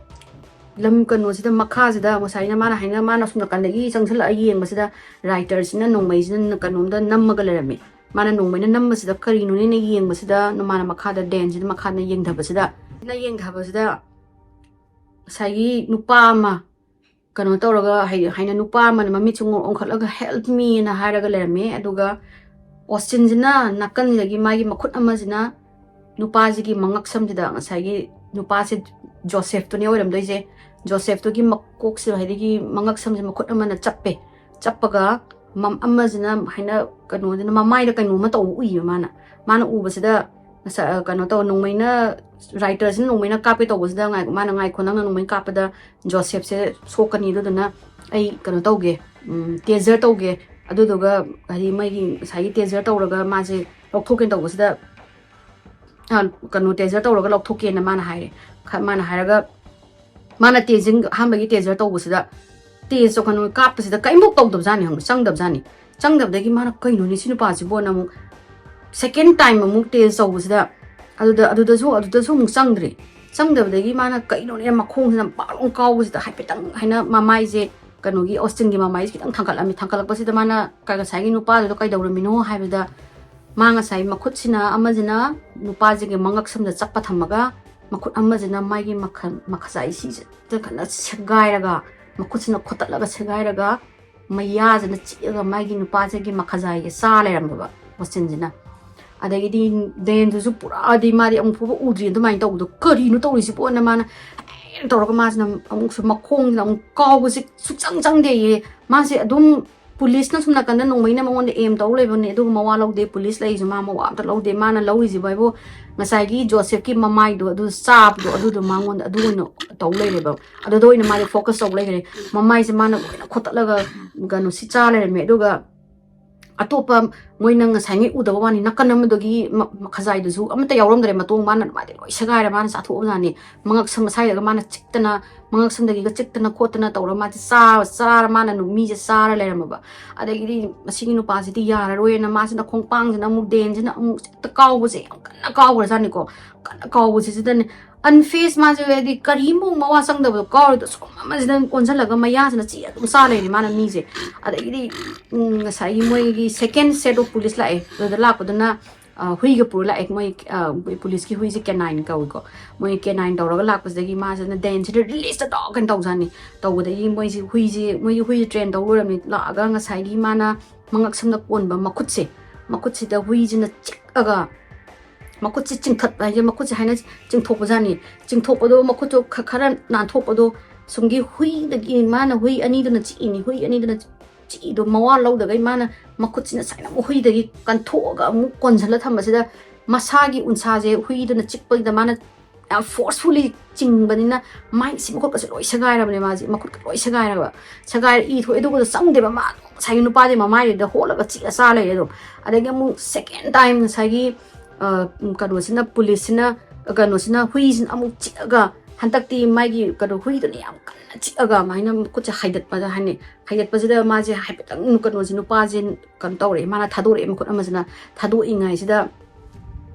ꯂꯝ ꯀꯩꯅꯣꯁꯤꯗ ꯃꯈꯥꯁꯤꯗ ꯉꯁꯥꯏꯅ ꯃꯥꯅ ꯍꯥꯏꯅ ꯃꯥꯅ ꯑꯁꯣꯝ ꯅꯥꯀꯟꯗꯒꯤ ꯆꯪꯁꯤꯜꯂꯛꯑ ꯌꯦꯡꯕꯁꯤꯗ ꯔꯥꯏꯇꯔꯁꯤꯅ ꯅꯣꯡꯃꯩꯁꯤꯅ ꯀꯩꯅꯣꯝꯗ ꯅꯝꯃꯒ ꯂꯩꯔꯝꯃꯤ꯫ ꯃꯥꯅ ꯅꯣꯡꯃꯩꯅ ꯅꯝꯕꯁꯤꯗ ꯀꯔꯤꯅꯣꯅꯦꯅ ꯌꯦꯡꯕꯁꯤꯗ, ꯃꯥꯅ ꯃꯈꯥꯗ, ꯗꯦꯟꯁꯤꯗ ꯃꯈꯥꯗ ꯌꯦꯡꯊꯕꯁꯤꯗ, ꯌꯦꯡꯊꯕꯁꯤꯗ ꯉꯁꯥꯏꯒꯤ ꯅꯨꯄꯥ ꯑꯃ ꯀꯩꯅꯣ ꯇꯧꯔꯒ, ꯍꯥꯏ-, ꯍꯥꯏꯅ ꯅꯨꯄꯥ ꯑꯃꯅ ꯃꯃꯤꯠꯁꯦ ꯑꯣꯟꯈꯠꯂꯒ "Help me" ꯑꯅ ꯍꯥꯏꯔꯒ ꯂꯩꯔꯝꯃꯦ꯫ ꯑꯗꯨꯒ ꯑꯣꯁꯇꯤꯟꯁꯤꯅ ꯅꯥꯀꯟꯁꯤꯗꯒꯤ ꯃꯥꯒꯤ ꯃꯈꯨꯠ ꯑꯃꯁꯤꯅ ꯅꯨꯄꯥꯁꯤꯒꯤ ꯃꯉꯛꯁꯝꯁꯤꯗ, ꯉꯁꯥꯏꯒꯤ ꯅꯨꯄꯥꯁꯦ ꯖꯣꯁꯦꯐꯇꯨꯅꯦ ꯑꯣꯏꯔꯝꯗꯣꯏꯁꯦ, ꯖꯣꯁꯦꯐꯇꯨꯒꯤ ꯃꯀꯣꯛꯁꯦ, ꯍꯥꯏꯗꯤ ꯃꯉꯛꯁꯝꯁꯦ ꯃꯈꯨꯠ ꯑꯃꯅ ꯆꯞꯄꯦ꯫ ꯆꯞꯄꯒ ꯃꯝ-, ꯑꯃꯁꯤꯅ ꯍꯥꯏꯅ ꯀꯩꯅꯣꯁꯤꯅ ꯃꯃꯥꯏꯗ ꯀꯩꯅꯣꯝꯃ ꯇꯧꯕ ꯎꯏꯌꯦ ꯃꯥꯅ꯫ ꯃꯥꯅ ꯎꯕꯁꯤꯗ ꯉꯁꯥꯏ, ꯑ, ꯀꯩꯅꯣ ꯇꯧ, ꯅꯣꯡꯃꯩꯅ, ꯔꯥꯏꯇꯔꯁꯤꯅ ꯅꯣꯡꯃꯩꯅ ꯀꯥꯞꯀꯦ ꯇꯧꯕꯁꯤꯗ ꯉꯥꯏ-, ꯃꯥꯅ "ꯉꯥꯏꯈꯣ, ꯅꯪꯅ ꯅꯣꯡꯃꯩ ꯀꯥꯞꯄꯗ ꯖꯣꯁꯦꯐꯁꯦ ꯁꯣꯛꯀꯅꯤ, ꯑꯗꯨꯗꯨꯅ ꯑꯩ ꯀꯩꯅꯣ ꯇꯧꯒꯦ, ꯎꯝ, ꯇꯦꯖꯔ ꯇꯧꯒꯦ, ꯑꯗꯨꯗꯨꯒ ꯍꯥꯏꯗꯤ ꯃꯩꯒꯤ ꯉꯁꯥꯏꯒꯤ ꯇꯦꯖꯔ ꯇꯧꯔꯒ ꯃꯥꯁꯦ ꯂꯧꯊꯣꯛꯀꯦ" ꯇꯧꯕꯁꯤꯗ, ꯑ, ꯀꯩꯅꯣ, ꯇꯦꯖꯔ ꯇꯧꯔꯒ ꯂꯧꯊꯣꯛꯀꯦꯅ ꯃꯥꯅ ꯍꯥꯏꯔꯦ꯫ ꯈ-, ꯃꯥꯅ ꯍꯥꯏꯔꯒ ꯃꯥꯅ ꯇꯦꯖꯤꯡ-, ꯑꯍꯥꯟꯕꯒꯤ ꯇꯦꯖꯔ ꯇꯧꯕꯁꯤꯗ, ꯇꯦꯖ ꯇꯧ-, ꯀꯩꯅꯣ, ꯀꯥꯞꯄꯁꯤꯗ ꯀꯔꯤꯝꯐꯥꯎ ꯇꯧꯗꯕꯖꯥꯠꯅꯤ, ꯈꯪꯕ꯭ꯔꯥ? ꯆꯪꯗꯕꯖꯥꯠꯅꯤ꯫ ꯆꯪꯗꯕꯗꯒꯤ ꯃꯥꯅ "ꯀꯩꯅꯣꯅꯦ ꯁꯤ ꯅꯨꯄꯥꯁꯤꯕꯣꯅ" ꯑꯃꯨꯛ second time ꯑꯃꯨꯛ ꯇꯦꯖ ꯇꯧꯕꯁꯤꯗ, ꯑꯗꯨꯗ, ꯑꯗꯨꯗꯁꯨ, ꯑꯗꯨꯗꯁꯨ ꯑꯃꯨꯛ ꯆꯪꯗ꯭ꯔꯦ꯫ ꯆꯪꯗꯕꯗꯒꯤ ꯃꯥꯅ "ꯀꯩꯅꯣꯅꯦ?" ꯃꯈꯣꯡꯁꯤꯅ ꯄꯥꯛ ꯂꯥꯎꯅ ꯀꯥꯎꯕꯁꯤꯗ, ꯍꯥꯏꯐꯦꯠꯇꯪ ꯍꯥꯏꯅ ꯃꯃꯥꯏꯁꯦ, ꯀꯩꯅꯣꯒꯤ, ꯑꯣꯁꯇꯤꯟꯒꯤ ꯃꯃꯥꯏꯁꯦ ꯈꯤꯇꯪ ꯊꯥꯡꯒꯠꯂꯝꯃꯤ꯫ ꯊꯥꯡꯒꯠꯂꯛꯄꯁꯤꯗ ꯃꯥꯅ ꯀ-, ꯉꯁꯥꯏꯒꯤ ꯅꯨꯄꯥꯗꯨꯗ "ꯀꯩꯗꯧꯔꯝꯃꯤꯅꯣ?" ꯍꯥꯏꯕꯗ, ꯃꯥ ꯉꯁꯥꯏ ꯃꯈꯨꯠꯁꯤꯅ, ꯑꯃꯁꯤꯅ ꯅꯨꯄꯥꯁꯤꯒꯤ ꯃꯉꯛꯁꯝꯗ ꯆꯞꯄ ꯊꯝꯃꯒ, ꯃꯈꯨꯠ ꯑꯃꯁꯤꯅ ꯃꯥꯒꯤ ꯃꯈ-, ꯃꯈꯖꯥꯏ ꯁꯤꯁꯤꯗ ꯀꯟꯅ ꯁꯦꯒꯥꯏꯔꯒ, ꯃꯈꯨꯠꯁꯤꯅ ꯈꯣꯠꯇꯠꯂꯒ ꯁꯦꯒꯥꯏꯔꯒ, ꯃꯌꯥꯁꯤꯅ ꯆꯤꯛꯑꯒ ꯃꯥꯒꯤ ꯅꯨꯄꯥꯁꯤꯒꯤ ꯃꯈꯖꯥꯏꯁꯦ ꯆꯥ ꯂꯩꯔꯝꯃꯦꯕ ꯑꯣꯁꯇꯤꯟꯁꯤꯅ꯫ ꯑꯗꯒꯤꯗꯤ ꯗꯦꯟꯗꯨꯁꯨ ꯄꯨꯔꯥꯗꯤ ꯃꯥꯗꯤ ꯑꯃꯨꯛ ꯐꯥꯎꯕ ꯎꯗ꯭ꯔꯤ ꯑꯗꯨꯃꯥꯏꯅ ꯇꯧꯕꯗꯣ, "ꯀꯔꯤꯅꯣ ꯇꯧꯔꯤꯁꯤꯕꯣꯅ?" ꯃꯥꯅ ꯍꯦꯛ ꯇꯧꯔꯒ ꯃꯥꯁꯤꯅ ꯑꯃꯨꯛꯁꯨ ꯃꯈꯣꯡꯁꯤꯅ ꯑꯃꯨꯛ ꯀꯥꯎꯕꯁꯤ ꯁꯨꯛꯆꯪ ꯆꯪꯗꯦꯌꯦ꯫ ꯃꯥꯁꯦ ꯑꯗꯨꯝ ꯄꯨꯂꯤꯁꯅ ꯁꯨꯝ ꯅꯥꯀꯟꯗ ꯅꯣꯡꯃꯩꯅ ꯃꯉꯣꯟꯗ ꯑꯦꯝ ꯇꯧ ꯂꯩꯕꯅꯦ, ꯑꯗꯨꯒ ꯃꯋꯥ ꯂꯧꯗꯦ꯫ ꯄꯨꯂꯤꯁ ꯂꯩꯔꯤꯁꯦ ꯃꯥ ꯃꯋꯥ ꯑꯝꯇ ꯂꯧꯗꯦ꯫ ꯃꯥꯅ ꯂꯧꯔꯤꯁꯤꯕꯨ ꯍꯥꯏꯕꯨ ꯉꯁꯥꯏꯒꯤ ꯖꯣꯁꯦꯐꯀꯤ ꯃꯃꯥꯏꯗꯣ ꯑꯗꯨ ꯆꯥꯕꯗꯣ, ꯑꯗꯨꯗꯣ ꯃꯉꯣꯟꯗ ꯑꯗꯨ ꯑꯣꯏꯅ ꯇꯧ ꯂꯩꯔꯦꯕ꯫ ꯑꯗꯨꯗ ꯑꯣꯏꯅ ꯃꯥꯁꯦ ꯐꯣꯀꯁ ꯇꯧ ꯂꯩꯈ꯭ꯔꯦ꯫ ꯃꯃꯥꯏꯁꯦ ꯃꯥꯅ ꯂꯣꯏꯅ ꯈꯣꯠꯇꯠꯂꯒ ꯀꯩꯅꯣ ꯁꯤ ꯆꯥ ꯂꯩꯔꯝꯃꯦ꯫ ꯑꯗꯨꯒ ꯑꯇꯣꯞꯄ ꯃꯣꯏꯅ ꯉꯁꯥꯏꯉꯩ ꯎꯗꯕ ꯋꯥꯅꯤ, ꯅꯥꯀꯟ ꯑꯃꯗꯒꯤ ꯃ-, ꯃꯈꯖꯥꯏꯗꯨꯁꯨ ꯑꯃꯠꯇ ꯌꯥꯎꯔꯝꯗ꯭ꯔꯦ꯫ ꯃꯇꯣꯡ ꯃꯥꯅ ꯃꯥꯗꯤ ꯂꯣꯏ ꯁꯦꯒꯥꯏꯔꯦ, ꯃꯥꯅ ꯆꯥꯊꯣꯛꯑꯕꯖꯥꯠꯅꯤ꯫ ꯃꯉꯛ ꯁꯝ ꯃꯁꯥꯏꯗꯒ ꯃꯥꯅ ꯆꯤꯛꯇꯅ ꯃꯉꯛꯁꯝꯗꯒꯤꯒ ꯆꯤꯛꯇꯅ ꯈꯣꯠꯇꯅ ꯇꯧꯔ ꯃꯥꯁꯦ ꯆꯥ-, ꯆꯥꯔ ꯃꯥꯅ ꯅꯨ-, ꯃꯤꯁꯦ ꯆꯥꯔ ꯂꯩꯔꯝꯃꯕ꯫ ꯑꯗꯒꯤꯗꯤ ꯃꯁꯤꯒꯤ ꯅꯨꯄꯥꯁꯤꯗꯤ ꯌꯥꯔꯔꯣꯏꯅ ꯃꯥꯁꯤꯅ ꯈꯣꯡꯄꯥꯡꯁꯤꯅ ꯑꯃꯨꯛ ꯗꯦꯟꯁꯤꯅ ꯑꯃꯨꯛ ꯍꯦꯛꯇ ꯀꯥꯎꯕꯁꯦ, ꯌꯥꯝ ꯀꯟꯅ ꯀꯥꯎꯈ꯭ꯔꯖꯥꯠꯅꯤꯀꯣ꯫ ꯀꯟꯅ ꯀꯥꯎꯕꯁꯤꯗꯅꯦ, unfazed ꯃꯥꯁꯦ, ꯍꯥꯏꯗꯤ ꯀꯔꯤꯝꯐꯥꯎ ꯃꯋꯥ ꯆꯪꯗꯕꯗꯣ ꯀꯥꯎꯔꯤꯗꯣ, ꯁꯨꯝ ꯑꯃꯁꯤꯗ ꯑꯣꯟꯁꯤꯜꯂꯒ ꯃꯌꯥꯁꯤꯅ ꯆꯤꯛꯑ ꯑꯗꯨꯝ ꯆꯥ ꯂꯩꯔꯦ ꯃꯥꯅ ꯃꯤꯁꯦ꯫ ꯑꯗꯒꯤꯗꯤ ꯎꯝ, ꯉꯁꯥꯏꯒꯤ ꯃꯣꯏꯒꯤ second set of police ꯂꯥꯛꯑꯦ꯫ ꯑꯗꯨꯗ ꯂꯥꯛꯄꯗꯨꯅ ꯑ, ꯍꯨꯏꯒ ꯄꯨꯔ ꯂꯥꯛꯑꯦ꯫ ꯃꯣꯏ, ꯑ, ꯄꯨꯂꯤꯁꯀꯤ ꯍꯨꯏꯁꯦ ꯀꯦꯅꯥꯏꯟ ꯀꯧꯏꯀꯣ꯫ ꯃꯣꯏ ꯀꯦꯅꯥꯏꯟ ꯇꯧꯔꯒ ꯂꯥꯛꯄꯁꯤꯗꯒꯤ ꯃꯥꯁꯤꯅ ꯗꯦꯟꯁꯤꯗ "Release the dog" ꯀꯥꯏꯅ ꯇꯧꯖꯥꯠꯅꯤ꯫ ꯇꯧꯕꯗꯒꯤ ꯃꯣꯏꯁꯤ ꯍꯨꯏꯁꯤ, ꯃꯣꯏꯒꯤ ꯍꯨꯏꯁꯤ ꯇ꯭ꯔꯦꯟ ꯇꯧ ꯂꯣꯏꯔꯕꯅꯤ꯫ ꯂꯥꯛꯑꯒ ꯉꯁꯥꯏꯒꯤ ꯃꯥꯅ ꯃꯉꯛꯁꯝꯗ ꯀꯣꯟꯕ ꯃꯈꯨꯠꯁꯦ, ꯃꯈꯨꯠꯁꯤꯗ ꯍꯨꯏꯁꯤꯅ ꯆꯤꯛꯑꯒ, ꯃꯈꯨꯠꯁꯤ ꯆꯤꯡꯊꯠꯄ ꯍꯥꯏꯁꯦ, ꯃꯈꯨꯠꯁꯦ ꯍꯥꯏꯅ ꯆꯤꯡꯊꯣꯛꯄꯖꯥꯠꯅꯤ꯫ ꯆꯤꯡꯊꯣꯛꯄꯗꯣ ꯃꯈꯨꯠꯇꯣ ꯈ-, ꯈꯔ ꯅꯥꯟꯊꯣꯛꯄꯗꯣ, ꯁꯨꯝꯒꯤ ꯍꯨꯏꯗꯒꯤ, ꯃꯥꯅ ꯍꯨꯏ ꯑꯅꯤꯗꯨꯅ ꯆꯤꯛꯏꯅꯤ, ꯍꯨꯏ ꯑꯅꯤꯗꯨꯅ ꯆꯤꯛꯏꯗꯣ ꯃꯋꯥ ꯂꯧꯗꯒꯩ ꯃꯥꯅ ꯃꯈꯨꯠꯁꯤꯅ ꯁꯨꯃꯥꯏꯅ ꯑꯃꯨꯛ ꯍꯨꯏꯗꯒꯤ ꯀꯟꯊꯣꯛꯑꯒ ꯑꯃꯨꯛ ꯀꯣꯟꯁꯤꯜꯂ ꯊꯝꯕꯁꯤꯗ, ꯃꯁꯥꯒꯤ ꯎꯟꯁꯥꯁꯦ ꯍꯨꯏꯗꯨꯅ ꯆꯤꯛꯄꯁꯤꯗ ꯃꯥꯅ ꯌꯥꯝ forcefully ꯆꯤꯡꯕꯅꯤꯅ ꯃꯥꯏꯁꯤ ꯃꯈꯨꯠꯀꯁꯦ ꯂꯣꯏ ꯁꯦꯒꯥꯏꯔꯕꯅꯦ꯫ ꯃꯥꯁꯦ ꯃꯈꯨꯠꯀ ꯂꯣꯏ ꯁꯦꯒꯥꯏꯔꯕ, ꯁꯦꯒꯥꯏꯔ ꯏ ꯊꯣꯛꯑꯦ꯫ ꯑꯗꯨꯒ ꯆꯪꯗꯦꯕ, ꯃꯥ ꯑꯗꯨꯝ ꯉꯁꯥꯏꯒꯤ ꯅꯨꯄꯥꯁꯦ ꯃꯃꯥꯏꯗꯨꯗ ꯍꯣꯠꯂꯒ ꯆꯤꯛꯑ ꯆꯥ ꯂꯩꯔꯦ꯫ ꯑꯗꯨꯝ ꯑꯗꯒꯤ ꯑꯃꯨꯛ second time ꯉꯁꯥꯏꯒꯤ, ꯑ, ꯀꯩꯅꯣꯁꯤꯅ, ꯄꯨꯂꯤꯁꯁꯤꯅ, ꯀꯩꯅꯣꯁꯤꯅ, ꯍꯨꯏꯁꯤꯅ ꯑꯃꯨꯛ ꯆꯤꯛꯑꯒ, ꯍꯟꯗꯛꯇꯤ ꯃꯥꯒꯤ ꯀꯩꯅꯣ, ꯍꯨꯏꯗꯨꯅ ꯌꯥꯝ ꯀꯟꯅ ꯆꯤꯛꯑꯒ ꯑꯗꯨꯃꯥꯏꯅ ꯃꯈꯨꯠꯁꯦ ꯍꯥꯏꯗꯠꯄꯗ ꯍꯥꯏꯅꯤ꯫ ꯍꯥꯏꯗꯠꯄꯁꯤꯗ ꯃꯥꯁꯦ ꯍꯥꯏꯐꯦꯠꯇꯪ ꯀꯩꯅꯣꯁꯦ, ꯅꯨꯄꯥꯁꯦ ꯀꯩꯅꯣ ꯇꯧꯔꯛꯑꯦ, ꯃꯥꯅ ꯊꯥꯗꯣꯔꯛꯑꯦ ꯃꯈꯨꯠ ꯑꯃꯁꯤꯅ꯫ ꯊꯥꯗꯣꯛꯏꯉꯩꯁꯤꯗ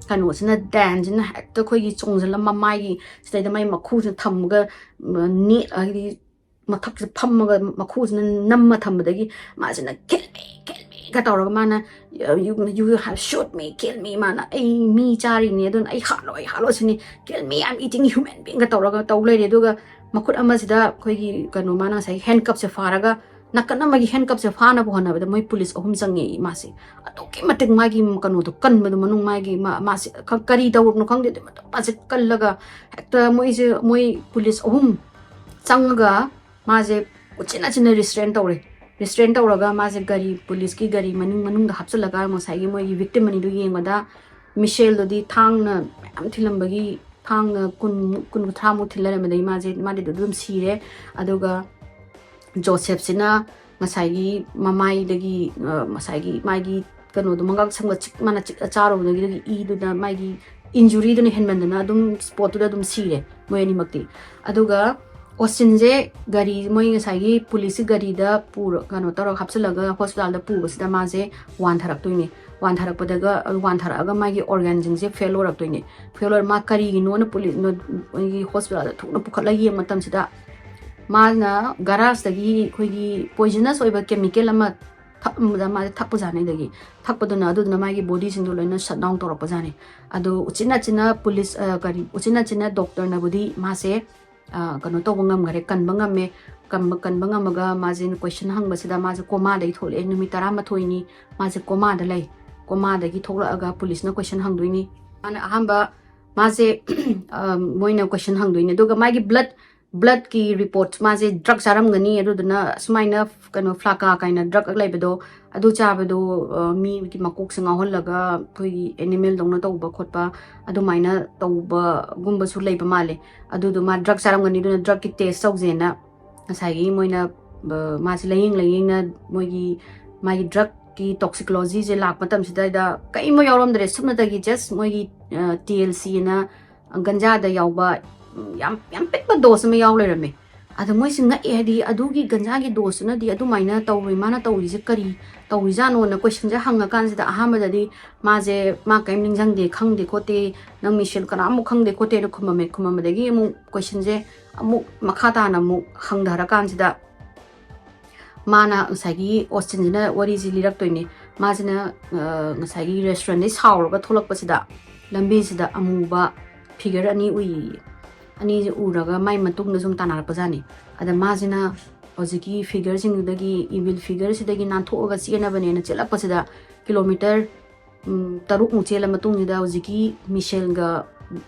ꯀꯩꯅꯣꯁꯤꯅ, ꯗꯦꯟꯁꯤꯅ ꯍꯦꯛꯇ ꯑꯩꯈꯣꯏꯒꯤ ꯆꯣꯡꯁꯤꯜꯂ ꯃꯃꯥꯏꯒꯤ ꯁꯤꯗꯩꯗ ꯃꯥꯏ ꯃꯈꯨꯁꯤꯅ ꯊꯝꯃꯒ, ꯎꯝ, ꯅꯦꯠ, ꯍꯥꯏꯗꯤ ꯃꯊꯛꯁꯤꯗ ꯐꯝꯃꯒ ꯃꯈꯨꯁꯤꯅ ꯅꯝꯃ ꯊꯝꯕꯗꯒꯤ ꯃꯥꯁꯤꯅ "Kill me, kill me" ꯒ ꯇꯧꯔꯒ ꯃꯥꯅ, "You, you have shoot me, kill me", ꯃꯥꯅ "ꯑꯩ ꯃꯤ ꯆꯥꯔꯤꯅꯦ, ꯑꯗꯨꯅ ꯑꯩ ꯍꯥꯠꯂꯣ, ꯑꯩ ꯍꯥꯠꯂꯣ ꯁꯤꯅꯤ, "Kill me, I'm eating human being" ꯒ ꯇꯧꯔꯒ ꯇꯧ ꯂꯩꯔꯦ꯫ ꯑꯗꯨꯒ ꯃꯈꯨꯠ ꯑꯃꯁꯤꯗ ꯑꯩꯈꯣꯏꯒꯤ ꯀꯩꯅꯣ, ꯃꯥꯅ ꯉꯁꯥꯏ handcuff ꯁꯦ ꯐꯥꯔꯒ, ꯅꯥꯀꯟ ꯑꯃꯒꯤ handcuff ꯁꯦ ꯐꯥꯅꯕ ꯍꯣꯠꯅꯕꯗ ꯃꯣꯏ ꯄꯨꯂꯤꯁ ꯑꯍꯨꯝ ꯆꯪꯉꯛꯑꯦ꯫ ꯃꯥꯁꯦ ꯑꯗꯨꯛꯀꯤ ꯃꯇꯤꯛ ꯃꯥꯒꯤ ꯀꯩꯅꯣꯗꯣ ꯀꯟꯕꯗꯣ, ꯃꯅꯨꯡ ꯃꯥꯒꯤ ꯃꯥ-, ꯃꯥꯁꯦ ꯈ-, ꯀꯔꯤ ꯇꯧꯔꯕꯅꯣ ꯈꯪꯗꯦ, ꯑꯗꯨꯏ ꯃꯇꯨꯡ ꯃꯥꯁꯦ ꯀꯜꯂꯒ ꯍꯦꯛꯇ ꯃꯣꯏꯁꯦ, ꯃꯣꯏ ꯄꯨꯂꯤꯁ ꯑꯍꯨꯝ ꯆꯪꯉꯒ ꯃꯥꯁꯦ ꯎꯆꯤꯟ ꯅꯥꯆꯤꯟꯅ restrain ꯇꯧꯔꯦ꯫ Restrain ꯇꯧꯔꯒ ꯃꯥꯁꯦ ꯒꯥꯔꯤ, ꯄꯨꯂꯤꯁꯀꯤ ꯒꯥꯔꯤ ꯃꯅꯨꯡ, ꯃꯅꯨꯡꯗ ꯍꯥꯞꯆꯤꯜꯂꯒ ꯉꯁꯥꯏꯒꯤ ꯃꯣꯏꯒꯤ victim ꯑꯅꯤꯗꯨ ꯌꯦꯡꯕꯗ, ꯃꯤꯁꯦꯜꯗꯨꯗꯤ ꯊꯥꯡꯅ ꯃꯌꯥꯝ ꯊꯤꯜꯂꯝꯕꯒꯤ, ꯊꯥꯡꯅ ꯀꯨꯟ, ꯀꯨꯟ ꯀꯨꯟꯊ꯭ꯔꯥꯃꯨꯛ ꯊꯤꯜ ꯂꯩꯔꯝꯕꯗꯒꯤ ꯃꯥꯁꯦ, ꯃꯥꯗꯤ ꯑꯗꯨꯝ ꯁꯤꯔꯦ꯫ ꯑꯗꯨꯒ ꯖꯣꯁꯦꯞꯁꯤꯅ ꯉꯁꯥꯏꯒꯤ ꯃꯃꯥꯏꯗꯒꯤ, ꯑ, ꯉꯁꯥꯏꯒꯤ ꯃꯥꯒꯤ ꯀꯩꯅꯣꯗꯣ, ꯃꯉꯛ ꯁꯝꯒ ꯆꯤꯛ, ꯃꯥꯅ ꯆꯤꯛ ꯆꯥꯔꯨꯕꯗꯒꯤ ꯏꯗꯨꯅ, ꯃꯥꯒꯤ injury ꯗꯨꯅ ꯍꯦꯟꯃꯟꯗꯅ ꯑꯗꯨꯝ spot ꯇꯨꯗ ꯑꯗꯨꯝ ꯁꯤꯔꯦ ꯃꯣꯏ ꯑꯅꯤꯃꯛꯇꯤ꯫ ꯑꯗꯨꯒ ꯑꯣꯁꯇꯤꯟꯁꯦ ꯒꯥꯔꯤ, ꯃꯣꯏ ꯉꯁꯥꯏꯒꯤ ꯄꯨꯂꯤꯁꯀꯤ ꯒꯥꯔꯤꯗ ꯄꯨꯔ, ꯀꯩꯅꯣ ꯇꯧꯔꯒ ꯍꯥꯞꯆꯤꯜꯂꯒ ꯍꯣꯁꯄꯤꯇꯥꯜꯗ ꯄꯨꯕꯁꯤꯗ ꯃꯥꯁꯦ ꯋꯥꯟꯊꯔꯛꯇꯣꯏꯅꯦ꯫ ꯋꯥꯟꯊꯔꯛꯄꯗꯒ, ꯋꯥꯟꯊꯔꯛꯑꯒ ꯃꯥꯒꯤ ꯑꯣꯔꯒꯥꯟꯁꯤꯡꯁꯦ ꯐꯦꯜ ꯑꯣꯏꯔꯛꯇꯣꯏꯅꯦ꯫ ꯐꯦꯜ ꯑꯣꯏꯔ ꯃꯥ ꯀꯔꯤꯒꯤꯅꯣꯅ ꯄꯨꯂꯤꯁ, ꯃꯣꯏꯒꯤ ꯍꯣꯁꯄꯤꯇꯥꯜꯗ ꯊꯨꯅ ꯄꯨꯈꯠꯂꯒ ꯌꯦꯡꯕ ꯃꯇꯝꯁꯤꯗ ꯃꯥꯅ ꯒꯔꯥꯖꯇꯒꯤ ꯑꯩꯈꯣꯏꯒꯤ ꯄꯣꯏꯖꯅꯁ ꯑꯣꯏꯕ ꯀꯦꯃꯤꯀꯦꯜ ꯑꯃ ꯊꯛꯑꯝꯕꯗ ꯃꯥꯁꯦ ꯊꯛꯄꯖꯥꯠꯅꯤ꯫ ꯑꯗꯒꯤ ꯊꯛꯄꯗꯨꯅ, ꯑꯗꯨꯗꯨꯅ ꯃꯥꯒꯤ ꯕꯣꯗꯤꯁꯤꯡꯗꯣ ꯂꯣꯏꯅ ꯁꯠ ꯗꯥꯎꯟ ꯇꯧꯔꯛꯄꯖꯥꯠꯅꯤ꯫ ꯑꯗꯣ ꯎꯆꯤꯟ ꯅꯥꯆꯤꯟꯅ ꯄꯨꯂꯤꯁ, ꯑ, ꯀꯔꯤ, ꯎꯆꯤꯟ ꯅꯥꯆꯤꯟꯅ ꯗꯣꯛꯇꯔꯅꯕꯨꯗꯤ ꯃꯥꯁꯦ, ꯑ, ꯀꯩꯅꯣ ꯇꯧꯕ ꯉꯝꯈꯔꯦ, ꯀꯟꯕ ꯉꯝꯃꯦ꯫ ꯀꯟꯕ, ꯀꯟꯕ ꯉꯝꯃꯒ ꯃꯥꯁꯦ ꯀꯣꯏꯁꯟ ꯍꯪꯕꯁꯤꯗ ꯃꯥꯁꯦ ꯀꯣꯃꯥꯗꯒꯤ ꯊꯣꯛꯂꯛꯑꯦ꯫ ꯅꯨꯃꯤꯠ ꯇꯔꯥꯃꯥꯊꯣꯏꯅꯤ ꯃꯥꯁꯦ ꯀꯣꯃꯥꯗ ꯂꯩ꯫ ꯀꯣꯃꯥꯗꯒꯤ ꯊꯣꯛꯂꯛꯑꯒ ꯄꯨꯂꯤꯁꯅ ꯀꯣꯏꯁꯟ ꯍꯪꯗꯣꯏꯅꯤ꯫ ꯃꯥꯅ ꯑꯍꯥꯟꯕ ꯃꯥꯁꯦ, ꯑ, ꯃꯣꯏꯅ ꯀꯣꯏꯁꯟ ꯍꯪꯗꯣꯏꯅꯤ꯫ ꯑꯗꯨꯒ ꯃꯥꯒꯤ ꯕ꯭ꯂꯠ, ꯕ꯭ꯂꯠꯀꯤ ꯔꯤꯄꯣꯔꯠ, ꯃꯥꯁꯦ ꯗ꯭ꯔꯛ ꯆꯥꯔꯝꯒꯅꯤ, ꯑꯗꯨꯗꯨꯅ ꯑꯁꯨꯃꯥꯏꯅ ꯀꯩꯅꯣ ꯐ꯭ꯂꯥꯀꯥ ꯀꯥꯏꯅ ꯗ꯭ꯔꯛ ꯂꯩꯕꯗꯣ, ꯑꯗꯨ ꯆꯥꯕꯗꯣ, ꯑ, ꯃꯤꯒꯤ ꯃꯀꯣꯛꯁꯦ ꯉꯥꯎꯍꯜꯂꯒ ꯑꯩꯈꯣꯏꯒꯤ ꯑꯦꯅꯤꯃꯦꯜꯗꯧꯅ ꯇꯧꯕ ꯈꯣꯠꯄ ꯑꯗꯨꯃꯥꯏꯅ ꯇꯧꯕꯒꯨꯝꯕꯁꯨ ꯂꯩꯕ ꯃꯥꯜꯂꯦ꯫ ꯑꯗꯨꯗꯣ ꯃꯥ ꯗ꯭ꯔꯛ ꯆꯥꯔꯝꯒꯅꯤ, ꯑꯗꯨꯅ ꯗ꯭ꯔꯛꯀꯤ ꯇꯦꯁ ꯇꯧꯁꯦꯅ ꯉꯁꯥꯏꯒꯤ ꯃꯣꯏꯅ, ꯑ, ꯃꯥꯁꯦ ꯂꯥꯌꯦꯡ ꯂꯥꯌꯦꯡꯅ ꯃꯣꯏꯒꯤ ꯃꯥꯒꯤ ꯗ꯭ꯔꯛꯀꯤ ꯇꯣꯛꯁꯤꯀꯣꯂꯣꯖꯤꯁꯦ ꯂꯥꯛꯄ ꯃꯇꯝꯁꯤꯗ ꯀꯔꯤꯝꯐꯥꯎ ꯌꯥꯎꯔꯝꯗ꯭ꯔꯦ꯫ ꯁꯨꯞꯅꯇꯒꯤ ꯖꯁ ꯃꯣꯏꯒꯤ, ꯑ, ꯇꯤ ꯑꯦꯜ ꯁꯤꯅ ꯒꯟꯖꯥꯗ ꯌꯥꯎꯕ, ꯎꯝ, ꯌꯥꯝ, ꯌꯥꯝ ꯄꯤꯛꯄ ꯗꯣꯁ ꯑꯃ ꯌꯥꯎ ꯂꯩꯔꯝꯃꯦ꯫ ꯑꯗ ꯃꯣꯏꯁꯦ ꯉꯛꯑꯦ, ꯍꯥꯏꯗꯤ ꯑꯗꯨꯒꯤ ꯒꯟꯖꯥꯒꯤ ꯗꯣꯁꯇꯨꯅꯗꯤ ꯑꯗꯨꯃꯥꯏꯅ ꯇꯧꯔꯣꯏ, ꯃꯥꯅ ꯇꯧꯔꯤꯁꯦ ꯀꯔꯤ ꯇꯧꯔꯤꯖꯥꯠꯅꯣꯅ ꯀꯣꯏꯁꯟꯁꯦ ꯍꯪꯉꯀꯥꯟꯁꯤꯗ ꯑꯍꯥꯟꯕꯗꯗꯤ ꯃꯥꯁꯦ, ꯃꯥ ꯀꯔꯤꯝ ꯅꯤꯡꯁꯤꯡꯗꯦ, ꯈꯪꯗꯦ ꯈꯣꯠꯇꯦ, ꯅꯪ ꯃꯤꯁꯦꯜ ꯀꯅꯥꯃꯨꯛ ꯈꯪꯗꯦ ꯈꯣꯠꯇꯦꯅ ꯈꯨꯝꯃꯝꯃꯦ꯫ ꯈꯨꯝꯃꯝꯕꯗꯒꯤ ꯑꯃꯨꯛ ꯀꯣꯏꯁꯟꯁꯦ ꯑꯃꯨꯛ ꯃꯈꯥ ꯇꯥꯅ ꯑꯃꯨꯛ ꯍꯪꯊꯔꯀꯥꯟꯁꯤꯗ ꯃꯥꯅ ꯉꯁꯥꯏꯒꯤ ꯑꯣꯁꯇꯤꯟꯁꯤꯅ ꯋꯥꯔꯤꯁꯤ ꯂꯤꯔꯛꯇꯣꯏꯅꯦ꯫ ꯃꯥꯁꯤꯅ, ꯑ, ꯉꯁꯥꯏꯒꯤ ꯔꯦꯁꯇꯨꯔꯦꯟꯗꯩ ꯁꯥꯎꯔꯒ ꯊꯣꯛꯂꯛꯄꯁꯤꯗ ꯂꯝꯕꯤꯁꯤꯗ ꯑꯃꯨꯕ ꯐꯤꯒꯔ ꯑꯅꯤ ꯎꯏꯌꯦ꯫ ꯑꯅꯤꯁꯦ ꯎꯔꯒ ꯃꯥꯏ ꯃꯇꯨꯡꯗ ꯁꯨꯝ ꯇꯥꯟꯅꯔꯛꯄꯖꯥꯠꯅꯤ꯫ ꯑꯗ ꯃꯥꯁꯤꯅ ꯍꯧꯖꯤꯛꯀꯤ ꯐꯤꯒꯔꯁꯤꯡꯗꯨꯗꯒꯤ, ꯏꯚꯤꯜ ꯐꯤꯒꯔꯁꯤꯗꯒꯤ ꯅꯥꯟꯊꯣꯛꯑꯒ ꯆꯦꯟꯅꯕꯅꯦꯅ ꯆꯦꯜꯂꯛꯄꯁꯤꯗ ꯀꯤꯂꯣꯃꯤꯇꯔ, ꯎꯝ, ꯇꯔꯨꯛꯃꯨꯛ ꯆꯦꯜꯂ ꯃꯇꯨꯡꯁꯤꯗ ꯍꯧꯖꯤꯛꯀꯤ ꯃꯤꯁꯦꯜꯒ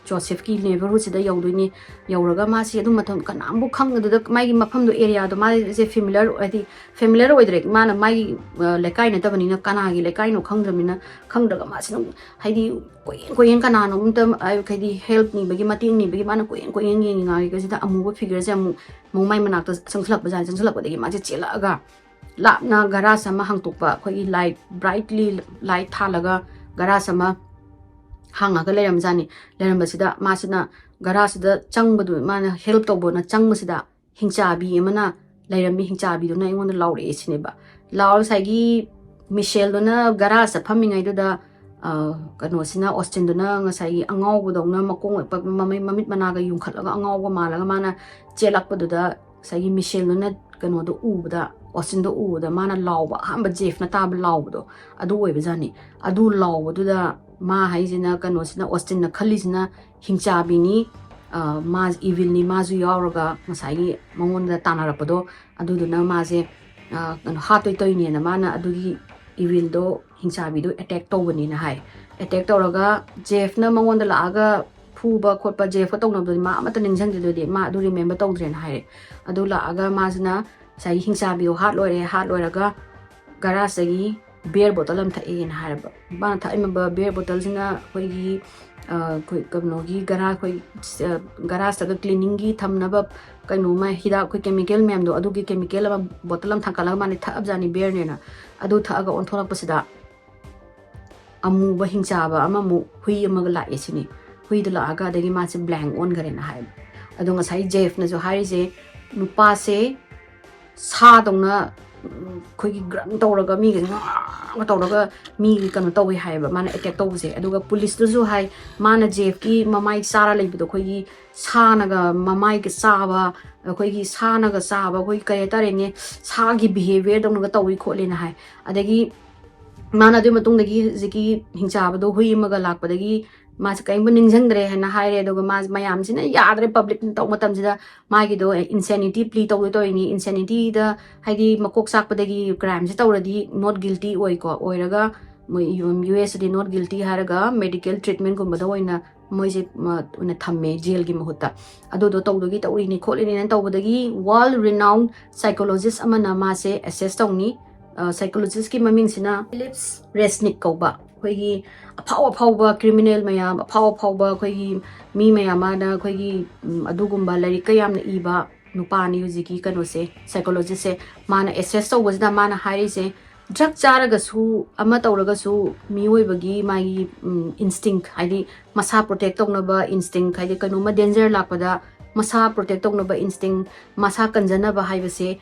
ꯖꯣꯁꯦꯐꯀꯤ ꯅꯦꯕꯔꯍꯨꯗꯁꯤꯗ ꯌꯧꯗꯣꯏꯅꯤ꯫ ꯌꯧꯔꯒ ꯃꯥꯁꯤ ꯑꯗꯨ ꯃꯇꯝ ꯀꯅꯥꯝꯕꯨ ꯈꯪ-, ꯑꯗꯨꯗ ꯃꯥꯒꯤ ꯃꯐꯝꯗꯣ, ꯑꯦꯔꯤꯌꯥꯗꯣ ꯃꯥꯁꯦ ꯐꯦꯃꯤꯂꯔ, ꯍꯥꯏꯗꯤ ꯐꯦꯃꯤꯂꯔ ꯑꯣꯏꯗ꯭ꯔꯦ꯫ ꯃꯥꯅ ꯃꯥꯒꯤ, ꯑ, ꯂꯩꯀꯥꯏ ꯅꯠꯇꯕꯅꯤꯅ ꯀꯅꯥꯒꯤ ꯂꯩꯀꯥꯏꯅꯣ ꯈꯪꯗ꯭ꯔꯕꯅꯤꯅ, ꯈꯪꯗ꯭ꯔꯒ ꯃꯥꯁꯤ ꯑꯗꯨꯝ ꯍꯥꯏꯗꯤ ꯀꯣꯏꯌꯦꯡ ꯀꯣꯏꯌꯦꯡ ꯀꯅꯥꯅꯣ ꯑꯝꯇ, ꯑ, ꯍꯥꯏꯗꯤ ꯍꯦꯜꯞ ꯅꯤꯕꯒꯤ, ꯃꯇꯦꯡ ꯅꯤꯕꯒꯤ ꯃꯥꯅ ꯀꯣꯏꯌꯦꯡ ꯀꯣꯏꯌꯦꯡ ꯌꯦꯡꯉꯤꯉꯩꯁꯤꯗ ꯑꯃꯨꯕ ꯐꯤꯒꯔꯁꯦ ꯑꯃꯨꯛ, ꯑꯃꯨꯛ ꯃꯥꯏ ꯃꯅꯥꯛꯇ ꯆꯪꯁꯤꯜꯂꯛꯄꯖꯥꯠꯅꯤ꯫ ꯆꯪꯁꯤꯜꯂꯛꯄꯗꯒꯤ ꯃꯥꯁꯦ ꯆꯦꯜꯂꯛꯑꯒ ꯂꯥꯞꯅ ꯒꯔꯥꯖ ꯑꯃ ꯍꯥꯡꯇꯣꯛꯄ, ꯑꯩꯈꯣꯏꯒꯤ ꯂꯥꯏꯠ, ꯕ꯭ꯔꯥꯏꯠꯂꯤ ꯂꯥꯏꯠ ꯊꯥꯜꯂꯒ ꯒꯔꯥꯖ ꯑꯃ ꯍꯥꯡꯉꯒ ꯂꯩꯔꯝꯖꯥꯠꯅꯤ꯫ ꯂꯩꯔꯝꯕꯁꯤꯗ ꯃꯥꯁꯤꯅ ꯒꯔꯥꯁꯤꯗ ꯆꯪꯕꯗꯨ, ꯃꯥꯅ ꯍꯦꯜꯞ ꯇꯧꯕꯅ ꯆꯪꯕꯁꯤꯗ ꯍꯤꯡꯆꯥꯕꯤ ꯑꯃꯅ ꯂꯩꯔꯝꯃꯤ꯫ ꯍꯤꯡꯆꯥꯕꯤꯗꯨꯅ ꯑꯩꯉꯣꯟꯗ ꯂꯥꯎꯔꯛꯑꯦ ꯁꯤꯅꯦꯕ꯫ ꯂꯥꯎꯔ ꯉꯁꯥꯏꯒꯤ ꯃꯤꯁꯦꯜꯗꯨꯅ ꯒꯔꯥꯁꯇ ꯐꯝꯃꯤꯉꯩꯗꯨꯗ, ꯑ, ꯀꯩꯅꯣꯁꯤꯅ, ꯑꯣꯁꯇꯤꯟꯗꯨꯅ ꯉꯁꯥꯏꯒꯤ ꯑꯉꯥꯎꯕꯗꯧꯅ ꯃꯈꯣꯡ, ꯃꯃꯩ, ꯃꯃꯤꯠ ꯃꯅꯥꯒ ꯌꯨꯡꯈꯠꯂꯒ ꯑꯉꯥꯎꯕ ꯃꯥꯜꯂꯒ ꯃꯥꯅ ꯆꯦꯜꯂꯛꯄꯗꯨꯗ ꯉꯁꯥꯏꯒꯤ ꯃꯤꯁꯦꯜꯗꯨꯅ ꯀꯩꯅꯣꯗꯣ ꯎꯕꯗ, ꯑꯣꯁꯇꯤꯟꯗꯣ ꯎꯕꯗ ꯃꯥꯅ ꯂꯥꯎꯕ, ꯑꯍꯥꯟꯕ ꯖꯦꯐꯅ ꯇꯥꯕ ꯂꯥꯎꯕꯗꯣ ꯑꯗꯨ ꯑꯣꯏꯕꯖꯥꯠꯅꯤ꯫ ꯑꯗꯨ ꯂꯥꯎꯕꯗꯨꯗ ꯃꯥ ꯍꯥꯏꯁꯤꯅ, ꯀꯩꯅꯣꯁꯤꯅ, ꯑꯣꯁꯇꯤꯟꯅ ꯈꯜꯂꯤꯁꯤꯅ ꯍꯤꯡꯆꯥꯕꯤꯅꯤ, ꯑ, ꯃꯥ ꯏꯚꯤꯜꯅꯤ, ꯃꯥꯁꯨ ꯌꯥꯎꯔꯒ ꯉꯁꯥꯏꯒꯤ ꯃꯉꯣꯟꯗ ꯇꯥꯟꯅꯔꯛꯄꯗꯣ, ꯑꯗꯨꯗꯨꯅ ꯃꯥꯁꯦ, ꯑ, ꯀꯩꯅꯣ, ꯍꯥꯠꯇꯣꯏ ꯇꯧꯔꯤꯅꯦꯅ ꯃꯥꯅ ꯑꯗꯨꯒꯤ ꯏꯚꯤꯜꯗꯣ, ꯍꯤꯡꯆꯥꯕꯤꯗꯣ ꯑꯦꯇꯦꯛ ꯇꯧꯕꯅꯦꯅ ꯍꯥꯏ꯫ ꯑꯦꯇꯦꯛ ꯇꯧꯔꯒ ꯖꯦꯐꯅ ꯃꯉꯣꯟꯗ ꯂꯥꯛꯑꯒ ꯐꯨꯕ ꯈꯣꯠꯄ, ꯖꯦꯐꯀ ꯇꯧꯅꯕꯗꯨꯗꯤ ꯃꯥ ꯑꯃꯠꯇ ꯅꯤꯡꯁꯤꯡꯗꯦ, ꯑꯗꯨꯗꯤ ꯃꯥ ꯑꯗꯨ ꯔꯤꯃꯦꯝꯕꯔ ꯇꯧꯗ꯭ꯔꯦꯅ ꯍꯥꯏꯔꯦ꯫ ꯑꯗꯨ ꯂꯥꯛꯑꯒ ꯃꯥꯁꯤꯅ ꯉꯁꯥꯏꯒꯤ ꯍꯤꯡꯆꯥꯕꯤꯗꯣ ꯍꯥꯠꯂꯣꯏꯔꯦ, ꯍꯥꯠꯂꯣꯏꯔꯒ ꯒꯔꯥꯁꯇꯒꯤ ꯕꯤꯌꯔ ꯕꯣꯇꯜ ꯑꯃ ꯊꯛꯑꯦꯅ ꯍꯥꯏꯔꯕ꯫ ꯃꯥꯅ ꯊꯛꯏꯕ ꯕꯤꯌꯔ ꯕꯣꯇꯜꯁꯤꯅ ꯑꯩꯈꯣꯏꯒꯤ, ꯑ, ꯑꯩꯈꯣꯏ ꯀꯩꯅꯣꯒꯤ ꯒꯔꯥ-, ꯑꯩꯈꯣꯏ, ꯑ, ꯒꯔꯥꯁꯇꯒ ꯀ꯭ꯂꯤꯅꯤꯡꯒꯤ ꯊꯝꯅꯕ ꯀꯩꯅꯣꯃ, ꯍꯤꯗꯥꯛ, ꯑꯩꯈꯣꯏ ꯀꯦꯃꯤꯀꯦꯜ ꯃꯌꯥꯝꯗꯣ, ꯑꯗꯨꯒꯤ ꯀꯦꯃꯤꯀꯦꯜ ꯑꯃ, ꯕꯣꯇꯜ ꯑꯃ ꯊꯥꯡꯀꯠꯂꯒ ꯃꯥꯅ ꯊꯛꯑꯕꯖꯥꯠꯅꯤ ꯕꯤꯌꯔꯅꯦꯅ꯫ ꯑꯗꯨ ꯊꯛꯑꯒ ꯑꯣꯟꯊꯣꯔꯛꯄꯁꯤꯗ ꯑꯃꯨꯕ ꯍꯤꯡꯆꯥꯕ ꯑꯃꯃꯨꯛ ꯍꯨꯏ ꯑꯃꯒ ꯂꯥꯛꯑꯦ ꯁꯤꯅꯤ꯫ ꯍꯨꯏꯗꯣ ꯂꯥꯛꯑꯒ ꯑꯗꯒꯤ ꯃꯥꯁꯦ ꯕ꯭ꯂꯦꯡ ꯑꯣꯟꯈꯔꯦꯅ ꯍꯥꯏꯕ꯫ ꯑꯗꯣ ꯉꯁꯥꯏ ꯖꯦꯐꯅꯁꯨ ꯍꯥꯏꯔꯤꯁꯦ, ꯅꯨꯄꯥꯁꯦ ꯁꯥꯗꯧꯅ, ꯎꯝ, ꯑꯩꯈꯣꯏꯒꯤ ꯒ꯭ꯔꯪ ꯇꯧꯔꯒ, ꯃꯤꯒꯁꯦ ꯉꯥꯡ ꯇꯧꯔꯒ ꯃꯤꯒꯤ ꯀꯩꯅꯣ ꯇꯧꯋꯦ ꯍꯥꯏꯌꯦꯕ, ꯃꯥꯅ ꯑꯦꯇꯦꯛ ꯇꯧꯕꯁꯦ꯫ ꯑꯗꯨꯒ ꯄꯨꯂꯤꯁꯇꯨꯁꯨ ꯍꯥꯏ, ꯃꯥꯅ ꯖꯦꯐꯀꯤ ꯃꯃꯥꯏ ꯆꯥꯔ ꯂꯩꯕꯗꯣ, ꯑꯩꯈꯣꯏꯒꯤ ꯁꯥꯅꯒ ꯃꯃꯥꯏꯒ ꯆꯥꯕ, ꯑꯩꯈꯣꯏꯒꯤ ꯁꯥꯅꯒ ꯆꯥꯕ, ꯑꯩꯈꯣꯏꯒꯤ ꯀꯔꯤ ꯍꯥꯏꯇꯥꯔꯦꯅꯦ, ꯁꯥꯒꯤ ꯕꯤꯍꯦꯕꯤꯌꯔꯗꯧꯅꯒ ꯇꯧꯏ ꯈꯣꯠꯂꯦꯅ ꯍꯥꯏ꯫ ꯑꯗꯒꯤ ꯃꯥꯅ ꯑꯗꯨꯒꯤ ꯃꯇꯨꯡꯗꯒꯤ ꯍꯧꯖꯤꯛꯀꯤ ꯍꯤꯡꯆꯥꯕꯗꯣ ꯍꯨꯏ ꯑꯃꯒ ꯂꯥꯛꯄꯗꯒꯤ ꯃꯥꯁꯦ ꯀꯔꯤꯝꯕꯨ ꯅꯤꯡꯁꯤꯡꯗ꯭ꯔꯦ ꯍꯥꯏꯅ ꯍꯥꯏꯔꯦ꯫ ꯑꯗꯨꯒ ꯃꯥꯁꯦ ꯃꯌꯥꯝꯁꯤꯅ ꯌꯥꯗ꯭ꯔꯦ, ꯄꯕ꯭ꯂꯤꯛꯅ ꯇꯧꯕ ꯃꯇꯝꯁꯤꯗ ꯃꯥꯒꯤꯗꯣ ꯏꯟꯁꯦꯅꯤꯇꯤ ꯄ꯭ꯂꯤ ꯇꯧꯗꯣꯏ ꯇꯧꯔꯤꯅꯤ꯫ ꯏꯟꯁꯦꯅꯤꯇꯤꯗ ꯍꯥꯏꯗꯤ ꯃꯀꯣꯛ ꯆꯥꯛꯄꯗꯒꯤ ꯀ꯭ꯔꯥꯏꯝꯁꯦ ꯇꯧꯔꯗꯤ ꯅꯣꯠ ꯒꯤꯜꯇꯤ ꯑꯣꯏꯀꯣ, ꯑꯣꯏꯔꯒ ꯃꯣꯏ ꯌꯨ ꯑꯦꯁꯇꯗꯤ ꯅꯣꯠ ꯒꯤꯜꯇꯤ ꯍꯥꯏꯔꯒ ꯃꯦꯗꯤꯀꯦꯜ ꯇ꯭ꯔꯤꯠꯃꯦꯟꯒꯨꯝꯕꯗ ꯑꯣꯏꯅ ꯃꯣꯏꯁꯦ, ꯃ-, ꯑꯣꯏꯅ ꯊꯝꯃꯦ ꯖꯦꯜꯒꯤ ꯃꯍꯨꯠꯇ꯫ ꯑꯗꯨꯗꯣ ꯇꯧꯗꯣꯏꯒꯤ ꯇꯧꯔꯤꯅꯤ ꯈꯣꯠꯂꯤꯅꯤꯅ ꯇꯧꯕꯗꯒꯤ ꯋꯥꯔꯜ ꯔꯤꯅꯥꯎꯟ ꯁꯥꯏꯀꯣꯂꯣꯖꯤꯁ ꯑꯃꯅ ꯃꯥꯁꯦ ꯑꯦꯁꯦꯁ ꯇꯧꯅꯤ꯫ ꯑ, ꯁꯥꯏꯀꯣꯂꯣꯖꯤꯁꯀꯤ ꯃꯃꯤꯡꯁꯤꯅ ꯐꯤꯂꯤꯞꯁ ꯔꯦꯁꯅꯤꯛ ꯀꯧꯕ, ꯑꯩꯈꯣꯏꯒꯤ ꯑꯐꯥꯎ ꯑꯐꯥꯎꯕ ꯀ꯭ꯔꯤꯃꯤꯅꯦꯜ ꯃꯌꯥꯝ, ꯑꯐꯥꯎ ꯑꯐꯥꯎꯕ ꯑꯩꯈꯣꯏꯒꯤ ꯃꯤ ꯃꯌꯥꯝ, ꯃꯥꯅ ꯑꯩꯈꯣꯏꯒꯤ, ꯎꯝ, ꯑꯗꯨꯒꯨꯝꯕ ꯂꯥꯏꯔꯤꯛꯀ ꯌꯥꯝꯅ ꯏꯕ ꯅꯨꯄꯥꯅꯤ ꯍꯧꯖꯤꯛꯀꯤ ꯀꯩꯅꯣꯁꯦ, ꯁꯥꯏꯀꯣꯂꯣꯖꯤꯁꯁꯦ꯫ ꯃꯥꯅ ꯑꯦꯁꯦꯁ ꯇꯧꯕꯁꯤꯗ ꯃꯥꯅ ꯍꯥꯏꯔꯤꯁꯦ, ꯗ꯭ꯔꯒ ꯆꯥꯔꯒꯁꯨ, ꯑꯃ ꯇꯧꯔꯒꯁꯨ, ꯃꯤꯑꯣꯏꯕꯒꯤ ꯃꯥꯒꯤ ꯏꯟꯁꯇꯤꯡ, ꯍꯥꯏꯗꯤ ꯃꯁꯥ ꯄ꯭ꯔꯣꯇꯦꯛ ꯇꯧꯅꯕ ꯏꯟꯁꯇꯤꯡ, ꯍꯥꯏꯗꯤ ꯀꯩꯅꯣꯝꯃ ꯗꯦꯟꯖꯔ ꯂꯥꯛꯄꯗ ꯃꯁꯥ ꯄ꯭ꯔꯣꯇꯦꯛ ꯇꯧꯅꯕ ꯏꯟꯁꯇꯤꯡ, ꯃꯁꯥ ꯀꯟꯖꯅꯕ ꯍꯥꯏꯕꯁꯦ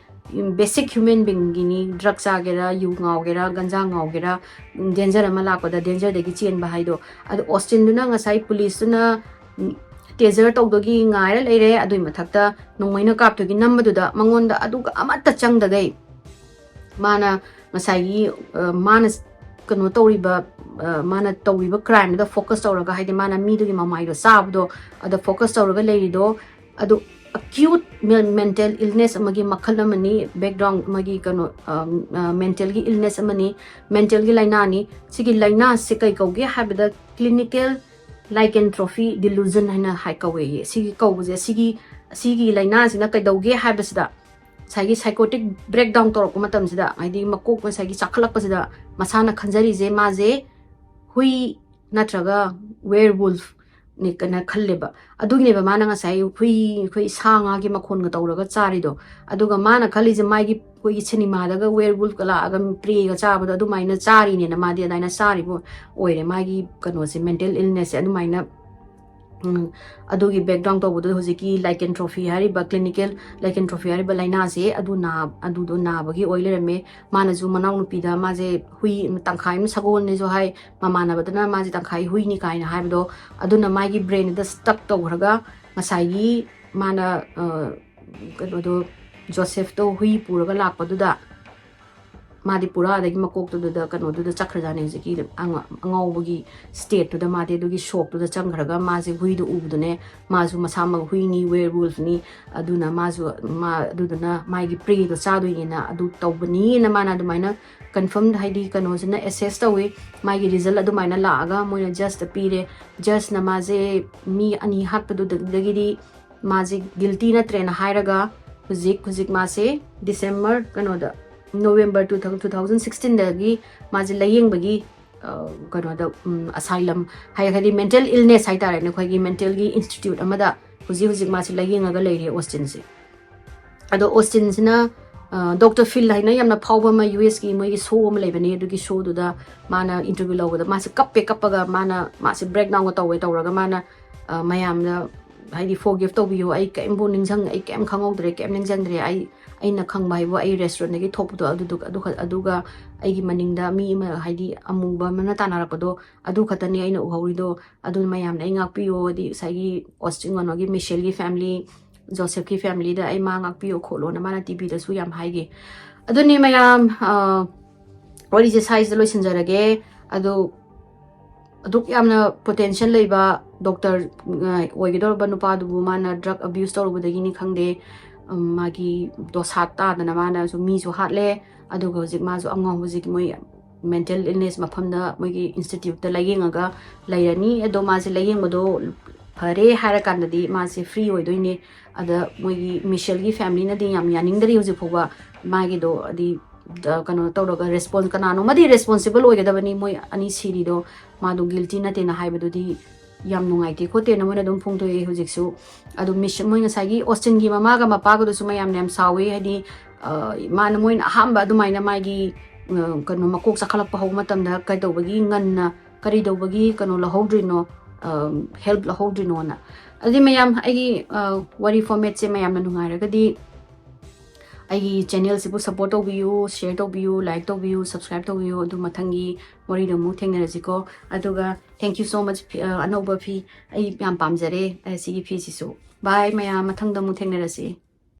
ꯕꯦꯁꯤꯛ ꯍ꯭ꯌꯨꯃꯦꯟ ꯕꯤꯡꯒꯤꯅꯤ꯫ ꯗ꯭ꯔꯒ ꯆꯥꯒꯦꯔꯥ, ꯌꯨ ꯉꯥꯎꯒꯦꯔꯥ, ꯒꯟꯖꯥ ꯉꯥꯎꯒꯦꯔꯥ, ꯗꯦꯟꯖꯔ ꯑꯃ ꯂꯥꯛꯄꯗ ꯗꯦꯟꯖꯔꯗꯒꯤ ꯆꯦꯟꯕ ꯍꯥꯏꯗꯣ꯫ ꯑꯗꯣ ꯑꯣꯁꯇꯤꯟꯗꯨꯅ ꯉꯁꯥꯏ ꯄꯨꯂꯤꯁꯇꯨꯅ ꯇꯦꯖꯔ ꯇꯧꯗꯣꯏꯒꯤ ꯉꯥꯏꯔ ꯂꯩꯔꯦ꯫ ꯑꯗꯨꯏ ꯃꯊꯛꯇ ꯅꯣꯡꯃꯩꯅ ꯀꯥꯞꯇꯣꯏꯒꯤ ꯅꯝꯕꯗꯨꯗ ꯃꯉꯣꯟꯗ ꯑꯗꯨꯒ ꯑꯃꯠꯇ ꯆꯪꯗꯈꯩ ꯃꯥꯅ ꯉꯁꯥꯏꯒꯤ, ꯑ, ꯃꯥꯅ ꯀꯩꯅꯣ ꯇꯧꯔꯤꯕ, ꯑ, ꯃꯥꯅ ꯇꯧꯔꯤꯕ ꯀ꯭ꯔꯥꯏꯝꯗꯨꯗ ꯐꯣꯀꯁ ꯇꯧꯔꯒ, ꯍꯥꯏꯗꯤ ꯃꯥꯅ ꯃꯤꯗꯨꯒꯤ ꯃꯃꯥꯏꯗꯣ ꯆꯥꯕꯗꯣ, ꯑꯗ ꯐꯣꯀꯁ ꯇꯧꯔꯒ ꯂꯩꯔꯤꯗꯣ, ꯑꯗꯨ ꯑꯦꯀ꯭ꯌꯨꯠ ꯃꯦꯟꯇꯦꯜ ꯏꯜꯅꯦꯁ ꯑꯃꯒꯤ ꯃꯈꯜ ꯑꯃꯅꯤ꯫ ꯕꯦꯛꯒ꯭ꯔꯥꯎꯟ ꯑꯃꯒꯤ ꯀꯩꯅꯣ, ꯑ, ꯑ, ꯃꯦꯟꯇꯦꯜꯒꯤ ꯏꯜꯅꯦꯁ ꯑꯃꯅꯤ, ꯃꯦꯟꯇꯦꯜꯒꯤ ꯂꯥꯏꯅꯥꯅꯤ꯫ ꯁꯤꯒꯤ ꯂꯥꯏꯅꯥꯁꯦ ꯀꯩ ꯀꯧꯒꯦ ꯍꯥꯏꯕꯗ ꯀ꯭ꯂꯤꯅꯤꯀꯦꯜ ꯂꯥꯏꯀꯦꯟꯊ꯭ꯔꯣꯐꯤ ꯗꯤꯂꯨꯖꯟ ꯍꯥꯏꯅ ꯍꯥꯏ ꯀꯧꯋꯦꯌꯦ꯫ ꯁꯤꯒꯤ ꯀꯧꯕꯁꯦ, ꯁꯤꯒꯤ, ꯁꯤꯒꯤ ꯂꯥꯏꯅꯥꯁꯤꯅ ꯀꯩꯗꯧꯒꯦ ꯍꯥꯏꯕꯁꯤꯗ, ꯉꯁꯥꯏꯒꯤ ꯁꯥꯏꯀꯣꯇꯤꯛ ꯕ꯭ꯔꯦꯛꯗꯥꯎꯟ ꯇꯧꯔꯛꯄ ꯃꯇꯝꯁꯤꯗ, ꯍꯥꯏꯗꯤ ꯃꯀꯣꯛ ꯉꯁꯥꯏꯒꯤ ꯆꯥꯈꯠꯂꯛꯄꯁꯤꯗ ꯃꯁꯥꯅ ꯈꯟꯖꯔꯤꯁꯦ ꯃꯥꯁꯦ ꯍꯨꯏ ꯅꯠꯇ꯭ꯔꯒ ꯋꯦꯌꯔ ꯋꯨꯜꯐꯅꯤ ꯀꯅ ꯈꯜꯂꯦꯕ꯫ ꯑꯗꯨꯒꯤꯅꯦꯕ ꯃꯥꯅ ꯉꯁꯥꯏ ꯍꯨꯏ, ꯑꯩꯈꯣꯏ ꯁꯥ ꯉꯥꯒꯤ ꯃꯈꯣꯟꯒ ꯇꯧꯔꯒ ꯆꯥꯔꯤꯗꯣ꯫ ꯑꯗꯨꯒ ꯃꯥꯅ ꯈꯜꯂꯤꯁꯦ ꯃꯥꯒꯤ ꯑꯩꯈꯣꯏꯒꯤ ꯁꯤꯅꯦꯃꯥꯗꯒ ꯋꯦꯌꯔ ꯋꯨꯜꯐꯀ ꯂꯥꯛꯑꯒ ꯄ꯭ꯔꯦꯒ ꯆꯥꯕꯗꯣ ꯑꯗꯨꯃꯥꯏꯅ ꯆꯥꯔꯤꯅꯦꯅ, ꯃꯥꯗꯤ ꯑꯗꯨꯃꯥꯏꯅ ꯆꯥꯔꯤꯕ ꯑꯣꯏꯔꯦ꯫ ꯃꯥꯒꯤ ꯀꯩꯅꯣꯁꯦ, ꯃꯦꯟꯇꯦꯜ ꯏꯜꯅꯦꯁꯁꯦ ꯑꯗꯨꯃꯥꯏꯅ, ꯎꯝ, ꯑꯗꯨꯒꯤ ꯕꯦꯛꯒ꯭ꯔꯥꯎꯟ ꯇꯧꯕꯗꯣ ꯍꯧꯖꯤꯛꯀꯤ ꯂꯥꯏꯀꯦꯟꯊ꯭ꯔꯣꯐꯤ ꯍꯥꯏꯔꯤꯕ, ꯀ꯭ꯂꯤꯅꯤꯀꯦꯜ ꯂꯥꯏꯀꯦꯟꯊ꯭ꯔꯣꯐꯤ ꯍꯥꯏꯔꯤꯕ ꯂꯥꯏꯅꯥꯁꯦ ꯑꯗꯨ ꯅꯥ-, ꯑꯗꯨꯗꯣ ꯅꯥꯕꯒꯤ ꯑꯣꯏ ꯂꯩꯔꯝꯃꯦ꯫ ꯃꯥꯅꯁꯨ ꯃꯅꯥꯎꯅꯨꯄꯤꯗ ꯃꯥꯁꯦ ꯍꯨꯏ ꯇꯪꯈꯥꯏ ꯑꯃ ꯁꯒꯣꯜꯅꯦꯁꯨ ꯍꯥꯏ, ꯃꯃꯥꯟꯅꯕꯗꯨꯅ ꯃꯥꯁꯦ ꯇꯪꯈꯥꯏ ꯍꯨꯏꯅꯤ ꯀꯥꯏꯅ ꯍꯥꯏꯕꯗꯣ, ꯑꯗꯨꯅ ꯃꯥꯒꯤ ꯕ꯭ꯔꯦꯟꯗꯨꯗ ꯁ꯭ꯇꯛ ꯇꯧꯈ꯭ꯔꯒ ꯉꯁꯥꯏꯒꯤ ꯃꯥꯅ, ꯑ, ꯀꯩꯅꯣꯗꯣ, ꯖꯣꯁꯦꯐꯇꯣ ꯍꯨꯏ ꯄꯨꯔꯒ ꯂꯥꯛꯄꯗꯨꯗ ꯃꯥꯗꯤ ꯄꯨꯔꯥ ꯑꯗꯒꯤ ꯃꯀꯣꯛꯇꯨꯗ ꯀꯩꯅꯣꯗꯨꯗ ꯆꯠꯈ꯭ꯔꯖꯥꯠꯅꯦ꯫ ꯍꯧꯖꯤꯛꯀꯤ ꯑꯉ-, ꯑꯉꯥꯎꯕꯒꯤ ꯁ꯭ꯇꯦꯠꯇꯨꯗ ꯃꯥꯗꯤ ꯑꯗꯨꯒꯤ ꯁꯣꯛꯇꯨꯗ ꯆꯪꯈ꯭ꯔꯒ ꯃꯥꯁꯦ ꯍꯨꯏꯗꯣ ꯎꯕꯗꯨꯅꯦ, ꯃꯥꯁꯨ ꯃꯁꯥꯃꯛ ꯍꯨꯏꯅꯤ, ꯋꯦꯌꯔ ꯋꯨꯜꯐꯅꯤ, ꯑꯗꯨꯅ ꯃꯥꯁꯨ, ꯃꯥ, ꯑꯗꯨꯗꯨꯅ ꯃꯥꯒꯤ ꯄ꯭ꯔꯦꯗꯣ ꯆꯥꯗꯣꯏꯅꯦꯅ ꯑꯗꯨ ꯇꯧꯕꯅꯤꯅ ꯃꯥꯅ ꯑꯗꯨꯃꯥꯏꯅ ꯀꯟꯐꯥꯔꯝ, ꯍꯥꯏꯗꯤ ꯀꯩꯅꯣꯁꯤꯅ ꯑꯦꯁꯦꯁ ꯇꯧꯋꯤ꯫ ꯃꯥꯒꯤ ꯔꯤꯖꯜ ꯑꯗꯨꯃꯥꯏꯅ ꯂꯥꯛꯑꯒ ꯃꯣꯏꯅ ꯖꯁꯇ ꯄꯤꯔꯦ꯫ ꯖꯁꯅ ꯃꯥꯁꯦ ꯃꯤ ꯑꯅꯤ ꯍꯥꯠꯄꯗꯨꯗꯒꯤꯗꯤ ꯃꯥꯁꯦ ꯒꯤꯜꯇꯤ ꯅꯠꯇ꯭ꯔꯦꯅ ꯍꯥꯏꯔꯒ ꯍꯧꯖꯤꯛ, ꯍꯧꯖꯤꯛ ꯃꯥꯁꯦ ꯗꯤꯁꯦꯝꯕꯔ, ꯀꯩꯅꯣꯗ, November two thousand, two thousand ꯁꯤꯛꯁꯇꯤꯟꯗꯒꯤ ꯃꯥꯁꯦ ꯂꯥꯏꯌꯦꯡꯕꯒꯤ, ꯑ, ꯀꯩꯅꯣꯗ, ꯎꯝ, ꯑꯁꯥꯏꯂꯝ ꯍꯥꯏ-, ꯍꯥꯏꯗꯤ ꯃꯦꯟꯇꯦꯜ ꯏꯜꯅꯦꯁ ꯍꯥꯏꯇꯥꯔꯦꯅꯦ, ꯑꯩꯈꯣꯏꯒꯤ ꯃꯦꯟꯇꯦꯜꯒꯤ ꯏꯟꯁꯇꯤꯇ꯭ꯌꯨꯠ ꯑꯃꯗ ꯍꯧꯖꯤꯛ, ꯍꯧꯖꯤꯛ ꯃꯥꯁꯦ ꯂꯥꯏꯌꯦꯡꯉꯒ ꯂꯩꯔꯦ ꯑꯣꯁꯇꯤꯟꯁꯦ꯫ ꯑꯗꯣ ꯑꯣꯁꯇꯤꯟꯁꯤꯅ ꯗꯣꯛꯇꯔ ꯐꯤꯜ ꯍꯥꯏꯅ ꯌꯥꯝꯅ ꯐꯥꯎꯕ ꯑꯃ, ꯌꯨ ꯑꯦꯁꯀꯤ ꯃꯣꯏꯒꯤ ꯁꯣ ꯑꯃ ꯂꯩꯕꯅꯦ꯫ ꯑꯗꯨꯒꯤ ꯁꯣꯗꯨꯗ ꯃꯥꯅ ꯏꯟꯇꯔꯚ꯭ꯌꯨ ꯂꯧꯕꯗ ꯃꯥꯁꯦ ꯀꯞꯄꯦ, ꯀꯞꯄꯒ ꯃꯥꯅ, ꯃꯥꯁꯦ ꯕ꯭ꯔꯦꯛ ꯗꯥꯎꯟꯒ ꯇꯧꯋꯦ꯫ ꯇꯧꯔꯒ ꯃꯥꯅ, ꯑ, ꯃꯌꯥꯝꯗ, ꯍꯥꯏꯗꯤ, "ꯐꯣꯔꯒꯤꯐ ꯇꯧꯕꯤꯌꯨ, ꯑꯩ ꯀꯔꯤꯝꯕꯨ ꯅꯤꯡꯁꯤꯡ ꯑꯩ ꯀꯔꯤꯝ ꯈꯪꯍꯧꯗ꯭ꯔꯦ, ꯀꯔꯤꯝ ꯅꯤꯡꯁꯤꯡꯗ꯭ꯔꯦ꯫ ꯑꯩ, ꯑꯩꯅ ꯈꯪꯕ ꯍꯥꯏꯕꯨ ꯑꯩ ꯔꯦꯁꯇꯨꯔꯦꯟꯗꯒꯤ ꯊꯣꯛꯄꯗꯣ ꯑꯗꯨꯗꯨ-, ꯑꯗꯨꯒ, ꯑꯗꯨꯒ ꯑꯩꯒꯤ ꯃꯅꯤꯡꯗ ꯃꯤ ꯑꯃ, ꯍꯥꯏꯗꯤ, ꯑꯃꯨꯕ ꯑꯃꯅ ꯇꯥꯟꯅꯔꯛꯄꯗꯣ ꯑꯗꯨ ꯈꯛꯇꯅꯤ ꯑꯩꯅ ꯎꯍꯧꯔꯤꯗꯣ꯫ ꯑꯗꯨꯅ ꯃꯌꯥꯝꯅ ꯑꯩ ꯉꯥꯛꯄꯤꯌꯣ", ꯍꯥꯏꯗꯤ, ꯉꯁꯥꯏꯒꯤ ꯑꯣꯁꯇꯤꯟ ꯀꯩꯅꯣꯒꯤ ꯃꯤꯁꯦꯜꯒꯤ ꯐꯦꯃꯤꯂꯤ, ꯖꯣꯁꯦꯐꯀꯤ ꯐꯦꯃꯤꯂꯤꯗ ꯑꯩ ꯃꯥ ꯉꯥꯛꯄꯤꯌꯣ ꯈꯣꯠꯂꯣꯅ ꯃꯥꯅ ꯇꯤꯚꯤꯗꯁꯨ ꯌꯥꯝ ꯍꯥꯏꯒꯦ꯫ ꯑꯗꯨꯅꯤ ꯃꯌꯥꯝ, ꯑ, ꯋꯥꯔꯤꯁꯦ ꯁ꯭ꯋꯥꯏꯁꯤꯗ ꯂꯣꯏꯁꯤꯟꯖꯔꯒꯦ꯫ ꯑꯗꯣ ꯑꯗꯨꯛ ꯌꯥꯝꯅ ꯄꯣꯇꯦꯟꯁꯤꯌꯦꯜ ꯂꯩꯕ ꯗꯣꯛꯇꯔ, ꯑ, ꯑꯣꯏꯒꯗꯧꯔꯕ ꯅꯨꯄꯥꯗꯨꯕꯨ ꯃꯥꯅ ꯗ꯭ꯔꯒ ꯑꯕ꯭ꯌꯨꯁ ꯇꯧꯔꯨꯕꯗꯒꯤꯅꯤ ꯈꯪꯗꯦ, ꯎꯝ, ꯃꯥꯒꯤ ꯗꯣꯁꯥ ꯇꯥꯗꯅ ꯃꯥꯅꯁꯨ ꯃꯤꯁꯨ ꯍꯥꯠꯂꯦ꯫ ꯑꯗꯨꯒ ꯍꯧꯖꯤꯛ ꯃꯥꯁꯨ ꯑꯉꯥꯎ, ꯍꯧꯖꯤꯛ ꯃꯣꯏ ꯃꯦꯟꯇꯦꯜ ꯏꯜꯅꯦꯁ ꯃꯐꯝꯗ ꯃꯣꯏꯒꯤ ꯏꯟꯁꯇꯤꯇ꯭ꯌꯨꯠꯇ ꯂꯥꯌꯦꯡꯉꯒ ꯂꯩꯔꯅꯤ꯫ ꯑꯗꯣ ꯃꯥꯁꯦ ꯂꯥꯌꯦꯡꯕꯗꯣ ꯐꯔꯦ ꯍꯥꯏꯔꯀꯥꯟꯗꯗꯤ ꯃꯥꯁꯦ ꯐ꯭ꯔꯤ ꯑꯣꯏꯗꯣꯏꯅꯦ꯫ ꯑꯗ ꯃꯣꯏꯒꯤ ꯃꯤꯁꯦꯜꯒꯤ ꯐꯦꯃꯤꯂꯤꯅꯗꯤ ꯌꯥꯝ ꯌꯥꯅꯤꯡꯗꯔꯤ ꯍꯧꯖꯤꯛ ꯐꯥꯎꯕ꯫ ꯃꯥꯒꯤꯗꯣ ꯍꯥꯏꯗꯤ, ꯗ-, ꯀꯩꯅꯣ ꯇꯧꯔꯒ ꯔꯦꯁꯄꯣꯟ-, ꯀꯅꯥꯅꯣꯃꯗꯤ ꯔꯦꯁꯄꯣꯟꯁꯤꯕꯜ ꯑꯣꯏꯒꯗꯕꯅꯤ꯫ ꯃꯣꯏ ꯑꯅꯤ ꯁꯤꯔꯤꯗꯣ ꯃꯥꯗꯣ ꯒꯤꯜꯇꯤ ꯅꯠꯇꯦꯅ ꯍꯥꯏꯕꯗꯨꯗꯤ ꯌꯥꯝ ꯅꯨꯡꯉꯥꯏꯇꯦ ꯈꯣꯠꯇꯦꯅ ꯃꯣꯏꯅ ꯑꯗꯨꯝ ꯐꯣꯡꯗꯣꯛꯑꯦ ꯍꯧꯖꯤꯛꯁꯨ꯫ ꯑꯗꯣ ꯃꯤꯁ-, ꯃꯣꯏ ꯉꯁꯥꯏꯒꯤ ꯑꯣꯁꯇꯤꯟꯒꯤ ꯃꯃꯥꯒ ꯃꯄꯥꯒꯗꯨꯁꯨ ꯃꯌꯥꯝꯅ ꯌꯥꯝ ꯁꯥꯎꯋꯦ꯫ ꯍꯥꯏꯗꯤ, ꯑ, ꯃꯥꯅ, ꯃꯣꯏꯅ ꯑꯍꯥꯟꯕ ꯑꯗꯨꯃꯥꯏꯅ ꯃꯥꯒꯤ, ꯑ, ꯀꯩꯅꯣ, ꯃꯀꯣꯛ ꯆꯥꯈꯠꯂꯛꯄ ꯍꯧꯕ ꯃꯇꯝꯗ ꯀꯩꯗꯧꯕꯒꯤ ꯉꯟꯅ, ꯀꯔꯤꯗꯧꯕꯒꯤ ꯀꯩꯅꯣ ꯂꯧꯍꯧꯗ꯭ꯔꯤꯅꯣ, ꯑ, ꯍꯦꯜꯞ ꯂꯧꯍꯧꯗ꯭ꯔꯤꯅꯣꯅ꯫ ꯑꯗꯨꯗꯤ ꯃꯌꯥꯝ, ꯑꯩꯒꯤ, ꯑ, ꯋꯥꯔꯤ ꯐꯣꯔꯃꯦꯠꯁꯦ ꯃꯌꯥꯝꯅ ꯅꯨꯡꯉꯥꯏꯔꯒꯗꯤ ꯑꯩꯒꯤ ꯆꯦꯅꯦꯜꯁꯤꯕꯨ ꯁꯞꯄꯣꯔꯠ ꯇꯧꯕꯤꯌꯨ, ꯁꯤꯌꯔ ꯇꯧꯕꯤꯌꯨ, ꯂꯥꯏꯛ ꯇꯧꯕꯤꯌꯨ, ꯁꯕꯁꯀ꯭ꯔꯥꯏꯕ ꯇꯧꯕꯤꯌꯨ꯫ ꯑꯗꯨ ꯃꯊꯪꯒꯤ ꯋꯥꯔꯤꯗ ꯑꯃꯨꯛ ꯊꯦꯡꯅꯔꯁꯤꯀꯣ꯫ ꯑꯗꯨꯒ thank you so much, ꯐꯤ-, ꯑ, ꯑꯅꯧꯕ ꯐꯤ, ꯑꯩ ꯌꯥꯝ ꯄꯥꯝꯖꯔꯦ, ꯑ, ꯁꯤꯒꯤ ꯐꯤꯁꯤꯁꯨ꯫ ꯕꯥꯏ ꯃꯌꯥꯝ, ꯃꯊꯪꯗ ꯑꯃꯨꯛ ꯊꯦꯡꯅꯔꯁꯤ꯫